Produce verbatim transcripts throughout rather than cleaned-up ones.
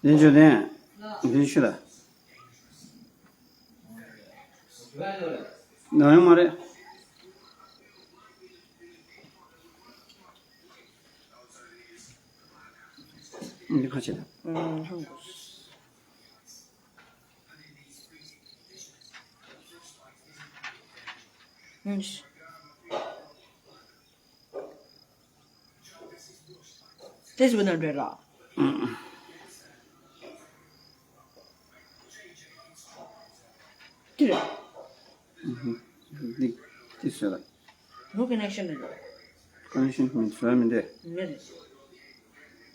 ལན་ཅོ་ལན། ལན་ཤུ་ལ། ན་ཡོང་མ་རེད། འདི་ཁ་ཕྱེ་ད། དེ་ཟུག་ན་འདྲ་ར། དེ་རེད། འདི་འདི་ཟེར་ལ། No connection རེད། Connection མི་ཟེར་མི་འདི། མི་རེད།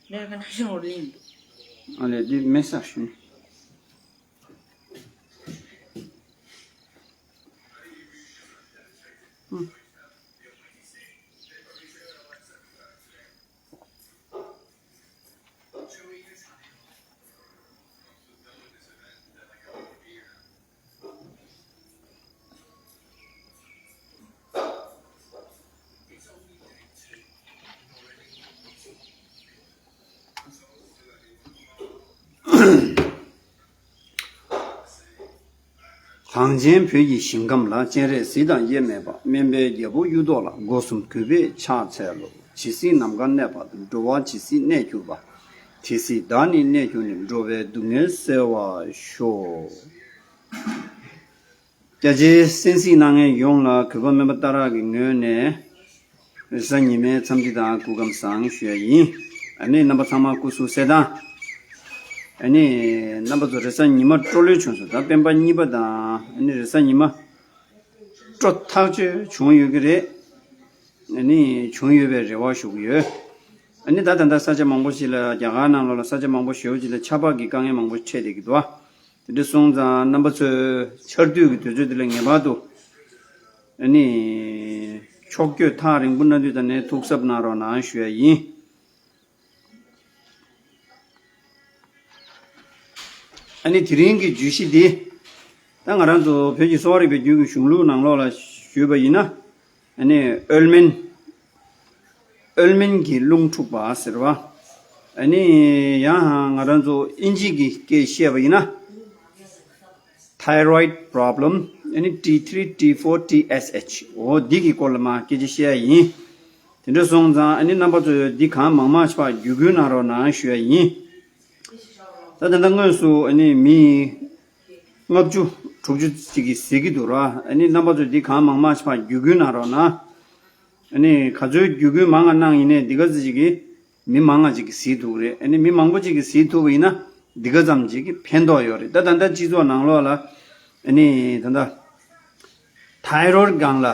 ནེ་ཊི་ཀ་ནེག་ཤན་འོར་ལིན་འདུག་ཨ་ལས་འདི་མེ་སག་ཤུན། གངས་ཅན་བོད་ཀྱི་ཞིང་ཁམས་ལ། སྤྱན་རས་གཟིགས་དང་དབྱེར་མེད་པ། སྨན་པའི་རྒྱལ་པོ་གཡུ་ཐོག་ལ། སྒོ་གསུམ་གུས་པས་ཕྱག་འཚལ་ལོ། ཇི་སྲིད་ནམ་མཁའ་གནས་པ་དང་། འགྲོ་བ་ཇི་སྲིད་གནས་གྱུར་པ། དེ་སྲིད་བདག་ནི་གནས་གྱུར་ནས། འགྲོ་བའི་སྡུག་བསྔལ་སེལ་བར་ཤོག་རྒྱ་ཆེའི་གསན་གཟིགས་གནང་མཁན་ཡོངས་ལ་གུས་པ་སྨན་པ་སྟག་རག་གི་ངོས་ནས་རེས་གཟའ་ཉི་མའི་འཚམས་འདྲི་དང་སྐུ་ཁམས་བཟང་ཞུ་ཡ་ཡིན། ཨ་ནི་རྣམ་པ་ཚང་མ་སྐུ་གཟུགས་གསལ་ཐང་། ཨ་ནི་རྣམ་པ་ཚོ་རེས་གཟའ་ཉི་མ་སྤྲོ་ལོས་བྱུང་སོང་། ད་སྤེན་པ་གཉིས་པ་དང་ཨ་ནི་རེས་གཟའ་ཉི་མ་སྤྲོ་ཐག་ཆོད་བྱུང་ཡོད་ཀྱི་རེད། ཨ་ནི་བྱུང་ཡོད་པའི་རེ་བ་ཞུ་གི་ཡོད། ཨ་ནི་ད་ད་ལྟ་ས་ཆ་མང་པོ་ཞིག་ལ་རྒྱ་གར་ནང་ལོགས་ལ་ས་ཆ་མང་པོ་ཞེ་པོ་ཅིག་ལ་ཆར་པ་གི་དཀའ་ངལ་མང་པོ་འཕྲད་བསྡད་ཀྱི་འདུག་ཨ། དེ་འདྲ་སོང་ཙང་རྣམ་པ་ཚོས་ཆར་དུས་ཀྱི་དུས་ཚོད་འདི་ལ་ངེས་པར་དུ་ཨ་ནི་ཕྱོགས་བསྐྱོད་ཐག་རིང་པོ་གནང་དུས་ད་ནས་ཐུགས་གཟབ་གནང་རོགས་གནང་ཞུ་ཡ་ཡིན། ཨ་ནི་དེ་རིང་གི་བརྗོད་གཞི་འདི་ད་ང་རང་ཚོ་བོད་ཀྱི་གསོ་བ་རིག་པའི་རྒྱུད་ཀྱི་གཞུང་ལུགས་ནང་ལོགས་ལ་ཞུས་པ་ཡིན་ན། ཨ་ནི་ཨོལ་མན། ཨོལ་མན་གྱི་རླུང་འཁྲུགས་པ་ཟེར་བ། ཨ་ནི་ཡང་ང་རང་ཚོ་ཨིན་ཇི་གི་སྐད་བཤད་པ་ཡིན་ན། Thyroid problem ཨ་ནི་T three T four T S H འོ་འདི་གི་སྐོར་ལ་མར་སྐད་ཆ་བཤད་ཡ་ཡིན། དེ་འདྲ་སོང་ཙང་ཨ་ནི་རྣམ་པ་ཚོས་འདི་གང་མང་མང་ཞིག་བརྒྱུད་སྐུལ་གནང་རོགས་གནང་ཞུ་ཡ་ཡིན། ད་ད་ལྟ་དངོས་སུ་ཨ་ནི་མི་ལྔ་བཅུ་དྲུག་ཅུ་ཅིག་གིས་གཟིགས་ཀྱི་འདུག་ར། ཨ་ནི་རྣམ་པ་ཚོས་འདི་གང་མང་མང་ཞིག་བརྒྱུད་སྐུལ་གནང་རོགས་གནང་། ཨ་ནི་ག་ཚོད་བརྒྱུད་སྐུལ་མང་ང་གནང་ཡིན་ནའི་འདི་ག་ཚོད་ཅིག་གིས་མི་མང་ང་ཅིག་གིས་གཟིགས་ཐུབ་ཀྱི་རེད། ཨ་ནི་མི་མང་པོ་ཅིག་གིས་གཟིགས་ཐུབ་པ་ཡིན་ན་འདི་ག་ཙམ་ཅིག་གིས་ཕན་ཐོགས་ཡོད་རེད། ད་ད་ལྟ་སྤྱི་ཚོགས་ནང་ལོགས་ལ་ཨ་ནི་ད་ལྟ་ཐའི་རོཌ་སྒང་ལ་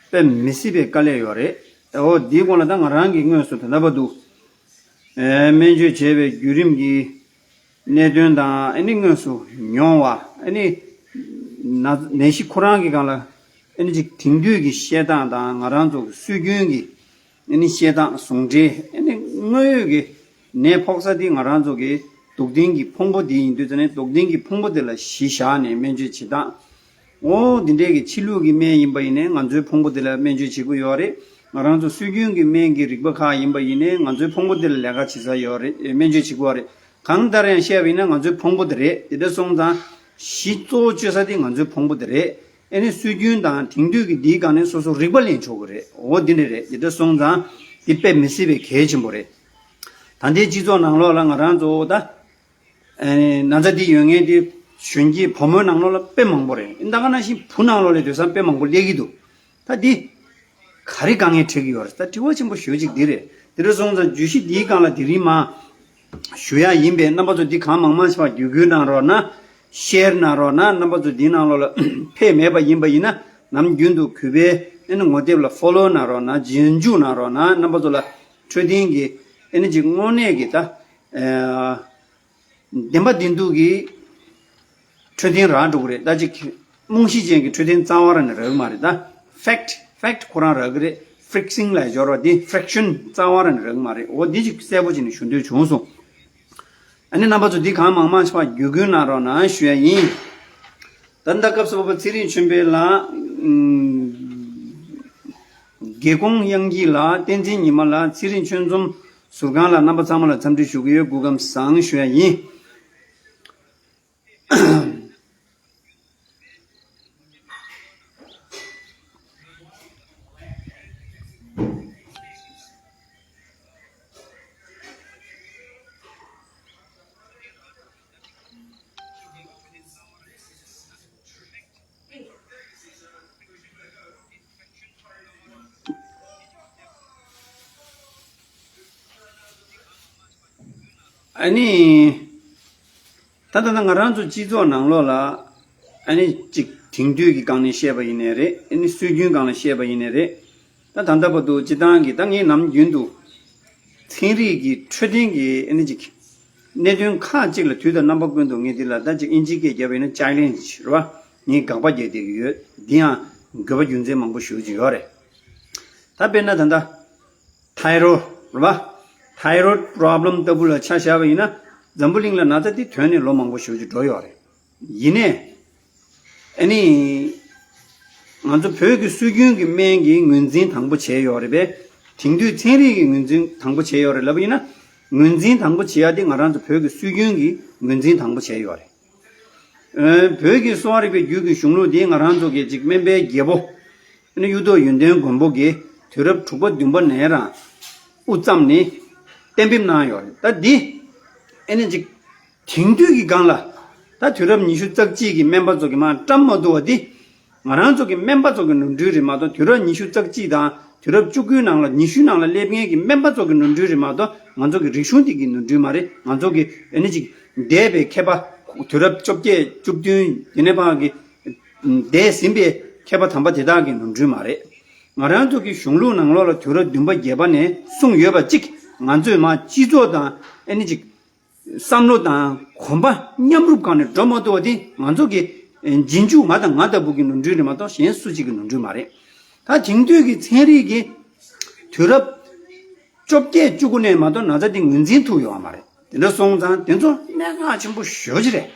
དཔེ་མི་སྲིད་པའི་དཀའ་ལས་ཡོད་རེད། འོ་འདིའི་སྐོར་ལ་ད་ང་རང་གིས་དངོས་སུ་ད་ལྟ་བར་དུ་ཨེ་སྨན་བཅོས་བྱས་པའི་བརྒྱུད་རིམ་གྱི་གནད་དོན་དང་ཨ་ནི་དངོས་སུ་མྱོང་བ་ཨ་ནི་ན་ནད་གཞི་ཁོ་རང་གི་སྒང་ལ་ཨ་ནི་ཅིག་དེང་དུས་ཀྱི་བཤད་སྟངས་དང་ང་རང་ཚོ་གི་སྲོལ་རྒྱུན་གྱི་ཨ་ནི་བཤད་སྟངས་ཟུང་འབྲེལ། ཨ་ནི་དངོས་ཡོད་ཀྱི་ནད་ཕོག་ས་དེ་ང་རང་ཚོ་གི་དུག་ལྡན་གྱི་ཕུང་པོ་དེ་ཡིན་དུས་ཙ་ནས་དུག་ལྡན་གྱི་ཕུང་པོ་དེ་ལ་གཞི་བཞག་ནས་སྨན་བཅོས་བྱེད་སྟངས། འོ་འདི་འདྲའི་གི་ཕྱི་ལུགས་ཀྱི་སྨན་ཡིན་པ་ཡིན་ནའི་ང་ཚོའི་ཕུང་པོ་དེ་ལ་སྨན་བཅོས་བྱེད་དགོས་ཡོད་རེད། ང་རང་ཚོ་སྲོལ་རྒྱུན་གྱི་སྨན་གྱི་རིག་པ་ཁག་ཡིན་པ་ཡིན་ནའི་ང་ཚོའི་ཕུང་པོ་དེ་ལ་ལས་ཀ་བྱེད་ས་ཡོད་རེད། སྨན་བཅོས་བྱེད་དགོས་རེད། གང་ལྟར་ཡང་བཤད་པ་ཡིན་ན་ང་ཚོའི་ཕུང་པོ་དེ་རེད། དེ་འདྲ་སོང་ཙང་ གཞི་གཙོ་བོ་བཅོས་ས་དེ་ང་ཚོའི་ཕུང་པོ་དེ་རེད། ཨེ་ནི་སྲོལ་རྒྱུན་དང་དེང་དུས་ཀྱི་འདིའི་སྒང་ནས་སོ་སོ་རིག་པ་ལེན་ཆོག་གི་རེད། འོ་འདི་འདྲ་རེད། འདི་འདྲ་སོང་ཙང་འདི་དཔེ་མི་སྲིད་པའི་གལ་ཆེན་པོ་རེད། ད་ལྟའི་སྤྱི་ཚོགས་ནང་ལོགས་ལ་ང་རང་ཚོ་ད་ཨེ་ན་ཚ་འདི་ཡོད་མཁན་དེ་གཞོན་སྐྱེས་བུ་མོའི་ནང་ལོགས་ལ་དཔེ་མང་པོ་རེད། ད་ག་ནང་བཞིན་བུ་ནང་ལོགས་ལ་དེང་སང་དཔེ་མང་པོ་སླེབས་ཀྱི་འདུག་ད་འདི་ག་རེ་དཀའ་ངལ་འཕྲད་ཀྱི་ཡོད་རེད། ད་དྲི་བ་ཆེན་པོ་ཞེ་པོ་ཅིག་འདི་རེད། དེ་འདྲ་སོང་ཙང་བརྗོད་གཞི་འདིའི་སྒང་ལ་དེ་རིང་མར་ཞུ་ཡ་ཡིན་པས། རྣམ་པ་ཚོ་འདི་གང་མང་མང་ཞིག་ཕར་བརྒྱུད་སྐུར་གནང་རོགས་གནང་། ཤེར་གནང་རོགས་གནང་། རྣམ་པ་ཚོ་འདིའི་ནང་ལོགས་ལ་ཕེབས་མེད་པ་ཡིན་པ་ཡིན་ན་ནམ་རྒྱུན་དུ་གུས་པས་ཨེ་ནི་ངོ་དེབ་ལ་ཕོ་ལོ་གནང་རོགས་གནང་། རྗེས་འཇུག་གནང་རོགས་གནང་། རྣམ་པ་ཚོ་ལ་འཕྲོད་བསྟེན་གྱི་ཨེ་ནི་ཅིག་དངོས་གནས་ཀྱི་ད་ཨེ། བདེན་པ་བདེན་སྡུག་གི་འཕྲོད་བསྟེན་རག་འགྲོ་གི་རེད། ད་ཅིག་རྨང་གཞི་ཅན་གྱི་འཕྲོད་བསྟེན་རྩ་བ་རང་ནས་རག་གི་མ་རེད། ད་ཕེག་ཕེག་ཁོ་རང་རག་གི་རེད། ཕིག་སིང་ལ་སྦྱོར་བ་འདི་ཕིག་ཤན་རྩ་བ་རང་ནས་རག་གི་མ་རེད། འོ་འདི་ཅིག་གསལ་པོ་བྱས་ནས་ཞུ་འདོད་བྱུང་སོང་། ཨ་ནི་རྣམ་པ་ཚོ་འདི་གང་མང་མང་ཞིག་ཕར་བརྒྱུད་སྐུར་གནང་རོགས་གནང་ཞུ་ཡ་ཡིན། ད་ལྟ་སྐབས་སུ་བབས་པ་ཚེ་རིང་ཆོས་འཕེལ་ལགས། ཨུམ། དགེ་ཀོང་དབྱངས་སྐྱིད་ལགས། བསྟན་འཛིན་ཉི་མ་ལགས། ཚེ་རིང་ཆོས་འཛོམས། ཟུར་ཁང་ལ་རྣམ་པ་ཚང་མ་ལ་འཚམས་འདྲི་ཞུ་གི་ཡོད། སྐུ་ཁམས་བཟང་ཞུ་ཡ་ཡིན། ཨ་ནི། ད་ལྟ་ང་རང་ཚོ་སྤྱི་ཚོགས་ནང་ལོགས་ལ་ཨ་ནི་གཅིག་དེང་དུས་ཀྱི་སྒང་ནས་བཤད་པ་ཡིན་ནའི་རེད། ཨ་ནི་སྲོལ་རྒྱུན་སྒང་ལ་བཤད་པ་ཡིན་ནའི་རེད། ད་ད་ལྟ་བར་དུ་སྤྱི་བཏང་གི་ད་ངས་ནམ་རྒྱུན་དུ་ཚན་རིག་གི་འཕྲོད་བསྟེན་གྱི་ཨ་ནི་གཅིག་གནད་དོན་ཁག་ཅིག་ལ་དུས་དང་རྣམ་པ་ཀུན་ཏུ་ངས་འདི་ལ་ད་ཅིག་ཨིན་ཇི་སྐད་བརྒྱབ་པ་ཡིན་ན་ཆེ་ལེན་ཇི་རེད་བ། ངས་དགག་པ་རྒྱག་བསྡད་ཀྱི་ཡོད། འདི་ཡང་དགོས་པ་རྒྱུ་མཚན་མང་པོ་ཞེ་པོ་ཅིག་ཡོད་རེད། ད་དཔེར་ན་ད་ལྟ་ཐའི་རོ་རེད་བ། ཐའི་རོ་པྲོབ་ལེམ་ལྟ་བུ་ལ་ཆ་བཞག་པ་ཡིན་ན་འཛམ་བུ་གླིང་ལ་ན་ཚ་འདི་ཐོན་ནས་ལོ་མང་པོ་ཞེ་པོ་ཅིག་འགྲོ་ཡོད་རེད། ཡིན་ནའི། ཨ་ནི། ང་ཚོ་བོད་ཀྱི་སྲོལ་རྒྱུན་གྱི་སྨན་གྱིས་ངོས་འཛིན་དང་པོ་བྱས་ཡོད་རེད་པས། དེང་དུས་ཚན་རིག་གིས་ངོས་འཛིན་དང་པོ་བྱས་ཡོད་རེད་ལབ་པ་ཡིན་ན། ངོས་འཛིན་དང་པོ་བྱེད་ཡ་དེ་ང་རང་ཚོ་བོད་ཀྱི་སྲོལ་རྒྱུན་གྱིས་ངོས་འཛིན་དང་པོ་བྱས་ཡོད་རེད། ཨ། བོད་ཀྱི་གསོ་བ་རིག་པའི་རྒྱུད་ཀྱི་གཞུང་ལུགས་འདི་ང་རང་ཚོ་གི་ཅིག་སྨན་པའི་རྒྱལ་པོ་ཨ་ནི་གཡུ་ཐོག་ཡོན་ཏན་མགོན་པོ་གིས་དུས་རབས་དྲུག་པ་བདུན་པ་ནས་རང་དབུ་བརྩམས་ནས་གཏན་འབེབས་གནང་ཡོད་རེད། ད་འདི་ཨ་ནི་ཅིག་དེང་དུས་ཀྱི་སྒང་ལ་ད་དུས་རབས་ཉི་ཤུ་རྩ་གཅིག་གི་སྨན་པ་ཚོ་གིས་མར་བཀྲམ་མ་ཐུབ་པ་འདི། ང་རང་ཚོ་གི་སྨན་པ་ཚོ་གི་ནོར་འཁྲུལ་རེད་མ་གཏོགས་དུས་རབས་ཉི་ཤུ་རྩ་གཅིག་དང་དུས་རབས་བཅུ་དགུའི་ནང་ལ་ཉི་ཤུའི་ནང་ལ་སླེབས་མཁན་གྱི་སྨན་པ་ཚོ་གི་ནོར་འཁྲུལ་རེད་མ་གཏོགས་ང་ཚོ་གི་རིག་གཞུང་འདི་གི་ནོར་འཁྲུལ་མ་རེད། ང་ཚོ་གི་ཨ་ནི་ཅིག་འདས་པའི་མཁས་པ་དུས་རབས་བཅོ་བརྒྱད་བཅུ་བདུན་དེ་ནས་ཕར་གི་འདས་ཟིན་པའི་མཁས་པ་དམ་པ་དེ་དག་གི་ནོར་འཁྲུལ་མ་རེད། ང་རང་ཚོ་གི་གཞུང་ལུགས་ནང་ལོགས་ལ་དུས་རབས་བདུན་པ་བརྒྱད་པ་ནས་གསུངས་ཡོད་པ་གཅིག་ང་ཚོས་མར་སྤྱི་ཚོགས་དང་ཨ་ནི་ཅིག་བསམ་བློ་དང་གོམ་པ་མཉམ་རུབ་སྒང་ནས་འགྲོ་མ་ཐུབ་པ་དེ་ང་ཚོ་གི་རྗེས་འཇུག་ང་དང་ང་ལྟ་བུ་གི་ནོར་འཁྲུལ་རེད་མ་གཏོགས་གཞན་སུ་གཅིག་གི་ནོར་འཁྲུལ་མ་རེད། ད་དེང་དུས་ཀྱི་ཚན་རིག་གིས་དུས་རབས་བཅོ་བརྒྱད་བཅུ་དགུ་ནས་མ་གཏོགས་ན་ཚ་དེ་ངོས་འཛིན་ཐུབ་ཡོད་པ་མ་རེད། དེ་འདྲ་སོང་ཙང་དེ་ཚོ་གནད་འགག་ཆེན་པོ་ཞེ་པོ་ཅིག་རེད།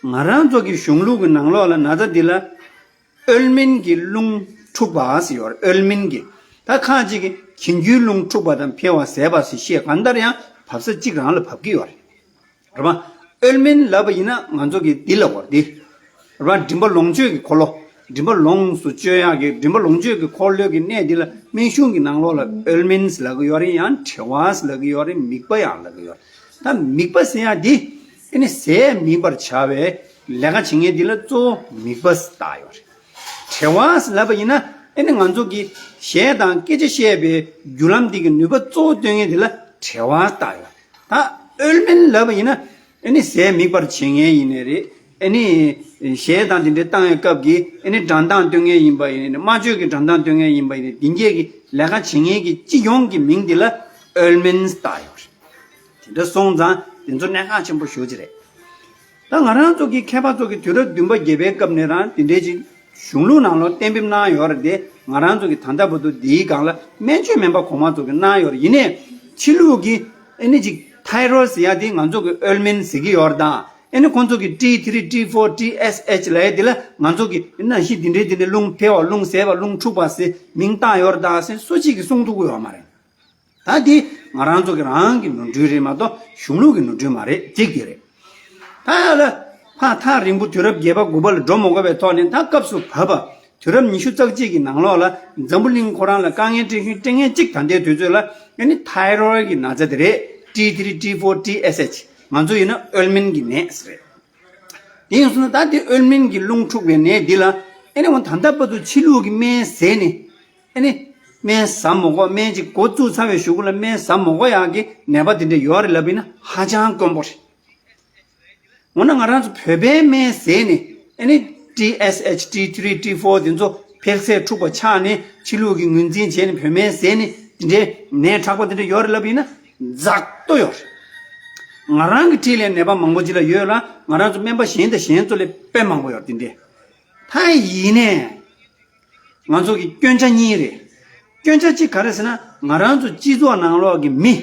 ང་རང་ཚོ་གི་གཞུང་ལུགས་ཀྱི་ནང་ལོགས་ལ་ན་ཚ་འདི་ལ་ཨོལ་སྨན་གྱི་རླུང་འཁྲུགས་པ་ཟེར་ཡོད་རེད། ཨོལ་སྨན་གྱི། ད་ཁ་ཅིག་གིས་གྱེན་རྒྱུའི་རླུང་འཁྲུགས་པ་དང་འཕེལ་བ་ཟད་པ་ཟེར་བཤད། གང་ལྟར་ཡང་བབས་ས་གཅིག་རང་ལ་བབས་ཀྱི་ཡོད་རེད། རེད་པ། ཨོལ་སྨན་ལབ་པ་ཡིན་ན་ང་ཚོ་གི་འདི་ལབ་དགོས་རེད། འདི་རེད་པ། མགྲིན་པ་ལོངས་སྤྱོད་ཀྱི་འཁོར་ལོ། མགྲིན་པ་ལོངས་སུ་སྤྱོད་ཡག་གི་མགྲིན་པ་ལོངས་སྤྱོད་ཀྱི་འཁོར་ལོའི་གི་གནས་འདི་ལ་སྨན་གཞུང་གི་ནང་ལོགས་ལ་ཨོལ་སྨན་ལབ་ཀྱི་ཡོད་རེད། ཡང་གྲེ་བ་ལབ་ཀྱི་ཡོད་རེད། མིད་པ་ཡང་ལབ་ཀྱི་ཡོད་རེད། ད་མིད་པ་ཟེར་ཡག་འདི་ཨ་ནི་ཟས་མིད་པར་བྱ་བའི་ལས་ཀ་བྱེད་མཁན་འདི་ལ་གཙོ་བོ་མིད་པ་བཏགས་ཡོད་རེད། གྲེ་བ་ལབ་པ་ཡིན་ན་ཨ་ནི་ང་ཚོ་གི་གཞས་དང་སྐད་ཆ་བཤད་པའི་བརྒྱུད་ལམ་འདི་གི་ནུས་པ་གཙོ་བོ་སྟོན་མཁན་འདི་ལ་གྲེ་བ་བཏགས་ཡོད་རེད། ད་ཨོལ་སྨན་ལབ་པ་ཡིན་ན་ཨ་ནི་ཟས་མིད་པར་བྱེད་མཁན་ཡིན་ནའི་རེད། ཨ་ནི་གཞས་དང་དེ་འདྲའི་བཏང་བའི་སྐབས་ཀྱི་ཨ་ནི་སྒྲ་གདངས་སྟོན་མཁན་ཡིན་པ་ཡིན་ནའི་རེད། སྨྲ་བརྗོད་ཀྱི་སྒྲ་གདངས་སྟོན་མཁན་ཡིན་པ་ཡིན་ནའི་རེད། འདི་འགས་ཀྱི་ལས་ཀ་བྱེད་མཁན་གྱི་སྤྱི་ཡོངས་ཀྱི་མིང་འདི་ལ་ཨོལ་སྨན་བཏགས་ཡོད་རེད། དེ་འདྲ་སོང་ཙང་དེ་ཚོ་གནད་འགག་ཆེན་པོ་ཞེ་པོ་ཅིག་རེད། ད་ང་རང་ཚོ་གི་མཁས་པ་ཚོ་གི་དུས་རབས་བདུན་པ་བརྒྱད་པའི་སྐབས་ནས་རང་དེ་འདྲའི་ཅིག་གཞུང་ལུགས་ནང་ལོགས་གཏན་འབེབས་གནང་ཡོད་རེད་དེ། ང་རང་ཚོ་གི་ད་ལྟ་བར་དུ་འདིའི་སྒང་ལ་སྨན་བཅོས་སྨན་པ་གོང་མ་ཚོ་གི་གནང་ཡོད་རེད། ཡིན་ནའི་ཕྱི་ལུགས་ཀྱི་ཨ་ནི་ཅིག་ཐའི་རོ་ཟེར་ཡ་དེ་ང་ཚོ་གི་ཨོལ་སྨན་ཟེར་གྱི་ཡོད་རེད། ད་ཨ་ནི་ཁོང་ཚོ་གི་ཊི་ཐི་རི་ཊི་ཕོར་ཊི་ཨེས་ཨེཆ་ལབ་ཡ་དེ་ལ་ང་ཚོ་གི་ནད་གཞི་འདི་འདྲའི་འདི་འདྲའི་རླུང་འཕེལ་བ་རླུང་ཟད་པ་རླུང་འཁྲུགས་པ་ཟེར་མིང་བཏགས་ཡོད་རེད་ད་ཟེར་སུ་གཅིག་གིས་གསུང་ཐུབ་ཀྱི་ཡོད་མ་རེད། ད་འདི་ ང་རང་ཚོ་གི་རང་གི་ནོར་འཁྲུལ་རེད་མ་གཏོགས་གཞུང་ལུགས་ཀྱི་ནོར་འཁྲུལ་མ་རེད། གཅིག་དེ་རེད། ད་ཡ་ལ་ཕ་ཐག་རིང་པོ་དུས་རབས་བརྒྱད་པ་དགུ་པ་ལ་འགྲོ་མ་དགོས་པའི་ཐོག་ནས། ད་སྐབས་སུ་བབ་པ་དུས་རབས་ཉི་ཤུ་རྩ་གཅིག་གི་ནང་ལོགས་ལ་འཛམ་བུ་གླིང་ཁོ་རང་ལ་དཀའ་ངལ་འཕྲད་ཤུལ་སྤྲད་མཁན་གཅིག་ད་ལྟའི་དུས་ཚོད་ལ་ཨ་ནི་ཐའི་རོ་ཌི་གི་ན་ཚ་དེ་རེད། ཊི་ཐི་རི་ཊི་ཕོར་ཊི་ཨེས་ཨེཆ། ང་ཚོ་ཡིན་ན་ཨོལ་སྨན་གྱི་ནད་རེད། དེ་ཡིན་སོང་ན་ད་དེ་ཨོལ་སྨན་གྱི་རླུང་འཁྲུགས་པའི་ནད་འདི་ལ་ཨ་ནི་འོ་ད་ལྟ་བར་དུ་ཕྱི་ལུགས་ཀྱི་སྨན་ཟས་ནས་ཨ་ནི་སྨན་ཟ་མ་དགོས། སྨན་ཅིག་འགོ་བཙུགས་ཚར་བའི་གཞུག་གུ་ལ་སྨན་ཟ་མ་དགོས་ཡག་གི་ནད་པ་དེ་འདྲ་ཡོད་རེད་ལབ་ཡིན་ན་ཧ་ཅང་དཀོན་པོ་རེད། འོ་ན་ང་རང་ཚོ་བོད་པའི་སྨན་ཟས་ནས་ཨ་ནི་ཊི་ཨེས་ཨེཆ། ཊི་ཐི་རི་ཊི་ཕོར་དེ་ཚོ་འཕེལ་ཟད་འཁྲུགས་པ་ཆགས་ནས་ཕྱི་ལུགས་ཀྱི་ངོས་འཛིན་བྱས་ནས་བོད་སྨན་ཟས་ནས་དེ་འདྲའི་ནད་དྲག་པོ་དེ་འདྲ་ཡོད་རེད་ལབ་ཡིན་ན་འཛག་ཏོ་ཡོད་རེད། ང་རང་གི་འཁྲིས་ལ་ནད་པ་མང་པོ་ཅིག་ལ་ཡོད་ལ། ང་རང་ཚོ་སྨན་པ་གཞན་དང་གཞན་ཚོ་ལས་དཔེ་མང་པོ་ཡོད་རེད། དེ་འདྲའི་ད་ཡིན་ནས། ང་ཚོ་གི་སྐྱོན་ཆ་གཉིས་རེད། སྐྱོན་ཆ་གཅིག་ག་རེ་ཟེར་ན། ང་རང་ཚོ་སྤྱི་ཚོགས་ནང་ལོགས་ཀྱི་མི།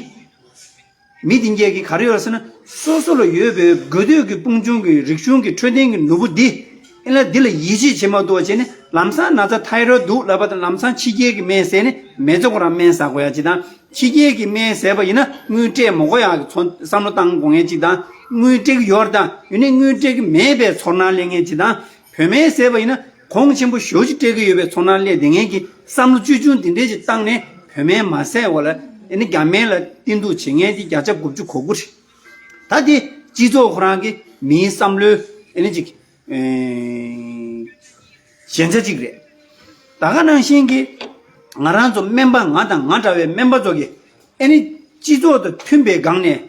མི་དེ་གས་ཀྱི་ག་རེ་ཡོད་ཟེར་ན། སོ་སོ་ལ་ཡོད་པའི་དགོས་འདོད་ཀྱི་དཔུང་ཆུང་གི་རིག་གཞུང་གི་འཕྲོད་བསྟེན་གྱི་ནོར་བུ་འདི་ཨེ་ལ་འདི་ལ་ཡིད་ཆེས་བྱེད་མ་ཐུབ་པ་བྱས་ནས་ལམ་སང་ན་ཚ་ཐའི་རོ་ཌི་འདུག་ལབ་པ་དང་། ལམ་སང་ཕྱི་རྒྱལ་གྱི་སྨན་ཟས་ནས་མི་ཚེ་ཁོ་རང་སྨན་ཟ་དགོས་ཡ་གཅིག་དང་། ཕྱི་རྒྱལ་གྱི་སྨན་ཟས་པ་ཡིན་ན་དངུལ་སྤྲད་མ་དགོས་ཡ་གི་ཚོ་བསམ་བློ་བཏང་དགོས་མཁན་གཅིག་དང་། དངུལ་སྤྲད་ཀྱི་ཡོད་རེད་དང་། ཡིན་ནའི་དངུལ་སྤྲད་ཀྱི་མེད་པའི་ཚོར་སྣང་སླེབས་མཁན་གཅིག་དང་། བོད་སྨན་ཟས་པ་ཡིན་ན་གོང་ཆེན་པོ་ཞེ་པོ་ཅིག་སྤྲད་ཀྱི་ཡོད་པའི་ཚོར་སྣང་སླེབས་བསྡད་མཁན་གྱི་བསམ་བློ་ཆུང་ཆུང་འདི་འདྲས་ཅིག་བཏང་ནས་བོད་སྨན་མ་ཟས་པ་ལ་ཨེ་ནི་རྒྱ་སྨན་ལ་བསྟེན་གཏུགས་བྱེད་མཁན་དེ་བརྒྱ་ཆ་དགུ་བཅུ་གོ་དགུ་རེད། ད་དེ་སྤྱི་ཚོགས་ཁོ་རང་གི་མིའི་བསམ་བློའི་ཨེ་ནི་ཅིག་ཨེ་ཞན་ཆ་ཅིག་རེད། ད་ག་ནང་བཞིན་གྱི་ང་རང་ཚོ་སྨན་པ། ང་དང་ང་འདྲ་བའི་སྨན་པ་ཚོ་གི་ཨེ་ནི་སྤྱི་ཚོགས་དང་མཐུན་པའི་སྒང་ནས་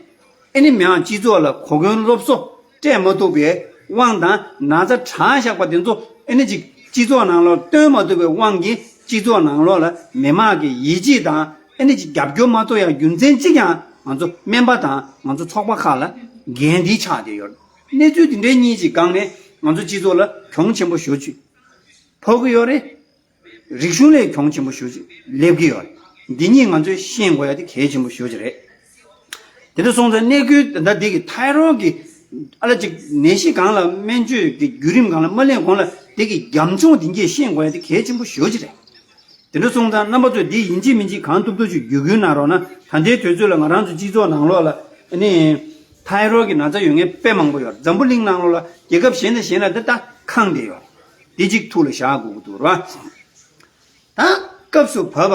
ཨེ་ནི་མིའང་སྤྱི་ཚོགས་ལ་གོ་སྐོན་སློབ་གསོ་སྤྲད་མ་ཐུབ་པའི་དབང་དང་། ན་ཚ་དྲག་བཞག་པ་དེ་ཚོ་ཨེ་ནི་ཅིག་སྤྱི་ཚོགས་ནང་ལོགས་སྟོན་མ་ཐུབ་པའི་དབང་གིས་སྤྱི་ཚོགས་ནང་ལོགས་ལ་མི་མང་གི་ཡིད་ཆེས་དང་ཨེ་ནི་ཅིག་རྒྱབ་སྐྱོར་མ་ཐོབ་ཡ་རྒྱུ་མཚན་གཅིག་ཀྱང་ང་ཚོ་སྨན་པ་དང་ང་ཚོ་ཚོགས་པ་ཁག་ལ་འགན་འདི་ཆགས་བསྡད་ཡོད། གནས་ཚུལ་འདི་འདྲའི་གཉིས་ཀྱི་སྒང་ནས་ང་ཚོ་སྤྱི་ཚོགས་ལ་གྱོང་ཆེན་པོ་ཞེ་པོ་ཅིག་ཕོག་གི་ཡོད་རེད། རིག་གཞུང་ལ་གྱོང་ཆེན་པོ་ཞེ་པོ་ཅིག་སླེབས་ཀྱི་ཡོད་རེད། འདི་གཉིས་ང་ཚོས་ཤེས་དགོས་ཡ་དེ་གལ་ཆེན་པོ་ཞེ་པོ་ཅིག་རེད། དེ་འདྲ་སོང་ཙང་གནས་སྐོར་ད་ལྟ་འདི་གི་ཐའི་རོ་ཌི་གི་ཨ་ལ་ཅིག་ནད་གཞི་སྒང་ལ་སྨན་བཅོས་ཀྱི་བརྒྱུད་རིམ་སྒང་ལ་མ་སླེབས་གོང་ལ་འདི་གི་རྒྱབ་ལྗོངས་འདི་གས་ཤེས་དགོས་ཡ་དེ་གལ་ཆེན་པོ་ཞེ་པོ་ཅིག་རེད། དེ་འདྲ་སོང་ཙང་རྣམ་པ་ཚོས་འདི་ཡིན་གཅིག་མིན་གཅིག་གང་ཐུབ་ཐུབ་ཅིག་བརྒྱུད་སྐུལ་གནང་རོགས་གནང་། ད་ལྟའི་དུས་ཚོད་ལ་ང་རང་ཚོ་སྤྱི་ཚོགས་ནང་ལོགས་ལ་ཨ་ནི་ཐའི་རོ་ཌི་གི་ན་ཚ་ཡོད་མཁན་དཔེ་མང་པོ་ཡོད་རེད། འཛམ་བུ་གླིང་ནང་ལོགས་ལ་རྒྱལ་ཁབ་གཞན་དང་གཞན་ལ་འདི་ལྟ་ཁེངས་བསྡད་ཡོད་རེད། འདི་གཅིག་ཐུགས་ལ་བཞག་དགོས་ཀྱི་འདུག་ར། ད་སྐབས་སུ་བབ་པ་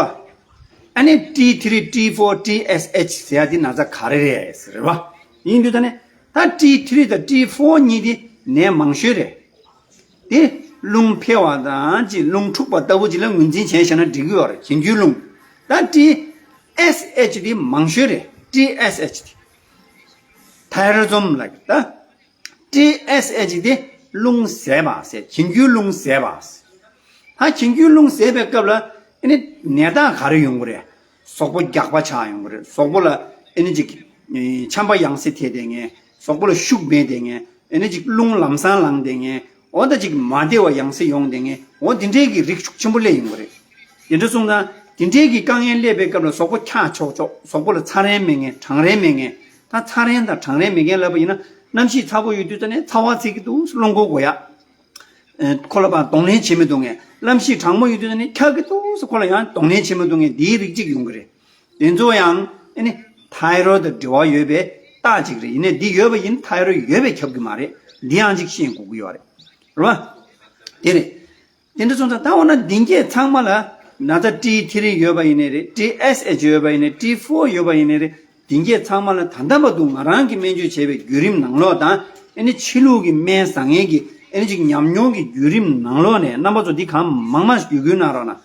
ཨ་ནི་ཊི་ཐི་རི་ཊི་ཕོར་ཊི་ཨེས་ཨེཆ་ཟེར་ཡ་འདི་ན་ཚ་ག་རེ་རེད་ཟེར་བ་ཡིན་དུས། ད་ནི་ད་ཊི་ཐི་རི་དང་ཊི་ཕོར་གཉིས་འདི་ནད་མང་ཤོས་རེད། དེ་རླུང་འཕེལ་བ་དང་ཅིག་རླུང་འཁྲུགས་པ་ལྟ་བུ་ཅིག་ལ་ངོས་འཛིན་བྱས་བཞག་ན་འགྲིག་གི་ཡོད་རེད། གྱེན་རྒྱུའི་རླུང་། ད་ཊི་ཨེས་ཨེཆ་འདི་མང་ཤོས་རེད། ཊི་ཨེས་ཨེཆ་འདི་ཐའི་རོ་ཛོམ་ལབ་ཀྱི། ད་ཊི་ཨེས་ཨེཆ་འདི་རླུང་ཟད་པ་ཟེར། གྱེན་རྒྱུའི་རླུང་ཟད་པ་ཟེར། ད་གྱེན་རྒྱུའི་རླུང་ཟད་པའི་སྐབས་ལ་ཨེ་ནི་ནད་རྟགས་ག་རེ་ཡོང་གི་རེད། གཟུགས་པོ་རྒྱགས་པ་ཆགས་ཡོང་གི་རེད། གཟུགས་པོ་ལ་ཨེ་ནི་ཅིག་ཆམ་པ་ཡང་སེ་ཐེབས་བསྡད་མཁན། གཟུགས་པོ་ལ་ཤུགས་མེད་བསྡད་མཁན། ཨེ་ནི་ཅིག་རླུང་ལམ་སང་ལངས་བསྡད་མཁན། འོ་ད་ཅིག་མ་བདེ་བ་ཡང་སེ་ཡོང་བསྡད་མཁན། འོ་དེ་འདྲའི་གི་རིགས་ཤུགས་ཆེན་པོ་སླེབས་ཡོང་གི་རེད། དེ་འདྲ་སོང་ཙང་དེ་འདྲའི་གི་དཀའ་ངལ་སླེབས་པའི་སྐབས་ལ་གཟུགས་པོ་འཁྱག་ཆོག་ཆོག་གཟུགས་པོ་ལ་ཚ་རན་མེད་མཁན། གྲང་རན་མེད་མཁན། ད་ཚ་རན་དང་གྲང་རན་མེད་མཁན་ལབ་པ་ཡིན་ན་གནམ་གཤིས་ཚ་པོ་ཡོད་དུས་ཙ་ནས་ཚ་བ་ཚིག་གི་འདུག་རླུང་འཁོར་དགོས་ཡ། ཨེ། ཁོ་ལ་ཕར་གདོང་ལེན་བྱེད་མི་འདུག་ངས། གནམ་གཤིས་གྲང་མོ་ཡོད་དུས་ནི་འཁྱག་གི་འདུག་ཟེར་ཁོ་ལ་ཡང་གདོང་ལེན་བྱེད་མི་འདུག་ངས། འདིའི་རིགས་གཅིག་ཡོང་གི་རེད། དེ་ཚོ་ཡང་ཨེ་ནི་ཐའི་རོ་ཌི་དང་འབྲེལ་བ་ཡོད་པའི་རྟགས་གཅིག་རེད། ཡིན་ནའི་འདི་ཡོད་པ་ཡིན་ཐའི་རོ་ཌི་ཡོད་པས་ཁྱབ་གི་མ་རེད། འདི་ཡང་གཅིག་ཤེས་དགོས་ཀྱི་ཡོད་རེད། རེད་བ། དེ་རེད། དེ་འདྲ་སོང་ཙང་ད་འོ་ན་འདི་གས་ཚང་མ་ལ་ན་ཚ་ཊི་ཐི་རི་ཡོད་པ་ཡིན་ནའི་རེད། ཊི་ཨེས་ཨེཆ་ཡོད་པ་ཡིན་ནའི། ཊི་ཕོར་ཡོད་པ་ཡིན་ནའི་རེད། དེ་གས་ཚང་མ་ལ་ད་ལྟ་བར་དུ་ང་རང་གིས་སྨན་བཅོས་བྱས་པའི་བརྒྱུད་རིམ་ནང་ལོགས་དང་། ཨེ་ནི་ཕྱི་ལུགས་ཀྱི་སྨན་ཟ་མཁན་གྱི་ཨེ་ནི་ཅིག་ཉམས་མྱོང་གི་བརྒྱུད་རིམ་ནང་ལོགས་ནས་རྣམ་པ་ཚོ་འདི་གང་མང་མང་བརྒྱུད་སྐུལ་གནང་རོགས་གནང་།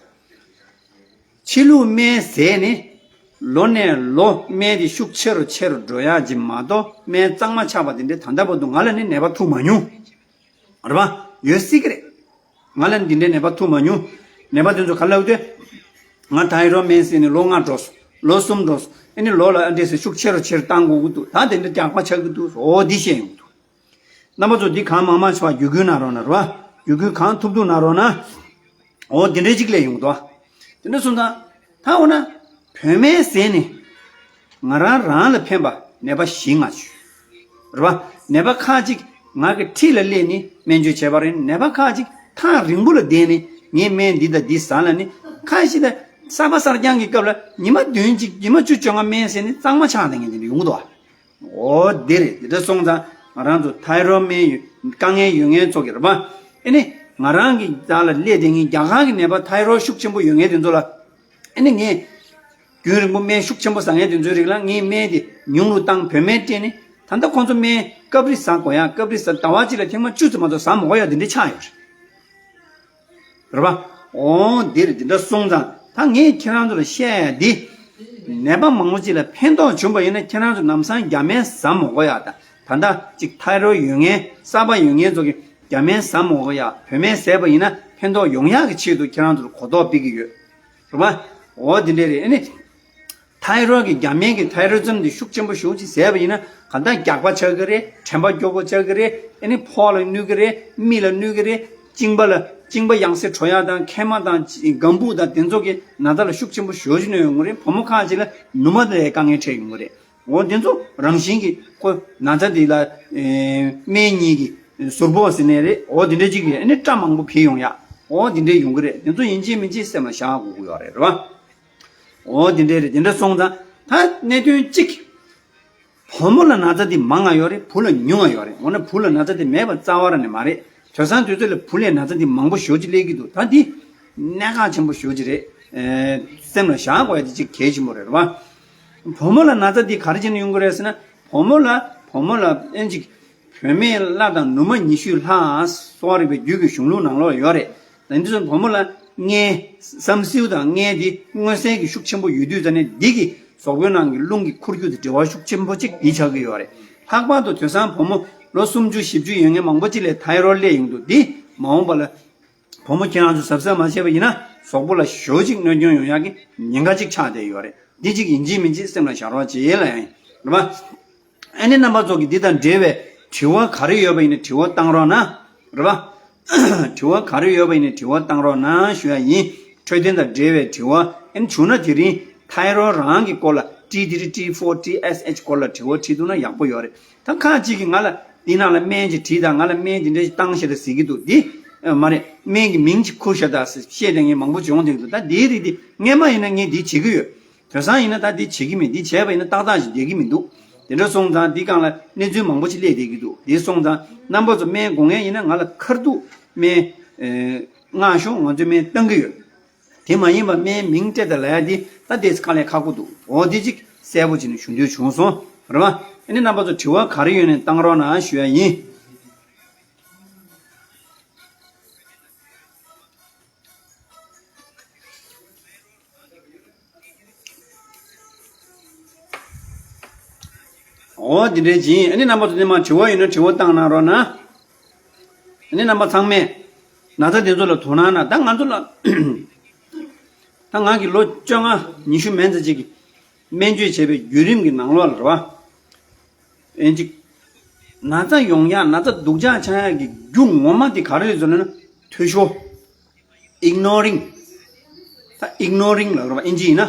ཕྱི་ལུགས་སྨན་ཟས་ནི་ལོ་ནས་ལོ་སྨན་དེ་ཤུགས་ཆེ་རུ་ཆེ་རུ་འགྲོ་ཡག་ཅིག་མ་གཏོགས། སྨན་གཙང་མ་ཆགས་པ་དེ་འདྲའི་ད་ལྟ་བར་དུ་ང་ལ་ནི་ནད་པ་ཐུག་མ་མྱོང་། རེད་པ། ཡོད་སྲིད་ཀྱི་རེད། ང་ལ་འདི་འདྲའི་ནད་པ་ཐུག་མ་མྱོང་། ནད་པ་དེ་ཚོ་ག་ལབ་དུས། ང་ད་ཡིན་རོགས་སྨན་ཟས་ནས་ལོ་ལྔ་འགྲོ་སོང་། ལོ་གསུམ་འགྲོ་སོང་། ཨ་ནི་ལོ་ལ་ཨ་འདྲས་སེ་ཤུགས་ཆེ་རུ་ཆེ་རུ་བཏང་དགོས་ཀྱི་འདུག་ད་དེ་འདྲ་རྒྱགས་པ་ཆགས་ཀྱི་འདུག་འོ་འདི་བཤད་ཡོང་གི་འདུག་རྣམ་པ་ཚོ་འདི་གང་མང་མང་ཞིག་བརྒྱུད་སྐུལ་གནང་རོགས་གནང་། རེད་པ། བརྒྱུད་སྐུལ་གང་ཐུབ་ཐུབ་གནང་རོགས་གནང་། འོ་འདི་འདྲས་ཅིག་སླེབས་ཡོང་གི་འདུག་དེ་འདྲ་སོང་ཙང་། ད་འོ་ན་བོད་སྨན་ཟས་ནས་ང་རང་རང་ལ་ཕན་པ་ནད་པ་བཞི་ལྔ་ཅིག་རེད་པ། ནད་པ་ཁག་ཅིག་ང་གི་འཁྲིས་ལ་སླེབས་ནས་སྨན་བཅོས་བྱས་པ་རེད། ནད་པ་ཁག་ཅིག་ཐག་རིང་པོ་ལ་བསྡད་ནས་ངས་སྨན་འདི་དང་འདི་ཟ་ལབ་ནས། ཁ་ཤས་ད་ གསར་པ་གསར་རྐྱང་གི་སྐབས་ལ་ཉི་མ་བདུན་གཅིག་ཉི་མ་བཅུ་བཅོ་ལྔ་སྨན་ཟས་ནི་གཙང་མ་ཆགས་བསྡད་མཁན་དེ་འདྲ་ཡོང་གི་འདུག་བ། འོ་དེ་རེད། དེ་འདྲ་སོང་ཙང་ང་རང་ཚོ་ཐའི་རོ་སྨན་ཡོད་དཀའ་ངལ་ཡོད་མཁན་ཚོ་གི་རེད་པ། ཨེ་ནི་ང་རང་གི་རྩ་ལ་སླེབས་བསྡད་མཁན་རྒྱ་གར་གྱི་ནད་པ་ཐའི་རོ་ཤུགས་ཆེན་པོ་ཡོད་མཁན་དེ་ཚོ་ལ། ཨེ་ནི་ངས་རྒྱུན་རིང་པོ་སྨན་ཤུགས་ཆེན་པོ་ཟ་མཁན་དེ་ཚོའི་རིགས་ལ་ངས་སྨན་དེ་ཉུང་རུ་བཏང་བོད་སྨན་སྤྲད་ནས། ད་ལྟ་ཁོང་ཚོ་སྨན་སྐབས་རེ་ཟ་དགོས་ཡ། སྐབས་རེ་ཟ་ཟླ་བ་གཅིག་ལ་ཐེངས་མ་བཅུ་ཙམ་མ་གཏོགས་ཟ་མ་དགོས་ཡ་དེ་འདྲ་ཆགས་ཡོད་རེད། རེད་པ། འོ་འདིར་འདི་འདྲ་སོང་ཙང་ད་ངས་ཁྱེད་རང་ཚོ་ལ་བཤད་ཡ་འདི། ནད་པ་མང་པོ་ཅིག་ལ་ཕན་ཐོགས་བྱུང་པ་ཡིན་ན་ཁྱེད་རང་ཚོ་ལམ་སང་རྒྱ་སྨན་ཟ་མ་དགོས་ཡ། ད་ད་ལྟ་ཅིག་ཐའི་རོ་ཡོད་མཁན་གསར་པ་ཡོད་མཁན་ཚོ་གིས་རྒྱ་སྨན་ཟ་མ་དགོས་ཡ། བོད་སྨན་ཟས་པ་ཡིན་ན་ཕན་ཐོགས་ཡོང་ཡག་གི་ཆེད་དུ་ཁྱེད་རང་ཚོ་ལ་གོ་རྟོགས་སྤེལ་གྱི་ཡོད། རེད་པ། འོ་འདི་འདྲ་རེད། ཨ་ནི། ཐའི་རོ་གི་རྒྱ་སྨན་གྱི་ཐའི་རོ་ཛིམ་འདི་ཤུགས་ཆེན་པོ་ཞེ་ཅིག་ཟས་པ་ཡིན་ན་གང་ལྟར་རྒྱགས་པ་ཆགས་ཀྱི་རེད། དྲན་པ་སྐྱོ་པོ་ཆགས་ཀྱི་རེད། ཨ་ནི་ཕོ་ལ་གནོད་ཀྱི་རེད། མིག་ལ་གནོད་ཀྱི་རེད། གཅིན་པ་ལ་གཅིན་པ་ཡང་སེ་བྲོ་ཡག་དང་མཁལ་མ་དང་སྒམ་པོ་དང་དེ་ཚོ་གི་ན་ཚ་ལ་ཤུགས་ཆེན་པོ་ཞེ་ཅིག་གནོད་ཡོང་གི་རེད། བུ་མོ་ཁག་ཅིག་ལ་ནུ་མ་ལ་དཀའ་ངལ་འཕྲད་ཡོང་གི་རེད། འོ་དེ་ཚོ་རང་བཞིན་གྱི་ཁོ་ན་ཚ་འདི་ལ་ཨེ་སྨན་གཉིས་ཀྱི་ཟུར་ཕོག་ཟེར་ནའི་རེད། འོ་དེ་འདྲ་ཅིག་རེད། ཨ་ནི་སྐྲ་མང་པོ་འཕེལ་ཡོང་ཡག་འོ་དེ་འདྲ་ཡོང་གི་རེད། དེ་ཚོ་ཡིན་གཅིག་མིན་གཅིག་སེམས་ལ་བཞག་དགོས་ཀྱི་ཡོད་རེད། རེད་པ། འོ་དེ་འདྲ་རེད། དེ་འདྲ་སོང་ཙང་ད་གནད་དོན་གཅིག་བུ་མོ་ལ་ན་ཚ་འདི་མང་ང་ཡོད་རེད། བུ་ལ་ཉུང་ང་ཡོད་རེད། འོ་ན་བུ་ལ་ན་ཚ་འདི་མེད་པ་རྩ་བ་རང་ནས་མ་རེད། དེང་སང་དུས་ཚོད་ལ་བུ་ལ་ན་ཚ་འདི་མང་པོ་ཞེ་ཅིག་སླེབས་ཀྱི་འདུག་ད་འདི་གནད་འགག་ཆེན་པོ་ཞེ་ཅིག་རེད། ཨེ་སེམས་ལ་བཞག་དགོས་ཡ་འདི་གཅིག་གལ་ཆེན་པོ་རེད། རེད་པ། བུ་མོ་ལ་ན་ཚ་འདི་ག་རེ་བྱས་ནས་ཡོང་གི་རེད་ཟེར་ན། བུ་མོ་ལ་བུ་མོ་ལ་ཨེ་ཅིག་བུད་མེད་ལྷ་དང་ནུ་མ་ཉི་ཤུ་ལྷག་གསོ་བ་རིག་པའི་རྒྱུད་ཀྱི་གཞུང་ལུགས་ནང་ལོགས་ཡོད་རེད། དེང་དུས་བུ་མོ་ལ་མངལ་བསམ་སེའུ་དང་མངལ་འདི་མངོན་གསལ་གྱི་ཤུགས་ཆེན་པོ་ཡོད་དུས་ཙ་ནས་འདི་གི་གཟུགས་པོའི་ནང་གི་རླུང་གི་འཁོར་རྒྱུག་དང་འབྲེལ་བ་ཤུགས་ཆེན་པོ་ཅིག་འདི་ཆགས་ཀྱི་ཡོད་རེད། ལྷག་པར་དུ་དེང་སང་བུ་མོ་ལོ་སུམ་ཅུ་བཞི་བཅུ་ཡོད་མཁན་མང་པོ་ཅིག་ལ་ཐའི་རོ་སླེབས་ཡོང་དུས་འདི་མ་འོངས་པ་ལ་བུ་མོ་ཁྱེད་རང་ཚོ་གཟབ་གཟབ་མ་བྱས་པ་ཡིན་ན་གཟུགས་པོ་ལ་ཞེ་ཅིག་གནོད་སྐྱོན་ཡོང་ཡག་གི་ཉེན་ཁ་ཅིག་ཆགས་བསྡད་ཡོད་རེད། འདི་གཅིག་ཡིན་གཅིག་མིན་གཅིག་སེམས་ལ་བཞག་རོགས་བྱེད་ལ་ཡིན། རེད་པ། ཨ་ནི་རྣམ་པ་ཚོ་གིས་འདི་དང་འབྲེལ་བའི་དྲི་བ་ག་རེ་ཡོད་པ་ཡིན་ན་དྲི་བ་བཏང་རོགས་གནང་། རེད་པ། དྲི་བ་ག་རེ་ཡོད་པ་ཡིན་ན་དྲི་བ་བཏང་རོགས་གནང་ཞུ་ཡ་ཡིན། འཕྲོད་བསྟེན་དང་འབྲེལ་བའི་དྲི་བ། ཨ་ནི་བྱུང་ན་དེ་རིང་ཐའི་རོ་རང་གི་སྐོར་ལ་ཊི་ཐི་རི་ཊི་ཕོར་ཊི་ཨེས་ཨེཆ་སྐོར་ལ་དྲི་བ་དྲིས་ཐུབ་ན་ཡག་པོ་ཡོད་རེད། ད་ཁག་ཅིག་གིས་ང་ལ་འདི་ནང་ལ་སྨན་ཅིག་བྲིས་དང་། ང་ལ་སྨན་འདི་འདྲ་ཞིག་བཏང་ཤག་ད་ཟེར་གྱི་འདུག་འདི་ཨ་མ་རེད། སྨན་གྱི་མིང་ཅིག་ཁུར་ཤག་ད་ཟེར་བཤད་བསྡད་མཁན་མང་པོ་བྱུང་བསྡད་འདུག་ད་འདིའི་རིགས་འདི་སྔས་མ་ཡིན་ན་ངས་འདི་བྱེད་ཀྱི་ཡོད། དེང་སང་ཡིན་ན་ད་འདི་བྱེད་ཀྱི་མེད། འདི་བྱས་པ་ཡིན་ན་ཏག་ཏག་ཅིག་བསྡད་ཀྱི་མི་འདུག་དེ་འདྲ་སོང་ཙང་འདི་སྒང་ལ་གནས་ཚུལ་མང་པོ་ཅིག་སླེབས་བསྡད་ཀྱི་འདུག་དེ་སོང་ཙང་རྣམ་པ་ཚོ་སྨན་དགོས་མཁན་ཡིན་ན་ང་ལ་ཁ་ཐུག་སྨན་ཨེ་མངགས་ཤོག་ང་ཚོས་སྨན་བཏང་གི་ཡོད། དེ་མ་ཡིན་པ་སྨན་མིང་སྤྲད་དང་ལབ་ཡ་འདི་ད་དེ་དཀའ་ལས་ཁག་པོ་འདུག་འོ་འདི་ཅིག་གསལ་པོ་བྱས་ནས་ཞུ་འདོད་བྱུང་སོང་། རེད་པ། ཨ་ནི་རྣམ་པ་ཚོ་དྲི་བ་ག་རེ་ཡོད་ནའི་བཏང་རོགས་གནང་ཞུ་ཡ་ཡིན། འོ་འདི་འདྲའི་ཅིག་ཨ་ནི་རྣམ་པ་ཚོ་ནི་མ་དྲི་བ་ཡོད་ན་དྲི་བ་བཏང་གནང་རོགས་གནང་། ཨ་ནི་རྣམ་པ་ཚང་མས་ན་ཚ་དེ་ཚོ་ལ་དོ་སྣང་གནང་། ད་ང་ཚོ་ལ་ད་ང་གི་ལོ་བཅོ་ལྔ་ཉི་ཤུ་མན་ཙམ་ཅིག་གི་སྨན་བཅོས་བྱས་པའི་བརྒྱུད་རིམ་གྱི་ནང་ལོགས་ལ་རེད་པ། ཨེ་ཅིག་ན་ཚ་ཡོང་ཡག་ན་ཚ་སྡུག་ཅག་ཆགས་ཡག་གི་རྒྱུ་ངོ་མ་དེ་ག་རེ་རེད་ཟེར་ན་འཐུས་ཤོར། Ignoring། ད་Ignoring་ལབ་རེད་པ། ཨིན་ཇི་ཡིན་ན།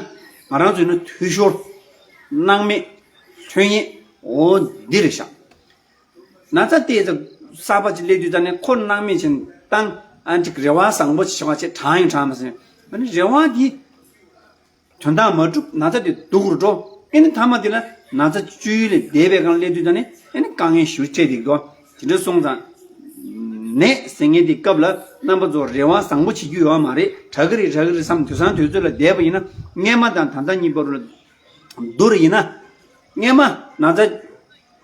ང་རང་ཚོ་ཡིན་ན་འཐུས་ཤོར། སྣང་མེད། ལྷོད་གཡེང་། འོ་འདི་རེད་ཤག་ན་ཚ་དེ་ཚོ་གསར་པ་ཅིག་སླེབས་དུས་ཙ་ནས་ཁོ་སྣང་མེད་བྱས་ནས་བཏང་། ཨ་ཅིག་རེ་བ་བཟང་པོ་ཅིག་བྱུང་བ་བྱས་དྲག་ཡང་དྲག་མ་སོང་། ཨ་ནི་རེ་བ་དེ་དོན་དག་མ་གྲུབ། ན་ཚ་དེ་སྡུག་རུ་འགྲོ། ཨེ་ནི་མཐའ་མ་དེ་ལ་ན་ཚ་བཅུད་ལས་འདས་པའི་སྒང་སླེབས་དུས་ཙ་ནས་ཨེ་ནི་དཀའ་ངལ་ཞེ་པོ་འཕྲད་བསྡད་ཀྱི་འདུག་དེ་འདྲ་སོང་ཙང་ནད་ཟེར་མཁན་དེ་སྐབས་ལ་རྣམ་པ་ཚོ་རེ་བ་བཟང་པོ་བྱེད་རྒྱུ་ཡོད་མ་རེད། དྲག་གི་རེད་དྲག་གི་རེད་བསམ། དེང་སང་དུས་ཚོད་ལ་བསྡད་པ་ཡིན་ན་སྔས་མ་དང་ད་ལྟ་གཉིས་བར་ལ་བསྡུར་ཡིན་ན། སྔས་མ་ན་ཚ་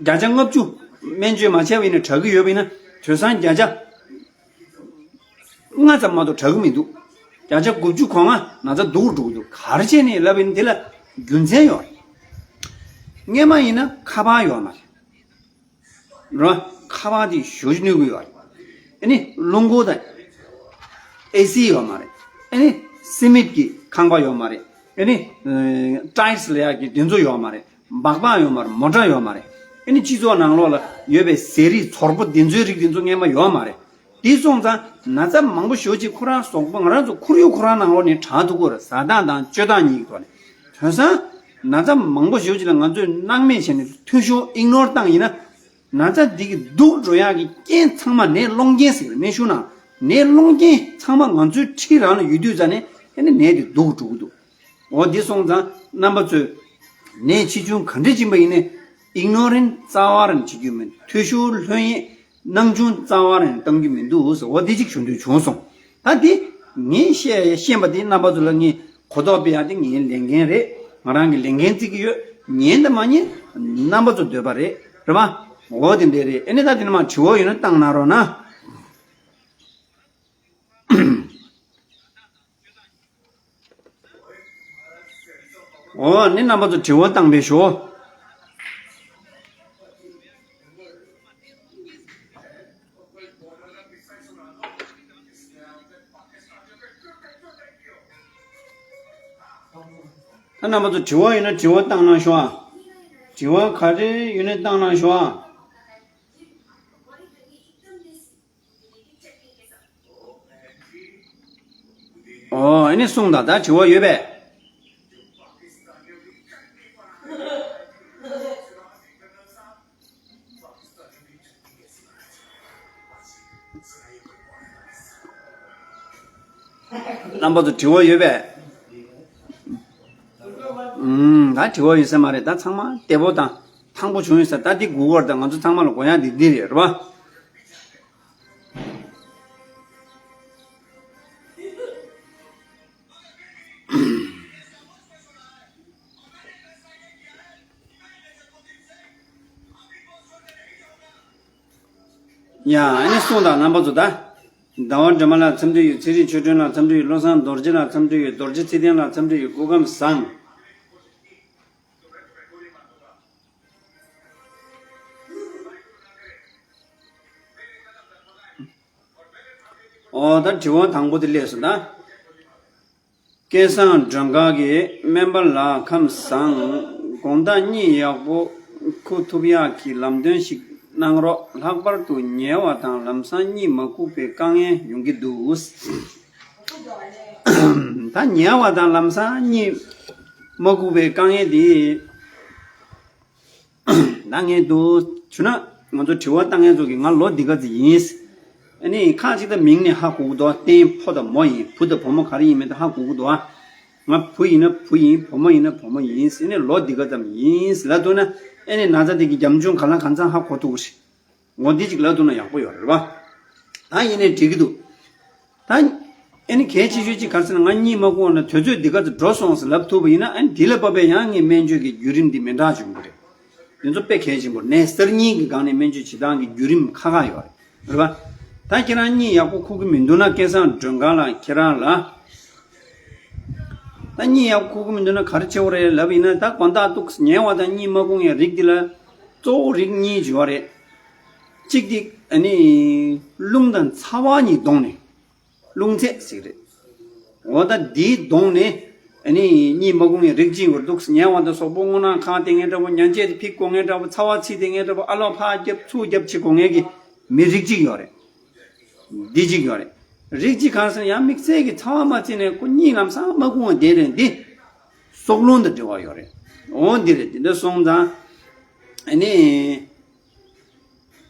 བརྒྱ་ཆ་ལྔ་བཅུ་སྨན་བཅོས་མ་བྱས་པ་ཡིན་ན་དྲག་གི་ཡོད་པ་ཡིན་ན། དེང་སང་བརྒྱ་ཆ་ལྔ་ཙམ་མ་གཏོགས་དྲག་གི་མི་འདུག་བརྒྱ་ཆ་དགུ་བཅུ་གོ་ལྔ་ན་ཚ་སྡུག་རུ་འགྲོ་གི་འདུག་ག་རེ་བྱས་ནས་ལབ་པ་ཡིན་ན་དེ་ལ་རྒྱུ་མཚན་ཡོད་རེད། སྔས་མ་ཡིན་ན་ཁ་པར་ཡོད་མ་རེད། རེད་པ། ཁ་པར་དེ་ཞེ་པོ་ཅིག་གནོད་ཀྱི་ཡོད་རེད། ཨ་ནི་རླུང་འཁོར་དང་ཨེ་སི་ཡོད་མ་རེད། ཨ་ནི་སི་མེན་ཊི་གི་ཁང་པ་ཡོད་མ་རེད། ཨ་ནི་ཨ་ཊའི་ལི་སི་ལབ་ཡག་གི་དེ་ཚོ་ཡོད་མ་རེད། སྦག་སྦག་ཡོད་མ་རེད། མོ་ཊ་ཡོད་མ་རེད། ཨ་ནི་སྤྱི་ཚོགས་ནང་ལོགས་ལ་ཡོད་པའི་ཟས་རིགས་ཚོར་པོ་དེ་ཚོའི་རིགས་དེ་ཚོ་སྔས་མ་ཡོད་མ་རེད། དེ་སོང་ཙང་ན་ཚ་མང་པོ་ཞེ་པོ་ཅིག་ཁོ་རང་གཟུགས་པོ་ང་རང་ཚོ་ཁོར་ཡུག་ཁོ་རང་ནང་ལོགས་ནས་དྲག་ཐུབ་ཀྱི་རེད། ཟ་སྟངས་དང་སྤྱོད་སྟངས་གཉིས་ཀྱི་ཐོག་ནས། དེང་སང་ན་ཚ་མང་པོ་ཞེ་པོ་ཅིག་ལ་ང་ཚོས་སྣང་མེད་བྱས་ནས་འཐུས་ཤོར་ཨིག་ནོར་བཏང་ཡིན་ན། ན་ཚ་འདི་གི་སྡུག་འགྲོ་ཡག་གི་རྐྱེན་ཚང་མ་ནད་སློང་རྐྱེན་ཟེར་གི་རེད། སྨན་གཞུང་ནང་ནད་སློང་རྐྱེན་ཚང་མ་ང་ཚོའི་འཁྲིས་རང་ལ་ཡོད་དུས་ཙ་ནས་ཨེ་ནི་ནད་དེ་སྡུག་འགྲོ་གི་འདུག་འོ་འདི་སོང་ཙང་རྣམ་པ་ཚོས་ནད་ཆེ་ཆུང་ག་འདྲ་ཕྱིན་པ་ཡིན་ནའི་ཨིག་ནོ་རེན་རྩ་བ་རང་བྱེད་རྒྱུ་མེད། འཐུས་ཤོར་ལྷོད་གཡེང་སྣང་ཆུང་རྩ་བ་རང་གཏང་རྒྱུ་མི་འདུག་ཟེར། འོ་འདི་གཅིག་ཞུ་འདོད་བྱུང་སོང་། ད་འདི་ངས་བཤད་བཤད་པ་འདི་རྣམ་པ་ཚོ་ལ་ངས་གོ་རྟོགས་སྤེལ་ཡག་འདི་ངའི་ལས་འགན་རེད། ང་རང་གི་ལས་འགན་བརྩི་གི་ཡོད། ཉན་དང་མ་ཉན་རྣམ་པ་ཚོ་འདོད་པ་རེད། རེད་པ། འོ་དེ་འདྲས་རེད། ཨེ་ནས་ད་དེ་ནས་མར་དྲི་བ་ཡོད་ན་བཏང་གནང་རོགས་གནང་། འོ་ནི་རྣམ་པ་ཚོ་དྲི་བ་བཏང་པའི་ཞོ། ད་རྣམ་པ་ཚོ་དྲི་བ་ཡོད་ན་དྲི་བ་བཏང་གནང་ཤོག་ཨ། དྲི་བ་ག་རེ་ཡོད་ན་བཏང་གནང་ཤོག་ཨ། ཨོ་ཨེ་ནི་གསུངས་དང་། ད་དྲི་བ་ཡོད་པས། རྣམ་པ་ཚོ་དྲི་བ་ཡོད་པས། ཨུམ། ད་དྲི་བ་ཡོད་ས་མ་རེད། ད་ཚང་མ་བདེ་པོ་དང་ཐང་པོ་བྱུང་ཡོད་ས། ད་འདི་སྒུག་བར་ད་ང་ཚོ་ཚང་མ་ལ་དགོས་ཡག་འདི་འདི་རེད། རེད་པ། ཡ་ཨ་ནི་གསུངས་དང་། རྣམ་པ་ཚོ་ད། ཟླ་བ་སྒྲོལ་མ་ལགས་འཚམས་འདྲི་ཡོད། ཚེ་རིང་ཆོས་སྒྲོན་ལགས་འཚམས་འདྲི་ཡོད། བློ་བཟང་རྡོ་རྗེ་ལགས་འཚམས་འདྲི་ཡོད། རྡོ་རྗེ་ཚེ་བརྟན་ལགས་འཚམས་འདྲི་ཡོད། སྐུ་ཁམས་བཟང་། ཨོ་ད་དྲི་བ་དང་པོ་དེ་སླེབས་སོང་ད། སྐལ་བཟང་སྒྲོལ་དཀར་གྱིས། སྨན་པ་ལགས་ཁམས་བཟང་། དགོང་དག་གཉིད་ཡག་པོ་ཁུག་ཐུབ་ཡག་གི་ལམ་སྟོན་ཞིག་གནང་རོགས། ལྷག་པར་དུ་ཉལ་བ་དང་ལམ་སང་གཉིད་མ་ཁུག་པའི་དཀའ་ངལ་ཡོང་གི་འདུག་ད་ཉལ་བ་དང་ལམ་སང་གཉིད་མ་ཁུག་པའི་དཀའ་ངལ་འདི། ད་ངས་འདུག་བྱུང་ན་ང་ཚོ་དྲི་བ་བཏང་མཁན་ཚོ་གིས་ང་ལོ་འདི་ག་ཚོད་ཡིན། ཨ་ནི་ཁ་ཅིག་ད་མིང་ནས་ཧ་གོ་གི་འདུག་བསྟན་ཕོ་དང་མོ་ཡིན། བུ་དང་བུ་མོ་ག་རེ་ཡིན་མིན་ད་ཧ་གོ་གི་འདུག་ང་བུ་ཡིན་ན་བུ་ཡིན། བུ་མོ་ཡིན་ན་བུ་མོ་ཡིན། ཨ་ནི་ལོ་འདི་ག་ཙམ་ཡིན་ལབ་ཐུབ་ན། ཨ་ནི་ན་ཚ་དེ་གི་རྒྱབ་ལྗོངས་ག་ལ་གང་འཚམ་ཧ་གོ་ཐུབ་ཀྱི་རེད། འོ་འདི་གཅིག་ལབ་ཐུབ་ན་ཡག་པོ་ཡོད་རེད་པ། ད་ཡིན་ནའི་འགྲིག་གི་འདུག་ད་ཨ་ནི་གལ་ཆེ་ཤོས་གཅིག་ག་རེ་ཟེར་ན། ང་གཉིད་མ་ཁུག་ན་དུས་ཚོད་འདི་ག་ཚོད་འགྲོ་སོང་ཟེར་ལབ་ཐུབ་པ་ཡིན་ན། ཨ་ནི་འདི་ལ་བབས་པའི་ཡང་ངའི་སྨན་བཅོས་ཀྱི་བརྒྱུད་རིམ་འདི་མི་འདྲ་བྱུང་གི་རེད། འདི་ཚོ་དཔེ་གལ་ཆེན་པོ་རེད། ནད་གསར་རྙིང་གི་སྒང་ནས་སྨན་བཅོས་བྱེད་སྟངས་ཀྱི་བརྒྱུད་རིམ་ཁག་ཁག་ཡོད་རེད། རེད་པ། ད་ཁྱེད་རང་གཉིད་ཡག་པོ་ཁུག་གི་མི་འདུག་ན། སྐལ་བཟང་སྒྲོལ་དཀར་ལགས་ཁྱེད་རང་ལ། ད་གཉིད་ཡག་པོ་ཁུག་གི་མི་འདུག་ན་ག་རེ་བྱེད་དགོས་རེད་ལབ་ཡིན་ན། ད་དགོང་དག་ཏུག་ཉལ་བ་དང་གཉིད་མ་ཁུག་མཁན་རིགས་འདི་ལ་གཙོ་བོ་རིགས་གཉིས་ཡོད་རེད། གཅིག་དེ་ཨ་ནི་རླུང་དང་ཚ་བ་གཉིས་བསྡོངས་ནས། རླུང་ཚད་ཟེར་གི་རེད། འོ་ད་འདིའི་གདོང་ནས་ཨ་ནི་གཉིད་མ་ཁུག་མཁན་རིགས་གཅིག་བར་འདུག་ཉལ་བ་དང་གཟུགས་པོ་རྔུལ་ནག་ཁ་བསྡད་མཁན་འདྲ་པོ། ཉལ་ཆས་དེ་ཕྱིས་གོན་མཁན་འདྲ་པོ། ཚ་བ་ཚིག་བསྡད་མཁན་འདྲ་པོ། ཨ་ལོ་ཕར་རྒྱབ་ཚུར་རྒྱབ་བྱེད་གོ་མཁན་གྱི་མི་རིགས་གཅིག་ཡོད་རེད། འདི་གཅིག་ཡོད་རེད། རིགས་གཅིག་གང་ཟེར་ན། ཡང་དམིགས་བསལ་གྱི་ཚ་བ་མ་ཚིག་ནས་ཁོ་གཉིད་ལམ་སང་མ་ཁུག་བསྡད་རེད། འདི་སྲོག་རླུང་དང་འབྲེལ་བ་ཡོད་རེད། འོ་འདི་རེད། འདི་འདྲ་སོང་ཙང་ཨ་ནི།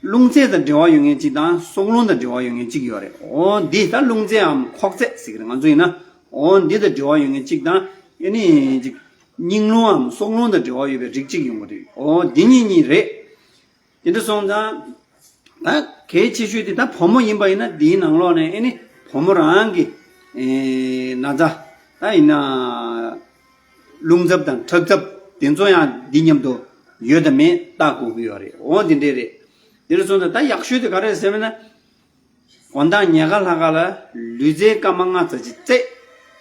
རླུང་ཚད་དང་འབྲེལ་བ་ཡོད་མཁན་གཅིག་དང་སྲོག་རླུང་དང་འབྲེལ་བ་ཡོད་མཁན་གཅིག་ཡོད་རེད། འོ་འདི་ད་རླུང་ཚད་འམ་ཁོག་ཚད་ཟེར་གི་རེད་ང་ཚོ་ཡིན་ན། འོ་འདི་དང་འབྲེལ་བ་ཡོད་མཁན་གཅིག་དང་། ཨ་ནི་གཅིག་སྙིང་རླུང་འམ་སྲོག་རླུང་དང་འབྲེལ་བ་ཡོད་པའི་རིགས་གཅིག་ཡོང་གི་རེད། འོ་འདི་གཉིས་གཉིས་རེད། དེ་འདྲ་སོང་ཙང་ད་གལ་ཆེ་ཤོས་དེ་ད་བུ་མོ་ཡིན་པ་ཡིན་ན། འདིའི་ནང་ལོགས་ནས་ཨ་ནི་བུ་མོ་རང་གི་ཨེ་ན་ཚ་ད་ཡིན་ན། རླུང་འཚབ་དང་ཁྲག་འཚབ་དེ་ཚོ་ཡང་འདི་མཉམ་དུ་ཡོད་དམ་མེད་བལྟ་དགོས་ཀྱི་ཡོད་རེད། འོ་འདི་འདྲས་རེད། དེ་འདྲ་སོང་ཙང་ད་ཡག་ཤོས་དེ་ག་རེ་རེད་ཟེར་བ་ན། དགོང་དག་ཉལ་ཁ་ལྷག་ཁ་ལ་ལུས་རྩལ་སྐར་མ་ལྔ་ཙམ་ཅིག་རྩེ།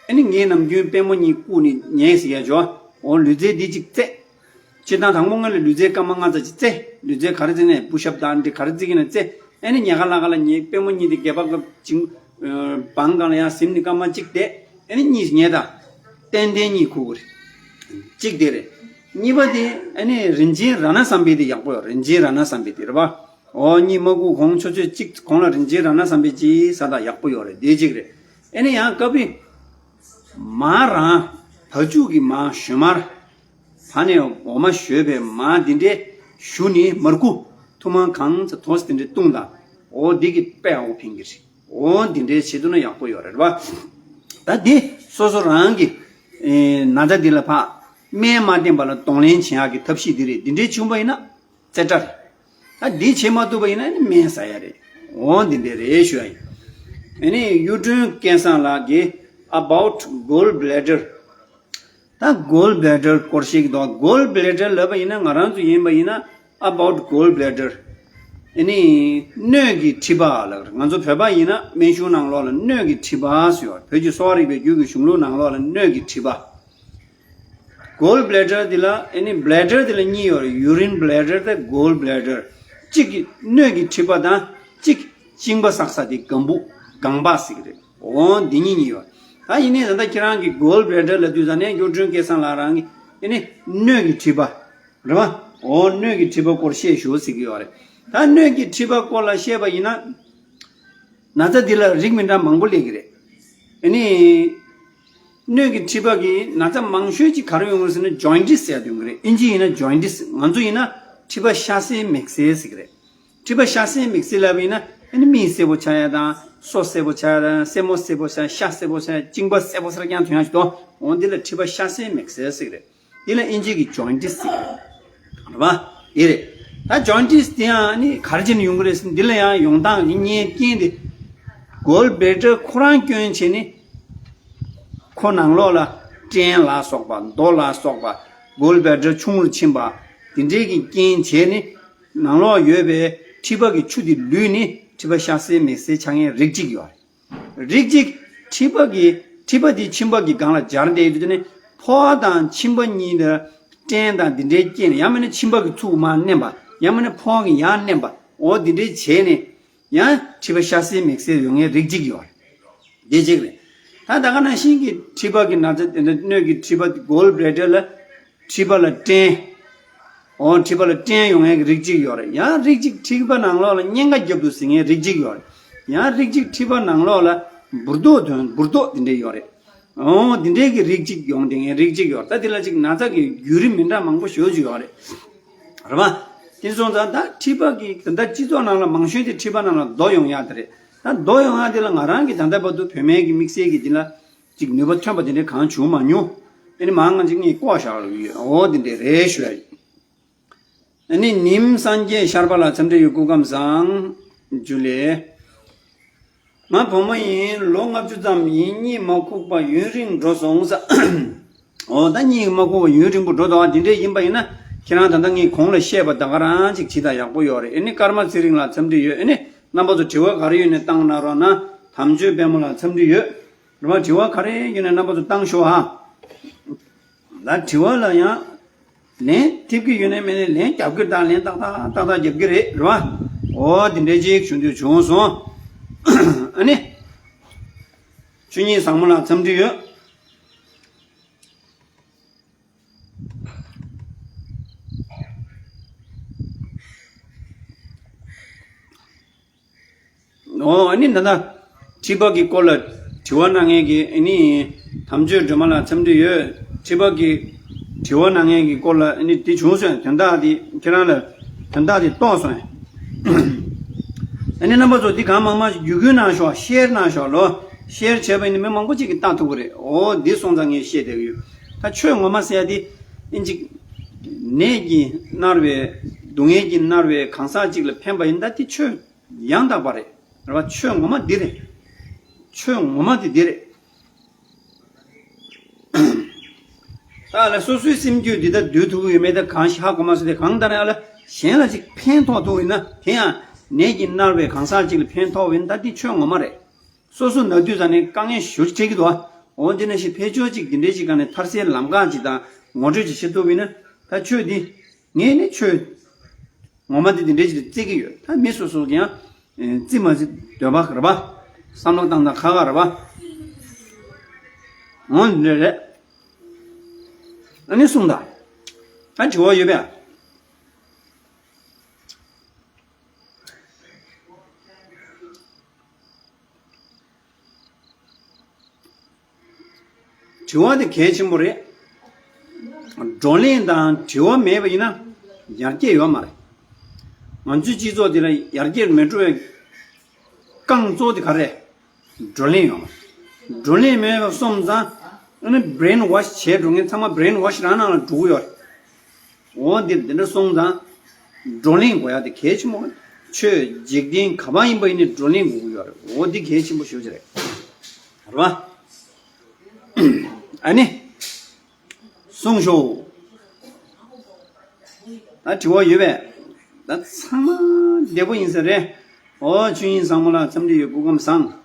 ཨ་ནི་ངས་ནམ་རྒྱུན་པུས་མོ་གཉིས་བཀུག་ནས་ཉལ་ཟེར་ཡ་ཇོ། འོ་ལུས་རྩལ་འདི་ཅིག་རྩེ། སྤྱིར་བཏང་དང་པོ་ང་ལ་ལུས་རྩལ་སྐར་མ་ལྔ་ཙམ་ཅིག་རྩེ། ལུས་རྩལ་ག་རེ་རྩེ་ནས་པུ་ཤབ་དང་འདི་ག་རེ་རྩེ་གི་ན་རྩེ། ཨ་ནི་ཉལ་ཁ་ལྷག་ཁ་ལ་ངས་པུས་མོ་གཉིས་དེ་སྒལ་པ་གི་བྱིང་། བང་སྒང་ལ་ཡར་ཟིམ་ནས་སྐར་མ་གཅིག་བསྡད། ཨ་ནི་གཉིད་ཉལ་ད། ཏན་ཏན་གཉིད་ཁུག་གི་རེད། གཅིག་དེ་རེད། གཉིས་པ་དེ་ཨ་ནི་རིན་ཆེན་རཏྣ་བསམ་འཕེལ་དེ་ཡག་པོ་ཡོད། རིན་ཆེན་རཏྣ་བསམ་འཕེལ་དེ་རེད་པ། འོ་གཉིད་མ་ཁུག་གོང་ཆུ་ཚོད་གཅིག་གོང་ལ་རིན་ཆེན་རཏྣ་བསམ་འཕེལ་གཅིག་ཟ་ད་ཡག་པོ་ཡོད་རེད། དེ་གཅིག་རེད། ཨ་ནི་ཡང་སྐབས་རེ་མར་རང་བ་ཕྱུགས་ཀྱི་མར་ཞོན་མར། ཕ་ནས་འོ་མ་བཞོས་པའི་མར་འདི་འདྲས་བཞུ་ནས་མར་ཁུ་ཐུར་མ་གང་ཚ་དོ་ཙམ་འདི་འདྲས་བཏུང་དང་། འོ་འདི་གིས་དཔེ་ཡག་པོ་ཕན་གྱི་རེད། འོ་འདི་འདྲས་བྱེད་ཐུབ་ན་ཡག་པོ་ཡོད་རེད་པ། ད་འདི་སོ་སོ་རང་གི་ ཨེ་ན་ཚ་འདི་ལ་ཕར་སྨན་མ་བསྟེན་པ་ལ་གདོང་ལེན་བྱེད་ཡག་གི་ཐབས་ཤེས་འདི་རེད། འདི་འདྲའི་བྱུང་བ་ཡིན་ན་རྩེ་གྲ་རེད། ད་འདི་བྱེད་མ་ཐུབ་པ་ཡིན་ན་ནི་སྨན་ཟ་ཡ་རེད། འོ་འདི་འདྲ་རེད་ཞུ་ཡ་ཡིན། ཨ་ནི་གཡུ་སྒྲོན་སྐལ་བཟང་ལགས་ཀྱིས་about gall bladder། ད་gall bladder་སྐོར་ཞིག་འདུག gall bladder་ལབ་པ་ཡིན་ན་ང་རང་ཚོ་ཡིན་པ་ཡིན་ན་about gall bladder། ཨ་ནི་སྣོད་ཀྱི་མཁྲིས་པ་ལབ། ང་ཚོ་བོད་པ་ཡིན་ན་སྨན་གཞུང་ནང་ལོགས་ལ་སྣོད་ཀྱི་མཁྲིས་པ་ཟེར་བ། བོད་ཀྱི་གསོ་བ་རིག་པའི་རྒྱུད་ཀྱི་གཞུང་ལུགས་ནང་ལོགས་ལ་སྣོད་ཀྱི་མཁྲིས་པ། gall bladder་འདི་ལ་ཨ་ནི་bladder་འདི་ལ་གཉིས་ཡོད་རེད། urine bladder་དང་gall bladder། གཅིག་གི་སྣོད་ཀྱི་མཁྲིས་པ་དང་གཅིག་གཅིན་པ་བསགས་ས་དེ་སྒང་སྦུག་སྒང་པ་ཟེར་གི་རེད། འོ་འདི་གཉིས་གཉིས་ཡོད། ད་ཡིན་ནའི་ད་ལྟ་ཁྱེད་རང་གི་gall bladder་ལབ་དུས་ཙ་ནས་གཡུ་སྒྲོན་སྐལ་བཟང་ལགས་རང་གི་ཨ་ནི་སྣོད་ཀྱི་མཁྲིས་པ་རེད་བ། འོ་སྣོད་ཀྱི་མཁྲིས་པ་སྐོར་བཤད་ཞུ་ཟེར་གི་ཡོད་རེད། ད་སྣོད་ཀྱི་མཁྲིས་པ་སྐོར་ལ་བཤད་པ་ཡིན་ན་ན་ཚ་འདི་ལ་རིགས་མི་འདྲ་མང་པོ་སླེབས་ཀྱི་རེད། ཨ་ནི་སྣོད་ཀྱི་མཁྲིས་པ་གི་ན་ཚ་མང་ཤོས་ཅིག་ག་རེ་ཡོང་གི་རེད་ཟེར་ན་jaundice་ཟེར་ཡ་དེ་ཡོང་གི་རེད། ཨིན་ཇི་ཡིན་ན་jaundice། ང་ཚོ་ཡིན་ན་མཁྲིས་པ་ཤ་སེར་མིག་སེར་ཟེར་གི་རེད། མཁྲིས་པ་ཤ་སེར་མིག་སེར་ལབ་པ་ཡིན་ན་ཨ་ནི་མིག་སེར་པོ་ཆགས་ཡ་དང་སོ་སེར་པོ་ཆགས་ཡ་དང་སེན་མོ་སེར་པོ་ཆགས་ཤ་སེར་པོ་ཆགས་གཅིན་པ་སེར་པོ་སེར་རྐྱང་ཐོན་ཡ་ཞིག་འདུག་འོ་འདི་ལ་མཁྲིས་པ་ཤ་སེར་མིག་སེར་ཟེར་གི་རེད། འདི་ལ་ཨིན་ཇི་གི་jaundice་ཟེར་གི་རེད། རེད་བ། འདི་རེད། ད་jaundice་དེ་ཡང་ནི་ག་རེ་བྱས་ནས་ཡོང་གི་རེད་ཟེར་ན་འདི་ལ་ཡང་ཡོང་སྟངས་ནི་རྐྱེན་དེ་gall bladder་ཁོ་རང་སྐྱོན་བྱས་ནས་ཁོ་ནང་ལོགས་ལ་སྐྲན་ལ་སོགས་པ་རྡོ་ལ་སོགས་པ་gall bladder་ཆུང་རུ་ཕྱིན་པ་དེ་འདྲའི་གི་རྐྱེན་བྱས་ནས་ནང་ལོགས་ཡོད་པའི་མཁྲིས་པ་གི་ཆུ་དེ་ལུད་ནས་མཁྲིས་པ་ཤ་སེར་མིག་སེར་ཆགས་མཁན་རིགས་གཅིག་ཡོད་རེད། རིགས་གཅིག་མཁྲིས་པ་གི་མཁྲིས་པ་དེ་མཆིན་པ་གི་སྒང་ལ་འབྱར་བསྡད་ཡོད་དུས་ནི་ཕོ་བ་དང་མཆིན་པ་གཉིས་ལ་སྐྲན་དང་འདི་འདྲའི་རྐྱེན་ཡང་མིན་ན་མཆིན་པ་གི་ཚུགས་མར་མནན་པ་ཡང་མིན་ན་ཕོ་བ་གི་ཡར་མནན་པ་འོ་འདི་འདྲའི་བྱས་ནས་ཡང་མཁྲིས་པ་ཤ་སེར་མིག་སེར་ཡོང་མཁན་རིགས་གཅིག་ཡོད་རེད། འདི་གཅིག་རེད། ད་ད་ག་ནང་བཞིན་གྱི་མཁྲིས་པ་གི་ན་ཚ་དེ་འདྲ་སྣོད་ཀྱི་མཁྲིས་པ་gall bladder་ལ་མཁྲིས་པ་ལ་སྐྲན། འོ་མཁྲིས་པ་ལ་སྐྲན་ཡོང་མཁན་གྱི་རིགས་གཅིག་ཡོད་རེད། ཡང་རིགས་གཅིག་མཁྲིས་པ་ནང་ལོགས་ལ་གཉན་ཁ་རྒྱབ་ཏུ་ཟིན་མཁན་རིགས་གཅིག་ཡོད་རེད། ཡང་རིགས་གཅིག་མཁྲིས་པ་ནང་ལོགས་ལ་འབུར་རྡོག་ཐོན་འབུར་རྡོག་དེ་འདྲ་ཡོད་རེད། འོ་དེ་འདྲའི་གི་རིགས་གཅིག་ཡོང་དེ་མཁན་རིགས་གཅིག་ཡོད་རེད། ད་དེ་ལ་གཅིག་ན་ཚ་གི་བརྒྱུད་རིམ་མི་འདྲ་མང་པོ་ཞེ་པོ་ཅིག་ཡོད་རེད། རེད་བ། དེ་སོང་ཙང་ད་མཁྲིས་པ་གི་ད་ལྟ་སྤྱི་ཚོགས་ནང་ལ་མང་ཤོས་དེ་མཁྲིས་པ་ནང་ལ་རྡོ་ཡོང་ཡག་དེ་རེད། ད་རྡོ་ཡོང་ཡག་དེ་ལ་ང་རང་གི་ད་ལྟ་བར་དུ་བོད་སྨན་གྱི་དམིགས་བསལ་གྱི་དེ་ལ་ཅིག་ནུས་པ་ཐོན་པ་དེ་འདྲ་གང་བྱུང་མ་མྱོང་། ཨ་ནི་མང་ང་ཅིག་ངས་ལྐོག་བཞག་ལ་ཡོད། འོ་དེ་འདྲ་རེད་ཞུ་ཡ་ཡིན། ཨ་ནི་ཉིམ་སངས་རྒྱས་ཤར་པ་ལ་འཚམས་འདྲི་ཡོད། སྐུ་ཁམས་བཟང་། ཇུ་ལེ། ང་བུ་མོ་ཡིན། ལོ་ལྔ་བཅུ་ཙམ་ཡིན། གཉིད་མ་ཁུག་པ་ཡུན་རིང་འགྲོ་སོང་ས། འོ་ད་གཉིད་མ་ཁུག་པ་ཡུན་རིང་པོ་འགྲོ་དོ། དེ་འདྲ་ཡིན་པ་ཡིན་ན་ཁྱེད་རང་ད་ལྟ་ངས་གོང་ལ་བཤད་པ་ད་ག་རང་ཅིག་བྱེད་ད་ཡག་པོ་ཡོད་རེད། ཨ་ནི་ཀརྨ་ཚེ་རིང་ལ་འཚམས་འདྲི་ཡོད། ཨ་ནི་རྣམ་པ་ཚོ་དྲི་བ་ག་རེ་ཡོད་ནས་བཏང་གནང་རོགས་གནང་། དམ་ཆོས་དཔལ་མོ་ལ་འཚམས་འདྲི་ཡོད། རེད་བ། དྲི་བ་ག་རེ་ཡོད་ན་རྣམ་པ་ཚོ་བཏང་ཤོག་ཨ། ད་དྲི་བ་ལ་ཡང་ལན་ཐེབས་ཀྱི་ཡོད་ན་མེད་ན་ལན་རྒྱབ་ཀྱི་རེད། ད་ལན་ཏག་ཏག་ཏག་ཏག་རྒྱབ་ཀྱི་རེད། རེད་བ། འོ་དེ་འདྲའི་ཅིག་བྱུང་དུས་བྱུང་སོང་། ཨ་ནི། ཆོས་ཉིད་བཟང་མོ་ལ་འཚམས་འདྲི་ཡོད། ཨོ་ཨ་ནི་ད་ལྟ་མཁྲིས་པ་གི་སྐོར་ལ་དྲི་བ་གནང་མཁན་གྱི་ཨ་ནི་དམ་ཆོས་སྒྲོལ་མ་ལ་འཚམས་འདྲི་ཡོད། མཁྲིས་པ་གི་དྲི་བ་གནང་མཁན་གྱི་སྐོར་ལ་ཨ་ནི་དེ་བྱུང་སོང་། དོན་དག་དེ་ཁྱེད་རང་ལ་དོན་དག་དེ་རྟོགས་སོང་། ཨ་ནི་རྣམ་པ་ཚོ་འདི་གང་མང་མང་ཞིག་བརྒྱུད་སྐུལ་གནང་ཤོག་ཤེར་གནང་ཤོག་ལོ། ཤེར་བྱས་པ་ཡིན་ན་མི་མང་པོ་ཅིག་གིས་ལྟ་ཐུབ་ཀྱི་རེད། ཨོ་འདི་སོང་ཙང་ངས་བཤད་བསྡད་ཀྱི་ཡོད། ད་ཆོས་ངོ་མ་ཟེར་ཡ་དེ་ཨིན་ཅིག་ནད་ཀྱིས་མནར་བའི་སྡུག་བསྔལ་གྱིས་མནར་བའི་གང་ཟག་ཅིག་ལ་ཕན་པ་ཡིན་ན་ད་དེ་ཆོས་ཡང་དག་པ་རེད། རེད་བ། ཆོས་ངོ་མ་འདི་རེད། ཆོས་ངོ་མ་དེ་འདི་རེད། ད་ལ་སོ་སོའི་སེམས་རྒྱུད་འདི་ལྟར་འདུལ་ཐུབ་ཀྱི་ཡོད་མེད་ད་གང་ཤེས་ཧ་གོ་མ་སོང་། དེ་གང་ལྟར་ཡང་ལ་གཞན་ལ་ཅིག་ཕན་ཐོགས་ཐུབ་ཡིན་ན། དེ་ཡང་ནད་ཀྱིས་མནར་བའི་གང་ཟག་ཅིག་ལ་ཕན་ཐོགས་ཡིན་ན་ད་འདི་ཆོས་ངོ་མ་རེད། སོ་སོ་ན་དུས་ཙ་ནས་དཀའ་ངལ་ཞེ་པོ་ཅིག་འཕྲད་ཀྱི་འདུག་ཨ། འོ་འདི་ནང་བཞིན་ཕལ་ཆེར་ཅིག་འདི་འདྲའི་ཅིག་སྒང་ནས་ཐར་སའི་ལམ་ཁ་ཅིག་དང་ངོ་སྤྲོད་ཅིག་བྱེད་ཐུབ་ཡིན་ན་ད་ཆོས་འདི་ངས་ནི་ཆོས་ངོ་མ་དེ་དེ་འདྲའི་ཞིག་ལ་བརྩི་གི་ཡོད། ད་མི་སོ་སོ་གི་ཡང་ཨེ་བརྩི་མ་བརྩི་འདོད་པ་རེད་པ། བསམ་བློ་བཏང་སྟངས་ཁག་ཁག་རེད་པ། འོ་འདི་འདྲ་རེད། ཨ་ནི་གསུངས་དང་། ད་དྲི་བ་ཡོད་པས། དྲི་བ་དེ་གལ་ཆེན་པོ་རེད། བགྲོ་གླེང་དང་དྲི་བ་མེད་པ་ཡིན་ན་ཡར་རྒྱས་ཡོད་མ་རེད། ང་ཚོའི་སྤྱི་ཚོགས་འདི་ལ་ཡར་རྒྱས་མི་འགྲོ་བའི་རྐང་གཙོ་བོ་དེ་ག་རེ་རེད། བགྲོ་གླེང་ཡོད་མ་རེད། བགྲོ་གླེང་མེད་པ་སོང་ཙང་ ཨ་ནི་brain wash བྱས་འགྲོ་མཁན་ཚང་མ་brain wash རང་ནང་ལ་འགྲོ་གི་ཡོད་རེད། འོ་འདིར་འདི་འདྲ་སོང་ཙང་། བགྲོ་གླེང་དགོས་ཡ་དེ་གལ་ཆེན་པོ། ཆོས་འཇིག་རྟེན་ག་པར་ཡིན་པ་ཡིན་ནའི་བགྲོ་གླེང་དགོས་ཀྱི་ཡོད་རེད། འོ་འདི་གལ་ཆེན་པོ་ཞེ་པོ་ཅིག་རེད། རེད་བ། ཨ་ནི། གསུངས་ཤོག་ད་དྲི་བ་ཡོད་པས། ད་ཚང་མ་བདེ་པོ་ཡིན་ས་རེད། འོ་ཆོས་དབྱིངས་བཟང་མོ་ལགས་འཚམས་འདྲི་ཡོད། སྐུ་ཁམས་བཟང་།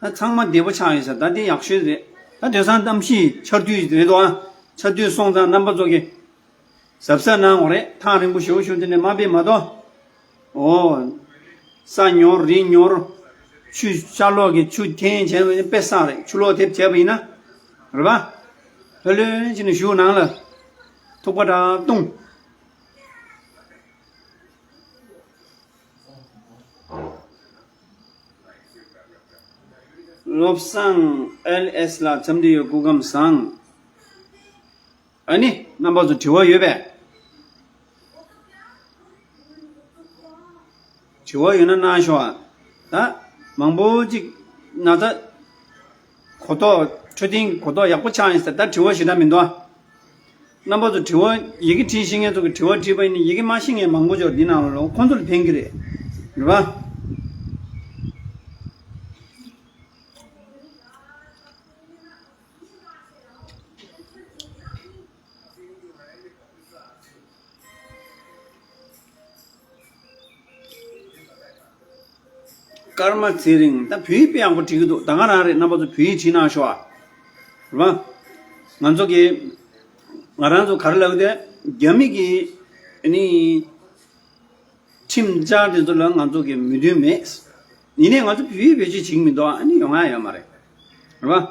ད་ཚང་མ་བདེ་པོ་ཆགས་ཡོད་ས། ད་དེ་ཡག་ཤོས་རེད། ད་དེང་སང་གནམ་གཤིས་ཆར་དུས་རེད་དོ། ཨ་ཆར་དུས་སོང་ཙང་རྣམ་པ་ཚོ་གི་གཟབ་གཟབ་གནང་དགོས་རེད། ཐག་རིང་པོ་ཞེ་པོ་ཞེ་པོ་དེ་ནས་མ་ཕེབས་མ་གཏོགས། འོ། ས་ཉོར་རི་ཉོར། ཆུ་ཤར་ལོགས་ཀྱི་ཆུ་འཐེན་བྱས་པ་ཡིན་ན་དཔེ་བསགས་རེད། ཆུ་ལོག་ཐེབས་བྱས་པ་ཡིན་ན། རེད་པ། ལྷོད་ལྷོད་བྱས་ནས་བཞུགས་གནང་ལ། ཐུག་པ་འདྲ་བཏུང་། བློ་བཟང་ཨེལ་ཨེས་ལགས་འཚམས་འདྲི་ཡོད། སྐུ་ཁམས་བཟང་། ཨ་ནི་རྣམ་པ་ཚོ་དྲི་བ་ཡོད་པས། དྲི་བ་ཡོད་ན་གནང་ཤོག་ཨ། ད་མང་པོ་ཅིག་ན་ཚ་གོ་རྟོགས་འཕྲོད་བསྟེན་གོ་རྟོགས་ཡག་པོ་ཆགས་ཡིན་ཟེར། ད་དྲི་བ་ཞེ་དྲག་མི་འདུག་ཨ། རྣམ་པ་ཚོ་དྲི་བ་ཡི་གེ་བྲིས་ཤེས་མཁན་ཚོ་གི་དྲི་བ་བྲིས་པ་ཡིན་ན་ཡི་གེ་མ་ཤེས་མཁན་མང་པོ་ཅིག་འདི་ནང་ལོགས་ཁོང་ཚོ་ལ་ཕན་གི་རེད། རེད་པ། ཀརྨ་ཚེ་རིང་། ད་བོད་ཡིག་དཔེ་ཡག་པོ་བྲིས་ཀྱི་འདུག་ད་ག་རང་རེད། རྣམ་པ་ཚོ་བོད་ཡིག་བྲིས་གནང་ཤོག་ཨ། རེད་པ། ང་ཚོ་གི་ང་རང་ཚོ་ག་རེ་ལབ་ཀྱི་འདུག་རྒྱ་མི་གི་ཨ་ནི། ཁྲིམས་འཆར་དེ་ཚོ་ལ་ང་ཚོ་གི་མོས་མཐུན་མེད། ཡིན་ནའི་ང་ཚོ་བོད་ཡིག་བེད་སྤྱོད་བྱེད་ཀྱི་མི་འདུག་ཨ་ནི་ཡོང་ཡ་ཡོད་མ་རེད། རེད་པ།